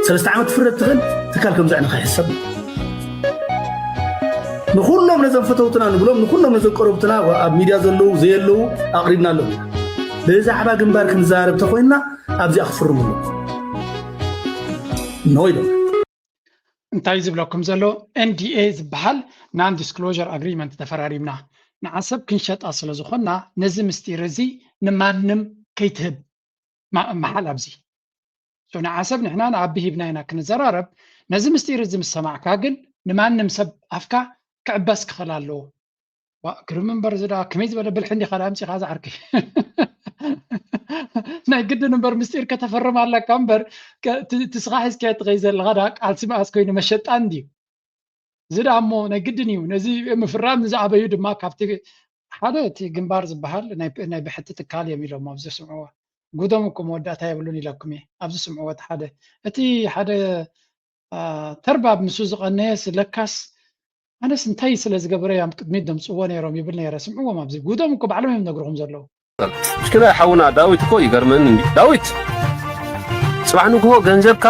ሰለስተ ዓመት ትፍረድ ትኽእል፣ ትካል ከም ዘዕነኻ ይሕሰብ። ንኹሎም ነዘም ፈተውትና ንብሎም ንኹሎም ነዘም ቀረብትና ኣብ ሚድያ ዘለዉ ዘየለዉ ኣቕሪብና ኣለዉ ኢና። ብዛዕባ ግንባር ክንዛረብ ተኾይንና ኣብዚኣ ክፍርሙ ኣለዉ ኖ ኢሎም። እንታይ ዝብለኩም ዘሎ ኤንዲኤ ዝበሃል non disclosure agreement ተፈራሪምና ንዓሰብ ክንሸጣ ስለ ዝኾንና ነዚ ምስጢር እዚ ንማንም ከይትህብ መሓል ኣብዚ ንዓሰብ ንሕና ንኣቢ ሂብና ኢና ክንዘራረብ ነዚ ምስጢር እዚ ምስ ሰማዕካ ግን ንማንም ሰብ ኣፍካ ክዕበስ ክኽእል ኣለዎ። ዋ፣ ግርም እምበር፣ እዚ ደኣ ከመይ ዝበለ ብልሒ እንዲኻ ደኣ ኣምጺኻ ዝዓርከይ? ናይ ግድን እምበር ምስጢር ከተፈርም ኣለካ እምበር፣ ከ-፣ እቲ፣ እቲ ስኻ ሒዝካዮ ትኸይድ ዘለኻ ደኣ ቃልሲ መኣስ ኮይኑ መሸጣ እንድዩ። እዚ ደኣ እሞ ናይ ግድን እዩ። ነዚ ምፍራም ንዝኣበዩ ድማ ካብቲ ሓደ እቲ ግንባር ዝበሃል ናይ፣ ናይ ብሕቲ ትካል እዮም ኢሎም ኣብዚ ስምዕዎ። ጉዶም እኮ መወዳእታ የብሉን ኢለኩም እየ። ኣብዚ ስምዕዎ እቲ ሓደ፣ እቲ ሓደ፣ አ፣ ተርባብ ምስኡ ዝቐነየስ ለካስ ኣነስ እንታይ ስለ ዝገበረ እዮም ቅድሚት ደምጽዎ ነይሮም ይብል ነይረ። ስምዕዎም ኣብዚ ጉዶም እኮ ባዕሎም እዮም ነግርኹም ዘለዉ። እስኪ ናይ ሓውና ዳዊት እኮ ይገርመኒ እንዲ ዳዊት፣ ጽባሕ ንግሆ ገንዘብካ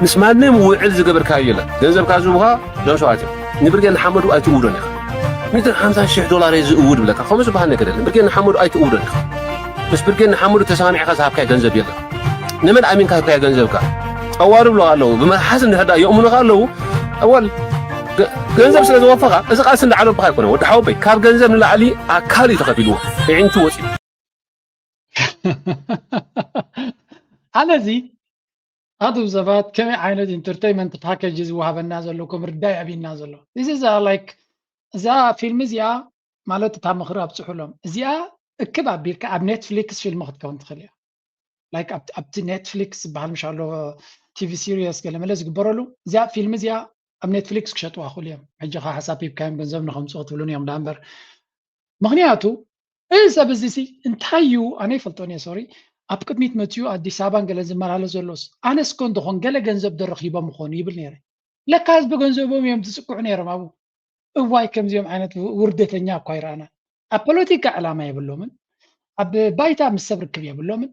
ምስ ማንም ውዕል ዝገበርካዮ የለን። ገንዘብካ ዝህቡኻ እዞም ሰባት እዮም። ንብርጌድ ንሓመዱ ኣይትእውዶን ኢኻ። ሚእትን ሓምሳን ሽሕ ዶላር እየ ዝእውድ ብለካ፣ ከምኡ ዝበሃል ነገር የለን። ብርጌድ ንሓመዱ ኣይትእውዶን ኢኻ። ምስ ብርጌድ ንሓመዱ ተሰማሚዕካ ዝሃብካዮ ገንዘብ የለን። ንመን ኣሚንካ ሃብካዮ ገንዘብካ? ጸዋር ብሎ ኣለዉ። ብመልሓስ እንድሕር ደኣ የእምኑኻ ኣለዉ። ኣወል፣ ገ-፣ ገንዘብ ስለ ዝወፈኻ፣ እዚ ቃልሲ እንዳዓለብኻ ኣይኮነ። ወዲ ሓወበይ፣ ካብ ገንዘብ ንላዕሊ ኣካል እዩ ተኸፊልዎ። ኣዒንቱ ወጺኡ። ኣነ እዚ ኣቱም ሰባት ከመይ ዓይነት ኢንተርቴይንመንት ፓኬጅ ዝወሃበና ዘሎ፣ ከምርዳይ ኣብይና ዘሎ። This is a, like፣ እዛ ፊልም እዚኣ ማለት እታ ምኽሪ ኣብጽሑሎም። እዚኣ እክብ ኣቢልካ ኣብ ኔትፍሊክስ ፊልም ክትከውን ትኽእል እያ። ላይክ ኣብ-፣ ኣብቲ ኔትፍሊክስ ዝበሃል ምሽ ኣሎ ቲቪ ሲሪየስ ገለመለ ዝግበረሉ። እዚኣ ፊልም እዚኣ ኣብ ኔትፍሊክስ ክሸጥዋ ክኽእሉ እዮም። ሕጂ ኸዓ ሓሳብ ሂብካዮም ገንዘብ ንኸምጽኡ ክትብሉን እዮም ደኣ እምበር። ምኽንያቱ እዚ ሰብ እዚ ሲ እንታይ እዩ? ኣነ ይፈልጦን እየ፣ ሶሪ። ኣብ ቅድሚት መፅዩ ኣዲስ ኣበባን ገለ ዝመላለስ ዘሎስ ኣነስ ኮን ዝኾን ገለ ገንዘብ ዶ ረኺቦም ይኾኑ ይብል ነይረ። ለካ ህዝቢ ገንዘቦም እዮም ዝፅቅዑ ነይሮም ኣብኡ። እዋይ ከምዚኦም ዓይነት ው-፣ ውርደተኛ እኳ ይረኣና። ኣብ ፖለቲካ ዕላማ የብሎምን፣ ኣብ ባይታ ምስ ሰብ ርክብ የብሎምን።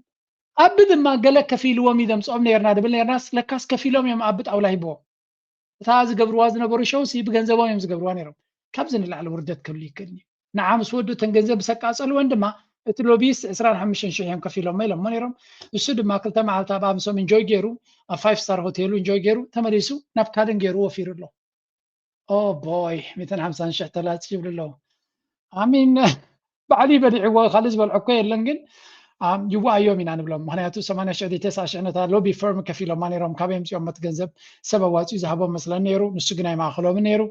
ኣብ ድማ ገለ ከፊልዎም እዩ ዘምፅኦም ነይርና ድብል ነይርናስ ለካስ ከፊሎም እዮም ኣብ ጣውላ ሂብዎም። እታ ዝገብርዋ ዝነበሩ ሸውሲ ብገንዘቦም እዮም ዝገብርዋ ነይሮም። ካብዚ ንላዕሊ ውርደት ክህሉ ይክእል እዩ። ንዓ ምስ ወዱ እተን ገንዘብ ምስ ኣቃጸልወን ድማ እቲ ሎቢስት ዕስራን ሓሙሽተን ሽሕ እዮም ከፊሎሞ ኢሎሞ ነይሮም። እሱ ድማ ክልተ መዓልቲ ኣብ ኣምሶም ኢንጆይ ገይሩ ኣብ ፋይፍ ስታር ሆቴሉ ኢንጆይ ገይሩ ተመሊሱ ናብ ካድን ገይሩ ወፊሩ ኣሎ። ኦ ቦይ፣ ሚእትን ሓምሳን ሽሕ ተላጺ ይብሉ ኣለዉ። ኣሚን ባዕሉ በሊዕዎ ካልእ ዝበልዖ እኮ የለን ግን ኣም፣ ይዋኣዮም ኢና ንብሎም። ምክንያቱ ሰማንያ ሽሕ ተስዓ ሽሕ ነታ ሎቢ ፈርም ከፊሎማ ነይሮም። ካበይ ኣምጺኦሞ እቲ ገንዘብ? ሰብ ኣዋጺኡ ዝሃቦም መስለኒ ነይሩ። ንሱ ግን ኣይማእከሎምን ነይሩ።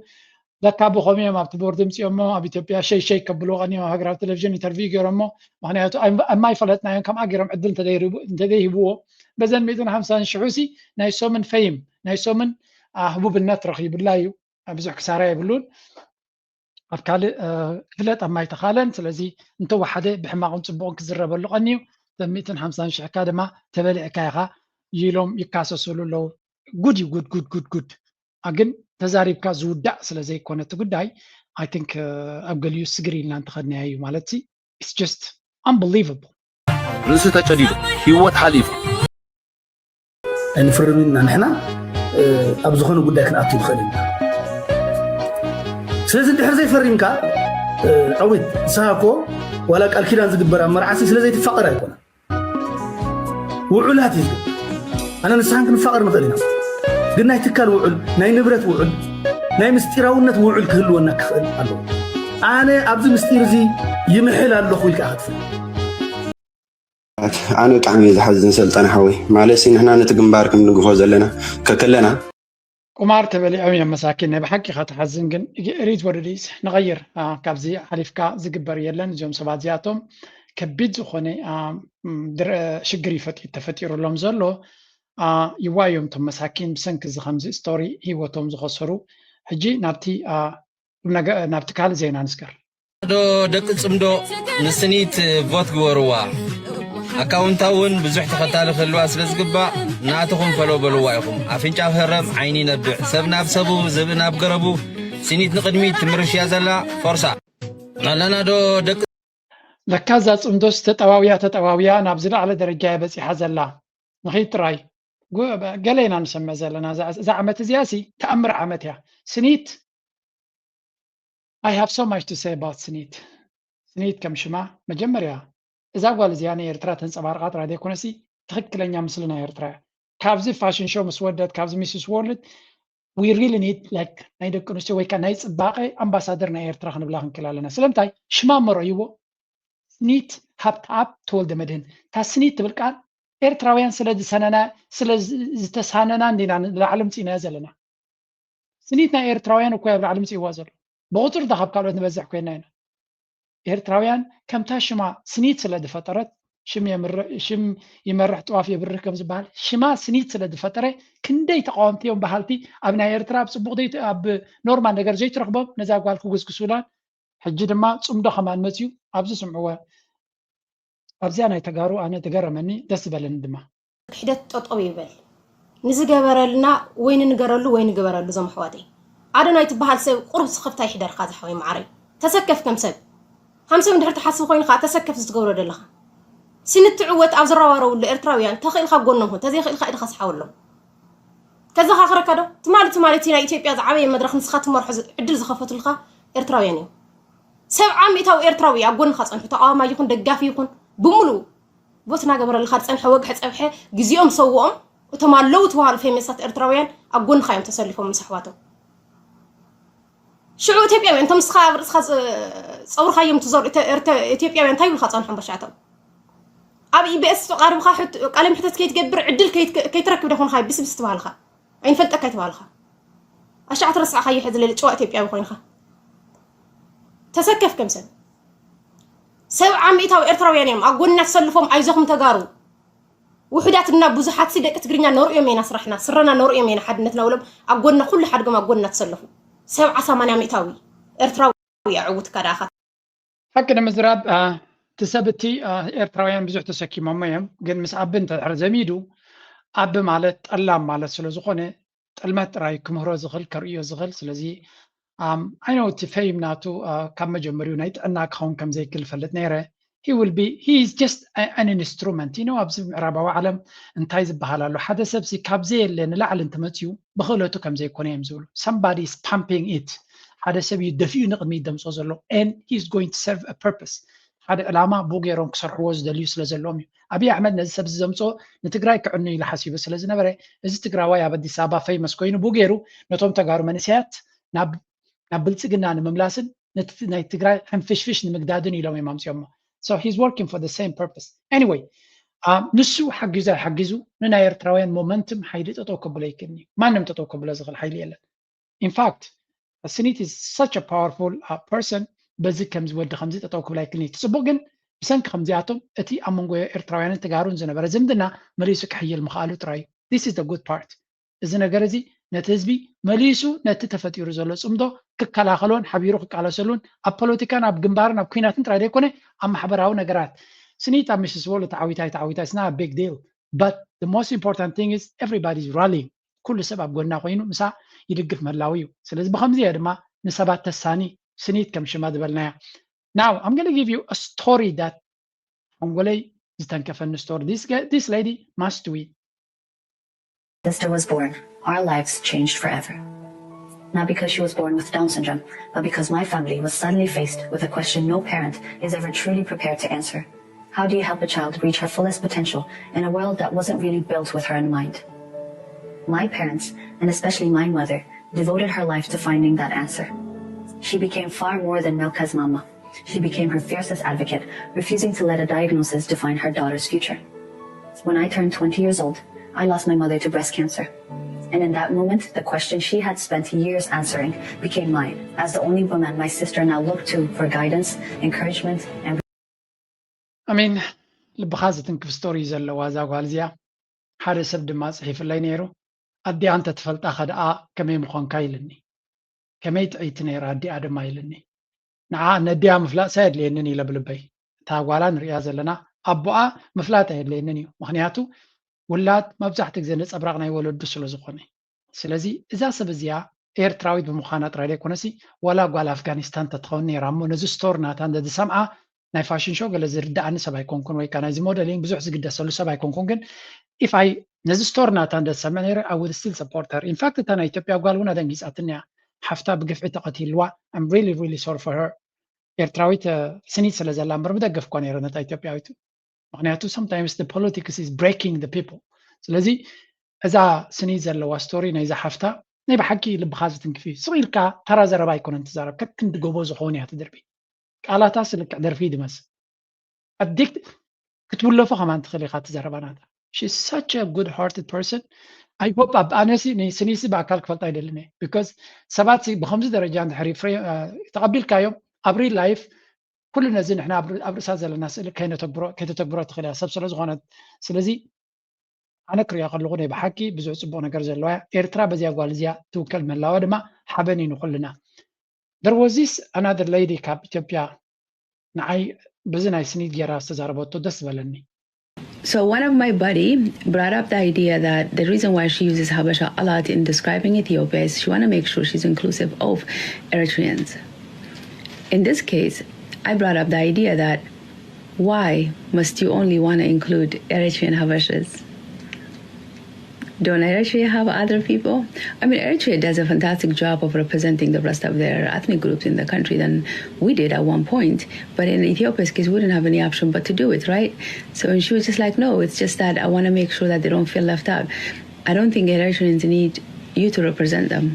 ለካ ብኸምኡ እዮም ኣብቲ ቦርድ ኣምጺኦሞ ኣብ ኢትዮጵያ ሸይ ሸይ ከብልዎ ቀንዮም። ኣብ ሃገራዊ ቴሌቪዥን ኢንተርቪው ገይሮሞ። ምክንያቱ ኣይ-፣ ኣማይፈለጥናዮን ከምኣ ገይሮም ዕድል እንተደይርቡ-፣ እንተደይህብዎ በዘን ሚእትን ሓምሳን ሽሑሲ ናይ ሶምን ፈይም ናይ ሶምን፣ አ፣ ህቡብነት ረኺቡላ እዩ። ብዙሕ ክሳራ የብሉን። ኣብ ካልእ፣ እ፣ ክፍለጥ ኣብ ማይ ተኻለን። ስለዚ እንተወሓደ ብሕማቕን ጽቡቕን ክዝረበሉ ቀንዩ። እተን ሚእትን ሓምሳን ሽሕካ ድማ ተበሊዕካ ኢኻ ኢሎም ይካሰስሉ ኣለዉ። ጉድ እዩ፣ ጉድ፣ ጉድ፣ ጉድ፣ ጉድ። ኣ፣ ግን ተዛሪብካ ዝውዳእ ስለ ዘይኮነ እቲ ጉዳይ፣ I think፣ እ፣ ኣብ ገሊኡ ስግር ኢልና እንተኸድናዮ እዩ ማለት ሲ፣ it's just unbelievable። ርእሱ ተጨዲዱ፣ ህይወት ሓሊፉ። ኣይንፍርም ኢና ንሕና፣ እ፣ ኣብ ዝኾነ ጉዳይ ክንኣቱ ንኽእል ኢና። ስለዚ ድሕር ዘይፈሪምካ፣ እ፣ ዐዊት፣ ንስኻ እኮ ዋላ ቃል ኪዳን ዝግበር ኣብ መርዓሲ ስለ ዘይትፋቐር ኣይኮነን። ውዑላት እዩ ዝግበር። ኣነ ንስኻን ክንፋቐር ንኽእል ኢና። ግን ናይ ትካል ውዑል፣ ናይ ንብረት ውዑል፣ ናይ ምስጢራውነት ውዑል ክህልወና ክኽእል ኣለዎ። ኣነ ኣብዚ ምስጢር እዚ ይምሕል ኣለኹ ኢልካ ክትፍል። ኣነ ብጣዕሚ እዩ ዝሓዝን ሰልጠነ ሓወይ። ማለት ሲ ንሕና ነቲ ግንባር ክንድግፎ ዘለና ከከለና ቁማር ተበሊዖም እዮም መሳኪን። ናይ ብሓቂ ኢኻ ትሓዝን፣ ግን it is what it is። ንቐይር፣ አ፣ ካብዚ ሓሊፍካ ዝግበር የለን። እዚኦም ሰባት እዚኣቶም ከቢድ ዝኾነ፣ አ፣ ም፣ ድር-፣ ሽግር እዩ ፈጢ-፣ ተፈጢሩሎም ዘሎ። አ፣ ይዋዮም እቶም መሳኪን ብሰንኪ እዚ ከምዚ ስቶሪ ህይወቶም ዝኸሰሩ። ሕጂ ናብቲ፣ አ፣ ቁም ነገ-፣ ናብቲ ካልእ ዜና ንስገር። ዶ ደቂ ጽምዶ ንስኒት ቮት ግበርዋ። ኣካውንታ እውን ብዙሕ ተኸታሊ ክህልዋ ስለ ዝግባእ ንኣትኹም ፈሎ በልዋ ኢኹም። ኣፍንጫ ክህረም ዓይኒ ይነብዕ፣ ሰብ ናብ ሰቡ ዝብኢ ናብ ገረቡ። ስኒት ንቕድሚት ትምርሽ እያ ዘላ። ፎርሳ። ኣለና ዶ ደቂ ለካ እዛ ጽምዶስ ተጠዋውያ ተጠዋውያ ናብ ዝለዓለ ደረጃ እያ በጺሓ ዘላ። ንኺድ ጥራይ። ጉ-፣ ገለ ኢና ንሰምዕ ዘለና። እዛ፣ እዛ ዓመት እዚኣ ሲ ተኣምር ዓመት እያ። ስኒት፣ I have so much to say about ስኒት። ስኒት ከም ሽማ መጀመርያ እዛ ጓል እዚኣ ንኤርትራ ተንጸባርቓ ጥራይ ዘይኮነሲ ትኽክለኛ ምስሊ ናይ ኤርትራ እያ። ካብዚ ፋሽን ሾው ምስ ወደት፣ ካብዚ ሚስስ ወርልድ፣ we really need, like፣ ናይ ደቂ ኣንስትዮ ወይ ከኣ ናይ ጽባቐ ኣምባሳደር ናይ ኤርትራ ክንብላ ክንክእል ኣለና። ስለምንታይ? ሽማ እሞ ረእይዎ። ስኒት ሃብተኣብ ተወልደ መድህን። እታ ስኒት ትብል ቃል ኤርትራውያን ስለ ዝሰነና፣ ስለ ዝ-፣ ዝተሳነና እንዲና ንላዕሊ ምጺእናዮ ዘለና። ስኒት ናይ ኤርትራውያን እኮ ኣብ ላዕሊ ምጽእዋ ዘሎ። ብቑጽሪ ዳ ካብ ካልኦት ንበዝሕ ኮይና ኢና። ኤርትራውያን ከምታ ሽማ ስኒት ስለ ዝፈጠረት፣ ሽም ይመርሕ ጥዋፍ የብርህ ከም ዝበሃል፣ ሽማ ስኒት ስለ ዝፈጠረ ክንደይ ተቃወምቲ እዮም በሃልቲ ኣብ ናይ ኤርትራ ኣብ ጽቡቕ ኣብ ኖርማል ነገር ዘይትረኽቦም ነዛ ጓል ክጉስጉሱላን ሕጂ ድማ ጽምዶ ከማን መጽዩ ኣብዚ ስምዕዎ ኣብዚኣ ናይ ተጋሩ ኣነ ትገረመኒ ደስ ዝበለኒ ድማ ክሕደት ጠጠው ይበል። ንዝገበረልና ወይ ንንገረሉ ወይ ንግበረሉ ዞም ኣሕዋተይ። ኣዶናይ ትበሃል ሰብ ቁሩብ ስኽፍታ ይሕደርካ ዝሓወይ መዓረይ። ተሰከፍ ከም ሰብ። ሃም ሰብ እንድሕር ትሓስብ ኮይኑ ከዓ ተሰከፍ ዝትገብሮ ዘለኻ። ስኒ ትዕወት ኣብ ዝረባረብሉ ኤርትራውያን ተኽእልካ ጎኖም ሁን፣ ተዘይኽእልካ ኢድኻ ስሓወሎም። ከዘኻኽረካ ዶ? ትማሊ ትማሊ እቲ ናይ ኢትዮጵያ ዝዓበየ መድረኽ ንስኻ ትመርሖ ዕድል ዝኸፈቱልካ ኤርትራውያን እዮም። ሰብዓ ሚእታዊ ኤርትራዊ ኣብ ጎንኻ ጸንሑ፣ ተቃዋማይ ይኹን ደጋፊ ይኹን ብምሉኡ ቦት እናገበረልካ ዝጸንሐ ወግሐ ጸብሐ ግዜኦም ሰውኦም እቶም ኣለዉ ተባሃሉ ፌመሳት ኤርትራውያን ኣብ ጎንኻ እዮም ተሰሊፎም ምስ ኣሕዋቶም። ሽዑ ኢትዮጵያውያን እቶም ንስኻ ኣብ ርእስኻ ጸውርኻዮም ትዘር ኢትዮጵያውያን እንታይ ይብልካ ጸንሖም በሻቶም ኣብ ኢቢኤስ ቀሪብካ ቃለ ምሕተት ከይትገብር ዕድል ከይትረክብ ደኾንካ ብስብስ ትባልካ ኣይንፈልጠካ ይትባልካ ኣሻዕ ትረስዕኻዮ ሕዚ ለለ ጭዋ ኢትዮጵያዊ ኮይንካ ተሰከፍ ከም ሰብ ሰብዓ ሚእታዊ ኤርትራውያን እዮም ኣብ ጎንና ተሰልፎም ኣይዞኹም ተጋሩ ውሑዳትና ብዙሓት ሲ ደቂ ትግርኛ ነርእዮም ኢና ስራሕና ስረና ነርእዮም ኢና ሓድነትና ውሎም ኣብ ጎንና ኩሉ ሓድጎም ኣብ ጎንና ተሰለፉ ሰብዓ ሰማንያ ሚእታዊ ኤርትራዊ ኣዕውትካ ደኣኻ ሓቂ ንምዝራብ እቲ ሰብ እቲ ኤርትራውያን ብዙሕ ተሰኪሞሞ እዮም ግን ምስ ኣቢ እንተድሕር ዘሚዱ ኣቢ ማለት ጠላም ማለት ስለ ዝኾነ ጥልመት ጥራይ ክምህሮ ዝኽእል ከርእዮ ዝኽእል ስለዚ I know እቲ ፈይም ናቱ ካብ መጀመሪኡ ናይ ጥዕና ክኸውን ከም ዘይክእል ፈልጥ ነይረ he will be he is just an instrument you know ኣብዚ ምዕራባዊ ዓለም እንታይ ዝበሃል ኣሎ ሓደ ሰብ ሲ ካብ ዘየለ ንላዕሊ እንትመፅዩ ብክእለቱ ከም ዘይኮነ እዮም ዝብሉ somebody is pumping it ሓደ ሰብ እዩ ደፊኡ ንቅድሚት ደምፆ ዘሎ and he is going to serve a purpose ሓደ ዕላማ ብኡ ገይሮም ክሰርሕዎ ዝደልዩ ስለ ዘለዎም እዩ ኣብይ ኣሕመድ ነዚ ሰብ ዘምፅኦ ንትግራይ ክዕኑ ኢሉ ሓሲቡ ስለ ዝነበረ እዚ ትግራዋይ ኣብ ኣዲስ ኣበባ famous ኮይኑ ብኡ ገይሩ ነቶም ተጋሩ መንእሰያት ናብ ናብ ብልፅግና ንምምላስን ነቲ ናይ ትግራይ ሕንፍሽፍሽ ንምግዳድን ኢሎም እዮም ኣምፅኦሞ so he's working for the same purpose anyway ንሱ ሓጊዙ ኣይሓጊዙ ንናይ ኤርትራውያን momentum ሓይሊ ጠጠው ከብሎ ይክእል እዩ ማንም ጠጠው ከብሎ ዝኽእል ሓይሊ የለን in fact ስኒት is such a powerful person በዚ ከምዚ ወዲ ከምዚ ጠጠው ክብል ኣይክእልን እዩ ፅቡቅ ግን ብሰንኪ ከምዚኣቶም እቲ ኣብ መንጎ ኤርትራውያንን ተጋሩን ዝነበረ ዝምድና መሊሱ ክሕይል ምኽኣሉ ጥራይ እዩ this is the good part እዚ ነገር እዚ ነቲ ህዝቢ መሊሱ ነቲ ተፈጢሩ ዘሎ ፅምዶ ክከላኸሎን ሓቢሩ ክቃለሰሉን ኣብ ፖለቲካን ኣብ ግንባርን ኣብ ኩናትን ጥራይ ዘይኮነ ኣብ ማሕበራዊ ነገራት ስኒት ኣብ ምሽስቦ ተዓዊታይ ተዓዊታይ ስና big deal but the most important thing is everybody is rallying ኩሉ ሰብ ኣብ ጎና ኮይኑ ምሳ ይድግፍ ምህላው እዩ ስለዚ ብከምዚ እያ ድማ ንሰባት ተሳኒ ስኒት ከም ሽማ ዝበልናያ now I'm gonna give you a story that ሓንጎለይ ዝተንከፈኒ story this, this lady must win sister was born, our lives changed forever. Not because she was born with Down syndrome, but because my family was suddenly faced with a question no parent is ever truly prepared to answer. How do you help a child reach her fullest potential in a world that wasn't really built with her in mind? My parents, and especially my mother, devoted her life to finding that answer. She became far more than Melka's mama. She became her fiercest advocate, refusing to let a diagnosis define her daughter's future. When I turned twenty years old, I lost my mother to breast cancer. And in that moment, the question she had spent years answering became mine, as the only woman my sister now looked to for guidance, encouragement, and I mean ልብኻ ዝትንክፍ story ዘለዋ እዛ ጓል እዚኣ ሓደ ሰብ ድማ ጽሒፍለይ ነይሩ ኣዲኣ እንተ ትፈልጣ ከደኣ ከመይ ምኾንካ ኢልኒ ከመይ ጥዕይቲ ነይራ ኣዲኣ ድማ ኢልኒ ንዓ ነዲኣ ምፍላጥ ሳየድልየንን ኢለ ብልበይ እታ ጓላ ንሪኣ ዘለና ኣቦኣ ምፍላጥ ኣየድልየንን እዩ ምክንያቱ ውላድ መብዛሕትኡ ግዜ ነፀብራቕ ናይ ወለዱ ስለ ዝኾነ ስለዚ እዛ ሰብ እዚኣ ኤርትራዊት ብምዃና ጥራይ ዘይኮነሲ ዋላ ጓል ኣፍጋኒስታን ተትኸውን ነይራ እሞ ነዚ ስቶር ናታ እንተዝሰምዓ ናይ ፋሽን ሾው ገለ ዝርድኣኒ ሰብ ኣይኮንኩን ወይ ከዓ ናይዚ ሞደሊንግ ብዙሕ ዝግደሰሉ ሰብ ኣይኮንኩን ግን if I ነዚ ስቶር ናታ እንተዝሰምዕ ነይረ I would still support her in fact እታ ናይ ኢትዮጵያ ጓል እውን ኣደንጊፃትኒ እያ ሓፍታ ብግፍዒ ተቐቲልዋ I'm really really sorry for her ኤርትራዊት ስኒት ስለ ዘላ እምበር ምደገፍኳ ነይረ ነታ ኢትዮጵያዊት ምክንያቱ sometimes the politics is breaking the people ስለዚ እዛ ስኒት ዘለዋ ስቶሪ ናይዛ ሓፍታ ናይ ብሓቂ ልብኻ ዝትንክፍ እዩ ስቕ ኢልካ ተራ ዘረባ ኣይኮነን ትዛረብ ከክንዲ ጎቦ ዝኸውን እያ ትድርቢ ቃላታ ስልክዕ ደርፊ ድመስል ኣዲክት ክትውለፎ ከማን ትኽእል ኢኻ ትዘረባ ናታ she's such a good hearted person I hope ኣብ ኣነሲ ንስኒሲ ብኣካል ክፈልጥ ኣይደልን እየ። Because ሰባት ሲ ብከምዚ ደረጃ እንድሕሪ ፍሬ ተቐቢልካዮም ኣብ real life ኩሉ ነዚ ንሕና ኣብ ርእሳ ዘለና ስእሊ ከይነተግብሮ ከይተተግብሮ ትኽእል እያ ሰብ ስለ ዝኾነት። ስለዚ ኣነ ክሪኣ ከለኹ ናይ ብሓቂ ብዙሕ ፅቡቕ ነገር ዘለዋ እያ ኤርትራ። በዚያ ጓል እዚያ ትውከል ምህላዋ ድማ ሓበን እዩ ንኩልና። There was this another lady ካብ ኢትዮጵያ ንዓይ በዚ ናይ ስኒት ጌራ ዝተዛረበቶ ደስ ዝበለኒ። So one of my buddy brought up the idea that the reason why she uses Habasha a lot in describing Ethiopia is she want to make sure she's inclusive of Eritreans. In this case, I brought up the idea that why must you only want to include Eritrean Habashas? Don't Eritrea have other people? I mean, Eritrea does a fantastic job of representing the rest of their ethnic groups in the country than we did at one point. But in Ethiopia's case, we didn't have any option but to do it, right? So and she was just like, no, it's just that I want to make sure that they don't feel left out. I don't think Eritreans need you to represent them.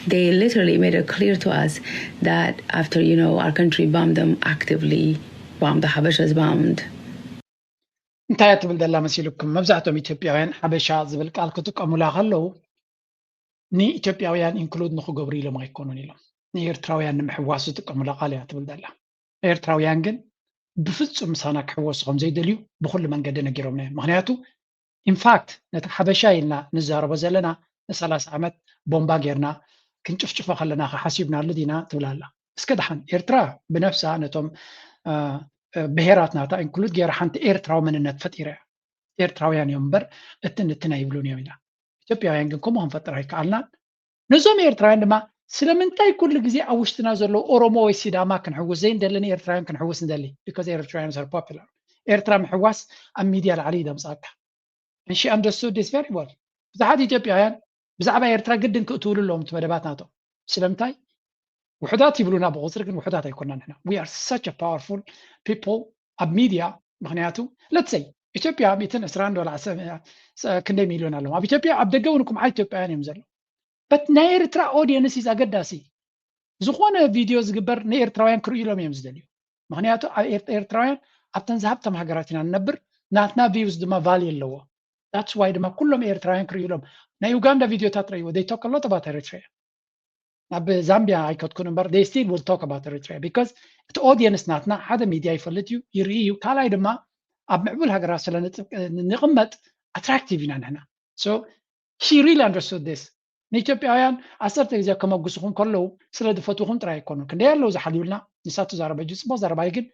They literally made it clear to us that after, you know, our country bombed them actively, bombed the Habashas bombed. እንታይ እያ ትብል ዘላ መሲልኩም? መብዛሕትኦም ኢትዮጵያውያን ሓበሻ ዝብል ቃል ክጥቀሙላ ከለዉ ንኢትዮጵያውያን include ንክገብሩ ኢሎም ኣይኮኑን ኢሎም፣ ንኤርትራውያን ንምሕዋስ ዝጥቀሙላ ቃል እያ ትብል ዘላ። ኤርትራውያን ግን ብፍጹም ምሳና ክሕወሱ ከም ዘይደልዩ ብኩሉ መንገዲ ነጊሮምና እዮም። ምክንያቱ in fact ነቲ ሓበሻ ኢልና ንዛረቦ ዘለና ንሰላሳ ዓመት ቦምባ ጌርና ክንጭፍጭፎ ከለና ከሓሲብናሉ ዲና ትብል ኣላ። እስከ ደሓን ኤርትራ ብነፍሳ ነቶም ብሄራት ናታ include ጌራ ሓንቲ ኤርትራዊ መንነት ፈጢራ እያ። ኤርትራውያን እዮም እምበር እትን እትን ኣይብሉን እዮም ኢላ። ኢትዮጵያውያን ግን ከምኡ ክንፈጥር ኣይከኣልናን። ነዞም ኤርትራውያን ድማ ስለምንታይ ኩሉ ግዜ ኣብ ውሽጥና ዘለዉ ኦሮሞ ወይ ሲዳማ ክንሕውስ ዘይንደሊ ንኤርትራውያን ክንሕውስ ንደሊ? Because Eritreans are popular። ኤርትራ ምሕዋስ ኣብ ሚድያ ላዕሊ እዩ ደምጻካ። And she understood this very well። ብዙሓት ኢትዮጵያውያን ብዛዕባ ኤርትራ ግድን ክእትውሉ ኣለዎም እቲ መደባት ናቶም። ስለምንታይ ውሑዳት ይብሉና ብቁፅሪ ግን ውሑዳት ኣይኮና ንሕና። We are such a powerful people ኣብ ሚድያ። ምክንያቱ let's say ኢትዮጵያ ሚእትን ዕስራን ዶላር ክንደይ ሚልዮን ኣለዎም ኣብ ኢትዮጵያ ኣብ ደገ እውን እኩም ዓይ ኢትዮጵያውያን እዮም ዘለዉ። But ናይ ኤርትራ audience is ኣገዳሲ። ዝኾነ ቪድዮ ዝግበር ንኤርትራውያን ክርእዩሎም እዮም ዝደልዩ። ምክንያቱ ኣብ ኤርትራውያን ኣብተን ዝሃብቶም ሃገራት ኢና ንነብር። ናትና views ድማ value ኣለዎ። That's why ድማ ኩሎም ኤርትራውያን ክርእዩሎም። ናይ ዩጋንዳ ቪድዮታት ረእይዎ። They talk a lot about Eritrea። ናብ ዛምቢያ ኣይከድኩን እምበር they still will talk about Eritrea because እቲ audience ናትና ሓደ ሚድያ ይፈልጥ እዩ፣ ይርኢ እዩ። ካልኣይ ድማ ኣብ ምዕቡል ሃገራት ስለ ንቕመጥ attractive ኢና ንሕና። So she really understood this። ንኢትዮጵያውያን ዓሰርተ ግዜ ከመጉስኹም ከለዉ ስለ ዝፈትውኹም ጥራይ ኣይኮኑን። ክንደይ ኣለዉ ዝሓልዩልና፣ ንሳ ትዛረበ ጂ ጽቡቕ ዘረባይ ግን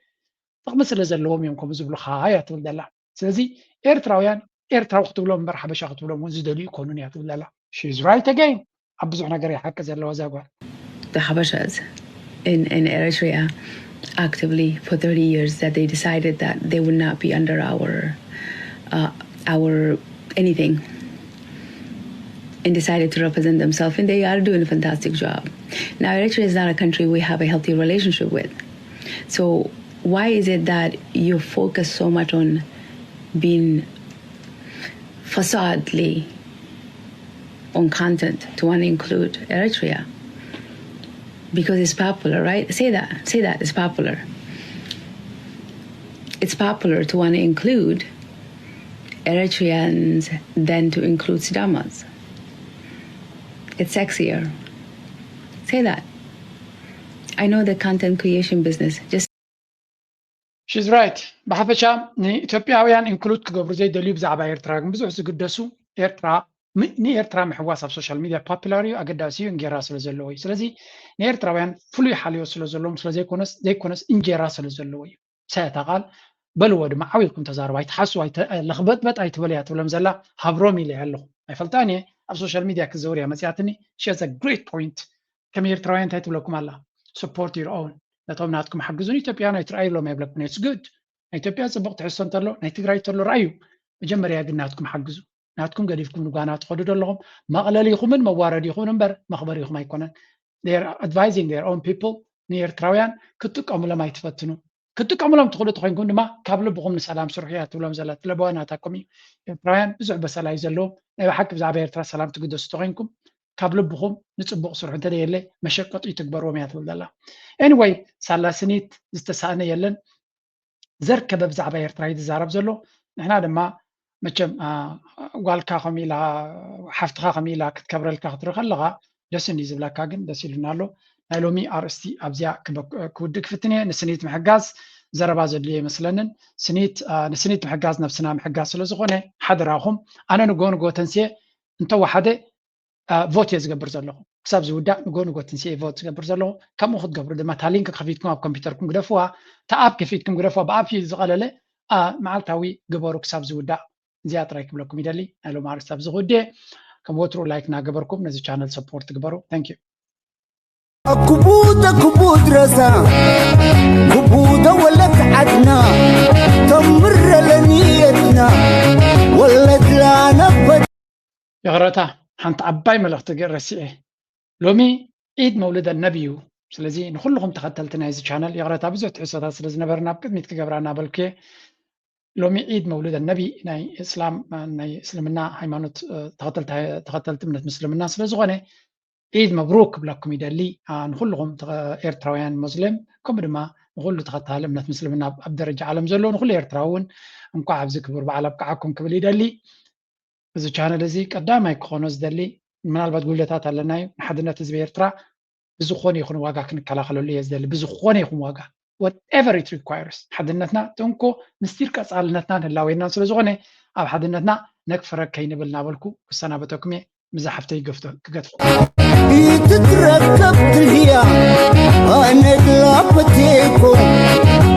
ጥቕሚ ስለ ዘለዎም እዮም ከምኡ ዝብሉኻ እያ ትብል ዘላ። ስለዚ ኤርትራውያን ኤርትራዊ ክትብሎም እምበር ሓበሻ ክትብሎም እውን ዝደልዩ ኣይኮኑን እያ ትብል ዘላ። She's right again። ኣብ ብዙሕ ነገር እያ ሓቂ ዘለዋ እዛ ጓል። The Habashas in, in Eritrea actively for thirty years that they decided that they would not be under our uh, our anything and decided to represent themselves and they are doing a fantastic job. Now Eritrea is not a country we have a healthy relationship with. So why is it that you focus so much on being facadely on content to want to include Eritrea? Because it's popular, right? Say that. Say that it's popular. It's popular to want to include Eritreans than to include Sidamas. It's sexier. Say that. I know the content creation business. Just She's right. ብሓፈሻ ንኢትዮጵያውያን include ክገብሩ ዘይደልዩ ብዛዕባ ኤርትራ ግን ብዙሕ ዝግደሱ ኤርትራ ንኤርትራ ምሕዋስ ኣብ social media popular እዩ፣ ኣገዳሲ እዩ፣ እንጌራ ስለ ዘለዎ እዩ። ስለዚ ንኤርትራውያን ፍሉይ ሓልዮ ስለ ዘለዎም ስለ ዘይኮነስ ዘይኮነስ እንጌራ ስለ ዘለዎ እዩ። ሰታ ቃል በልዎ ድማ ዓው ኢልኩም ተዛርቡ፣ ኣይትሓሱ፣ ለኽበጥበጥ ኣይትበልያ ትብሎም ዘላ ሃብሮም ኢለ ኣለኹ። ኣይፈልጣን እየ፣ ኣብ social media ክትዘውር እያ መፅያትኒ። She has a great point። ከም ኤርትራውያን እንታይ ትብለኩም ኣላ? Support your own። ነቶም ናትኩም ሓግዙን ኢትዮጵያን ኣይትረኣይሎም ኣይብለኩም። It's good። ናይ ኢትዮጵያ ፅቡቕ ትሕዝቶ እንተሎ ናይ ትግራይ ተሎ ረኣዩ። መጀመርያ ግን ናትኩም ሓግዙ። ናትኩም ገዲፍኩም ንጓና ትኸዱ ዘለኹም መቕለሊኹምን መዋረዲኹምን እምበር መኽበሪኹም ኣይኮነን። They're advising their own people። ንኤርትራውያን ክትጥቀሙሎም ኣይትፈትኑ። ክትጥቀሙሎም ትኽእሉ ተኮይንኩም ድማ ካብ ልብኹም ንሰላም ስርሑ እያ ትብሎም ዘላ። ለበዋ ናታኩም እዩ። ኤርትራውያን ብዙሕ በሰላ እዩ ዘለዎም። ናይ ብሓቂ ብዛዕባ ኤርትራ ሰላም ትግደሱ ተኮይንኩም ካብ ልብኹም ንፅቡቕ ስርሑ እንተደየለ መሸቀጢ ትግበርዎም እያ ትብል ዘላ። Anyway ሳላ ስኒት ዝተሳእነ የለን። ዘርከበ ብዛዕባ ኤርትራ እዩ ዝዛረብ ዘሎ። ንሕና ድማ መቸም ጓልካ ከም ኢላ ሓፍትኻ ከም ኢላ ክትከብረልካ ክትርኢ ከለኻ ደስ እንዲ ዝብለካ ግን ደስ ኢሉና ኣሎ። ናይ ሎሚ ኣርእስቲ ኣብዚኣ ክውድእ ክፍትን እየ። ንስኒት ምሕጋዝ ዘረባ ዘድልዮ ይመስለንን። ስኒት ንስኒት ምሕጋዝ ነብስና ምሕጋዝ ስለ ዝኾነ ሓደራኹም ኣነ ንጎ ንጎ ተንስየ እንተወሓደ ቮት እየ ዝገብር ዘለኹ። ክሳብ ዝውዳእ ንጎ ንጎ ትንስኤ ቮት ዝገብር ዘለኹ። ከምኡ ክትገብሩ ድማ እታ ሊንክ ከፊትኩም ኣብ ኮምፒውተርኩም ግደፍዋ። እታ ኣፕ ከፊትኩም ግደፍዋ። ብኣፕ እዩ ዝቐለለ። መዓልታዊ ግበሩ ክሳብ ዝውዳእ። እዚኣ ጥራይ ክብለኩም ይደሊ። ናይ ሎም ኣርእስቲ ኣብዚ ክውድእ። ከም ወትሩ ላይክ እናገበርኩም ነዚ ቻነል ሰፖርት ግበሩ። Thank you። ክቡድ ክቡድ ረሳ ክቡድ ወለት ዓድና ተምረለኒ የትና ወለድላ ነበር ይቕረታ ሓንቲ ዓባይ መልእኽቲ ረሲዐ። ሎሚ ዒድ መውልድ ኣነቢ እዩ። ስለዚ ንኩልኹም ተኸተልቲ ናይዚ ቻነል ይቕረታ ብዙሕ ትሕዝቶታት ስለ ዝነበረ ናብ ቅድሚት ክገብራ እናበልኩ እየ። ሎሚ ዒድ መውልድ ኣነቢ ናይ እስላም ናይ እስልምና ሃይማኖት ተኸተልቲ እምነት ምስልምና ስለ ዝኾነ ዒድ መብሩክ ክብለኩም ይደሊ። ንኩልኹም ኤርትራውያን ሙስሊም ከምኡ ድማ ንኩሉ ተኸታሊ እምነት ምስልምና ኣብ ደረጃ ዓለም ዘሎ ንኩሉ ኤርትራዊ እውን እንኳዕ ኣብዚ ክቡር በዓል ኣብቅዓኩም ክብል ይደሊ። እዚ ቻነል እዚ ቀዳማይ ክኾኖ ዝደሊ ምናልባት ጉድለታት ኣለናዩ ንሓድነት ህዝቢ ኤርትራ ብዝኾነ ይኹን ዋጋ ክንከላኸለሉ እየ ዝደሊ። ብዝኾነ ይኹን ዋጋ whatever it requires ሓድነትና ጥንኮ ምስጢር ቀጻልነትናን ህላዌናን ስለ ዝኾነ ኣብ ሓድነትና ነክፍረ ከይንብል እናበልኩ ክሰናበተኩም እየ። ምዛ ሓፍተይ ክገድፎ ይትትረከብ ትልያ ኣነግላ በቴኮ